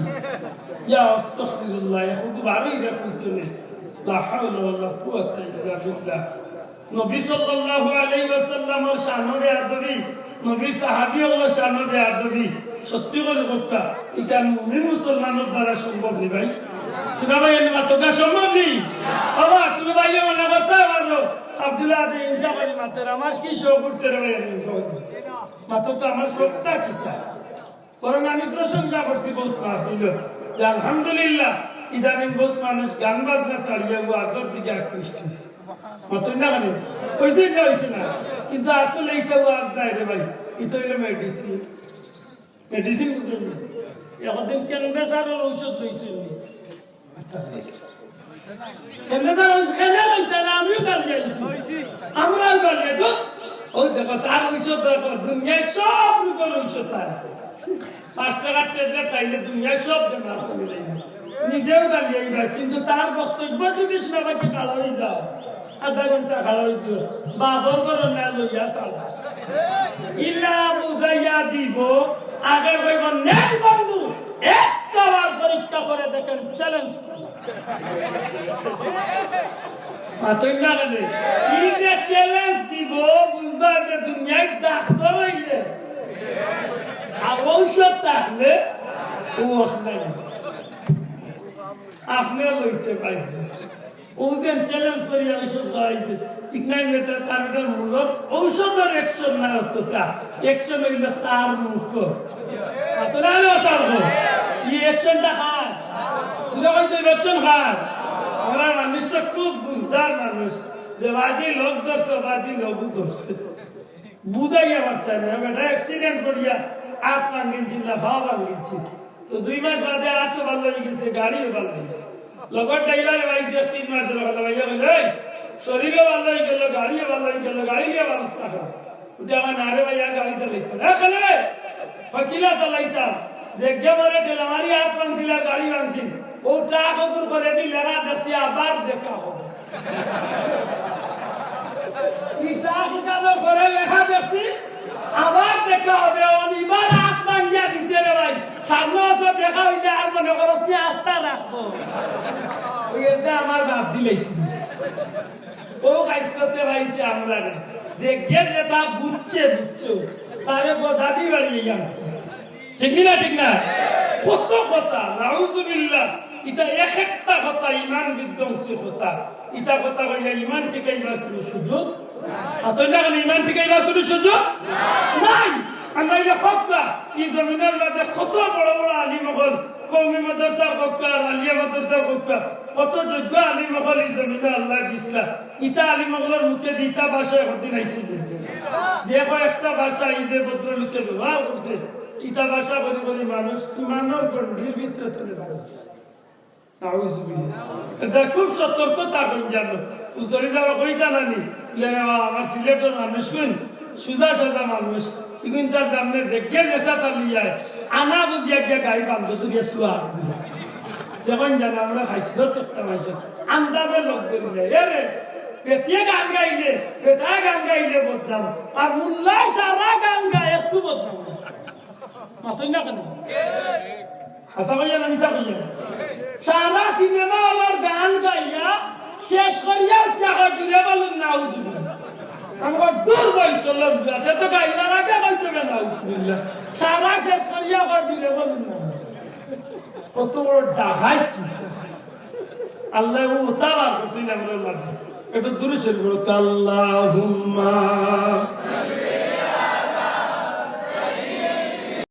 ইয়া আস্তাগফিরুল্লাহ, এখন তো ভালোই রে খুলছে না। লা হাওলা ওয়ালা কুওয়াতা ইল্লা বিল্লাহ। নবী সাল্লাল্লাহু আলাইহি ওয়াসাল্লামর শানো বেয়াদবি, নবীর সাহাবী অকলর শানো বেয়াদবি, সত্যি করি কউক্কা, ইটা মুমিন মুসলমানর দ্বারা সম্ভব নি ভাই। শুনা ভাই, এনে মাতোটা সম্ভব নি। বাবা, তুমি ভাই মনে করতে পারো, আব্দুল্লাহ আদি হিংসা করি মাতের, আমার কি শখ উঠছে রে ভাই, আমি হিংসা করি। মাতো তো আমার শখটা কিতা? বরং আমি প্রশংসা করছি বহুত মাহফিল যে আলহামদুলিল্লাহ, ইদানিং বহুত মানুষ গান বাজনা ছাড়িয়া ওয়াজর দিকে আকৃষ্ট হইছে। মাতইন না কেনে? হইছে না, হইছে না? কিন্তু আসলে ইটা ওয়াজ নায় রে ভাই, ইটা হইল মেডিসিন। মেডিসিন বুঝইন নি? একদিন ক্যান্সারর ঔষধ লইছইন নি? কেনে তারা খেলে লইতে না, আমিও গালি আইছি। আমরাও গালি আই, ধুর। ওই দেখো, তার ঔষধ দেখো, দুনিয়ার সব রোগর ঔষধ তার। পাঁচ টাকার ট্যাবলেট খাইলে দুনিয়ার সব বেমার কমে যায়। নিজেও গালি আইবা, কিন্তু তার বক্তব্য যদি শোনা বাকি খাড়া হয়ে যাও, আধা ঘন্টা খাড়া হয়ে যাও, বাবর করো না লইয়া চালা। ইলা বুঝাইয়া দিব, আগে কইব, "নেই বন্ধু, একটা বার পরীক্ষা করে দেখেন, চ্যালেঞ্জ।" মাতইন না কেনে? কি যে চ্যালেঞ্জ দিব, বুঝবা যে দুনিয়ার ডাক্তার হইলে আর ঔষধ থাকলে ও নাই। আপনি লইতে পারেন। ও যে চ্যালেঞ্জ করিয়া ঔষধ খাওয়াইছে, ইকনাই বেটা তার ওটার মূলত ঔষধের অ্যাকশন না হতো তা, অ্যাকশন হইল তার মুখ। আপনারা সারবো, এই অ্যাকশনটা খান, বুঝা হয়তো অ্যাকশন খান। আমরা মানুষ তো খুব বুঝদার মানুষ, যে বাদি লোক ধরছে, বাদি লোক ধরছে, বুঝাইয়া পারতাম না। বেটা অ্যাক্সিডেন্ট করিয়া হাত ভাঙিলছি না, পা ভাঙিলছি, তো দুই মাস বাদে হাতও ভালো হয়ে গেছে, গাড়িও ভালো হয়ে গেছে। লগর ড্রাইভারে ভাইছে তিন মাসের কথা ভাইয়া বলে, "এই, শরীরও ভালো হয়ে গেল, গাড়িও ভালো হয়ে গেল, গাড়ি নিয়ে ভালো না কেন?" উঠে আমার নারে ভাইয়া গাড়ি চালাইতে পারে। হ্যাঁ, চলে রে। ফকিলা চালাইতাম। যে গেমরে ঠেলা মারি হাত ভাঙছিল, গাড়ি ভাঙছিল। ও ট্রাক ওগুন করে দি লেখা দেখছি, আবার দেখা হবে। ইটা কিতাবো করে লেখা দেখছি, আবার দেখা হবে। অনিবার হাত ভাঙ্গিয়া দিছে রে ভাই। সামনে আসলে দেখা হইলে আর মনে করস নি আস্থা রাখবো। ওই এটা আমার বাপ দিলাইছিল। ও কাজ করতে পাইছে আমরা রে। যে গে যেটা বুঝছে, বুঝছো, তারে গদাদি বাড়িয়ে আনতো। ঠিক নি না, ঠিক না? কত কথা, নাউজুবিল্লাহ। ইটা এক একটা কথা ইমান বিধ্বংসী কথা। ইটা কথা কইয়া ইমান টিকাইবার কোনো সুযোগ? আর তো না, ইমান টিকাইবার কোনো সুযোগ নাই। আমরা এই যে হকটা, এই জমিনের মাঝে কত বড় বড় আলিম অকল, কওমি মাদ্রাসা হকটা, আলিয়া মাদ্রাসা হকটা, কত যোগ্য আলিম অকল এই জমিনে আল্লাহ দিছিলা। ইটা আলিম অকলর মুখে দি ইটা ভাষা একদিন আইছিল। যে কয়েকটা ভাষা এই যে ভদ্রলোকে ব্যবহার করছে, ইটা ভাষা করি করি মানুষ ইমানর গণ্ডির ভিতরে তুলে ধরছে। নাউজুবিল্লাহ। এটা খুব সতর্কতা হইন জানো। উত্তরে যাওয়া কইতা না নি? বলে, "বাবা, আমার সিলেটর মানুষ কইন, সুজা সাদা মানুষ। কিন্তু তার সামনে যে কে নেশা তার লিয়ায়, আনা বুঝিয়া গিয়া গাই বান্ধ তো গেছু আর।" দেখইন জানো, আমরা খাইছি তো একটা মাঝে। আন্দাজে লোক ধরে যায়। এ রে, বেটিয়ে গান গাইলে, বেটায় গান গাইলে বদনাম। আর মোল্লায় সারা গান গায়, একটু বদনাম না। মাতইন না কেনে? হাছা কইয়া না মিছা কইয়া? সারা সিনেমা হলর গান গাইয়া শেষ করিয়া উঠা হয়, জুড়ে বলুন না, হুজুর। আমরা দূর বই চললাম, যাতে তো গাইবার আগে কইতে হবে না, হুজুবিল্লাহ। সারা শেষ করিয়া হয়, জুড়ে বলুন না। কত বড় ডাকাইত চিন্তা। আল্লাহ ও উতাবার হোসেন আমরার মাঝে। একটু দূরে সরে বলো, আল্লাহুম্মা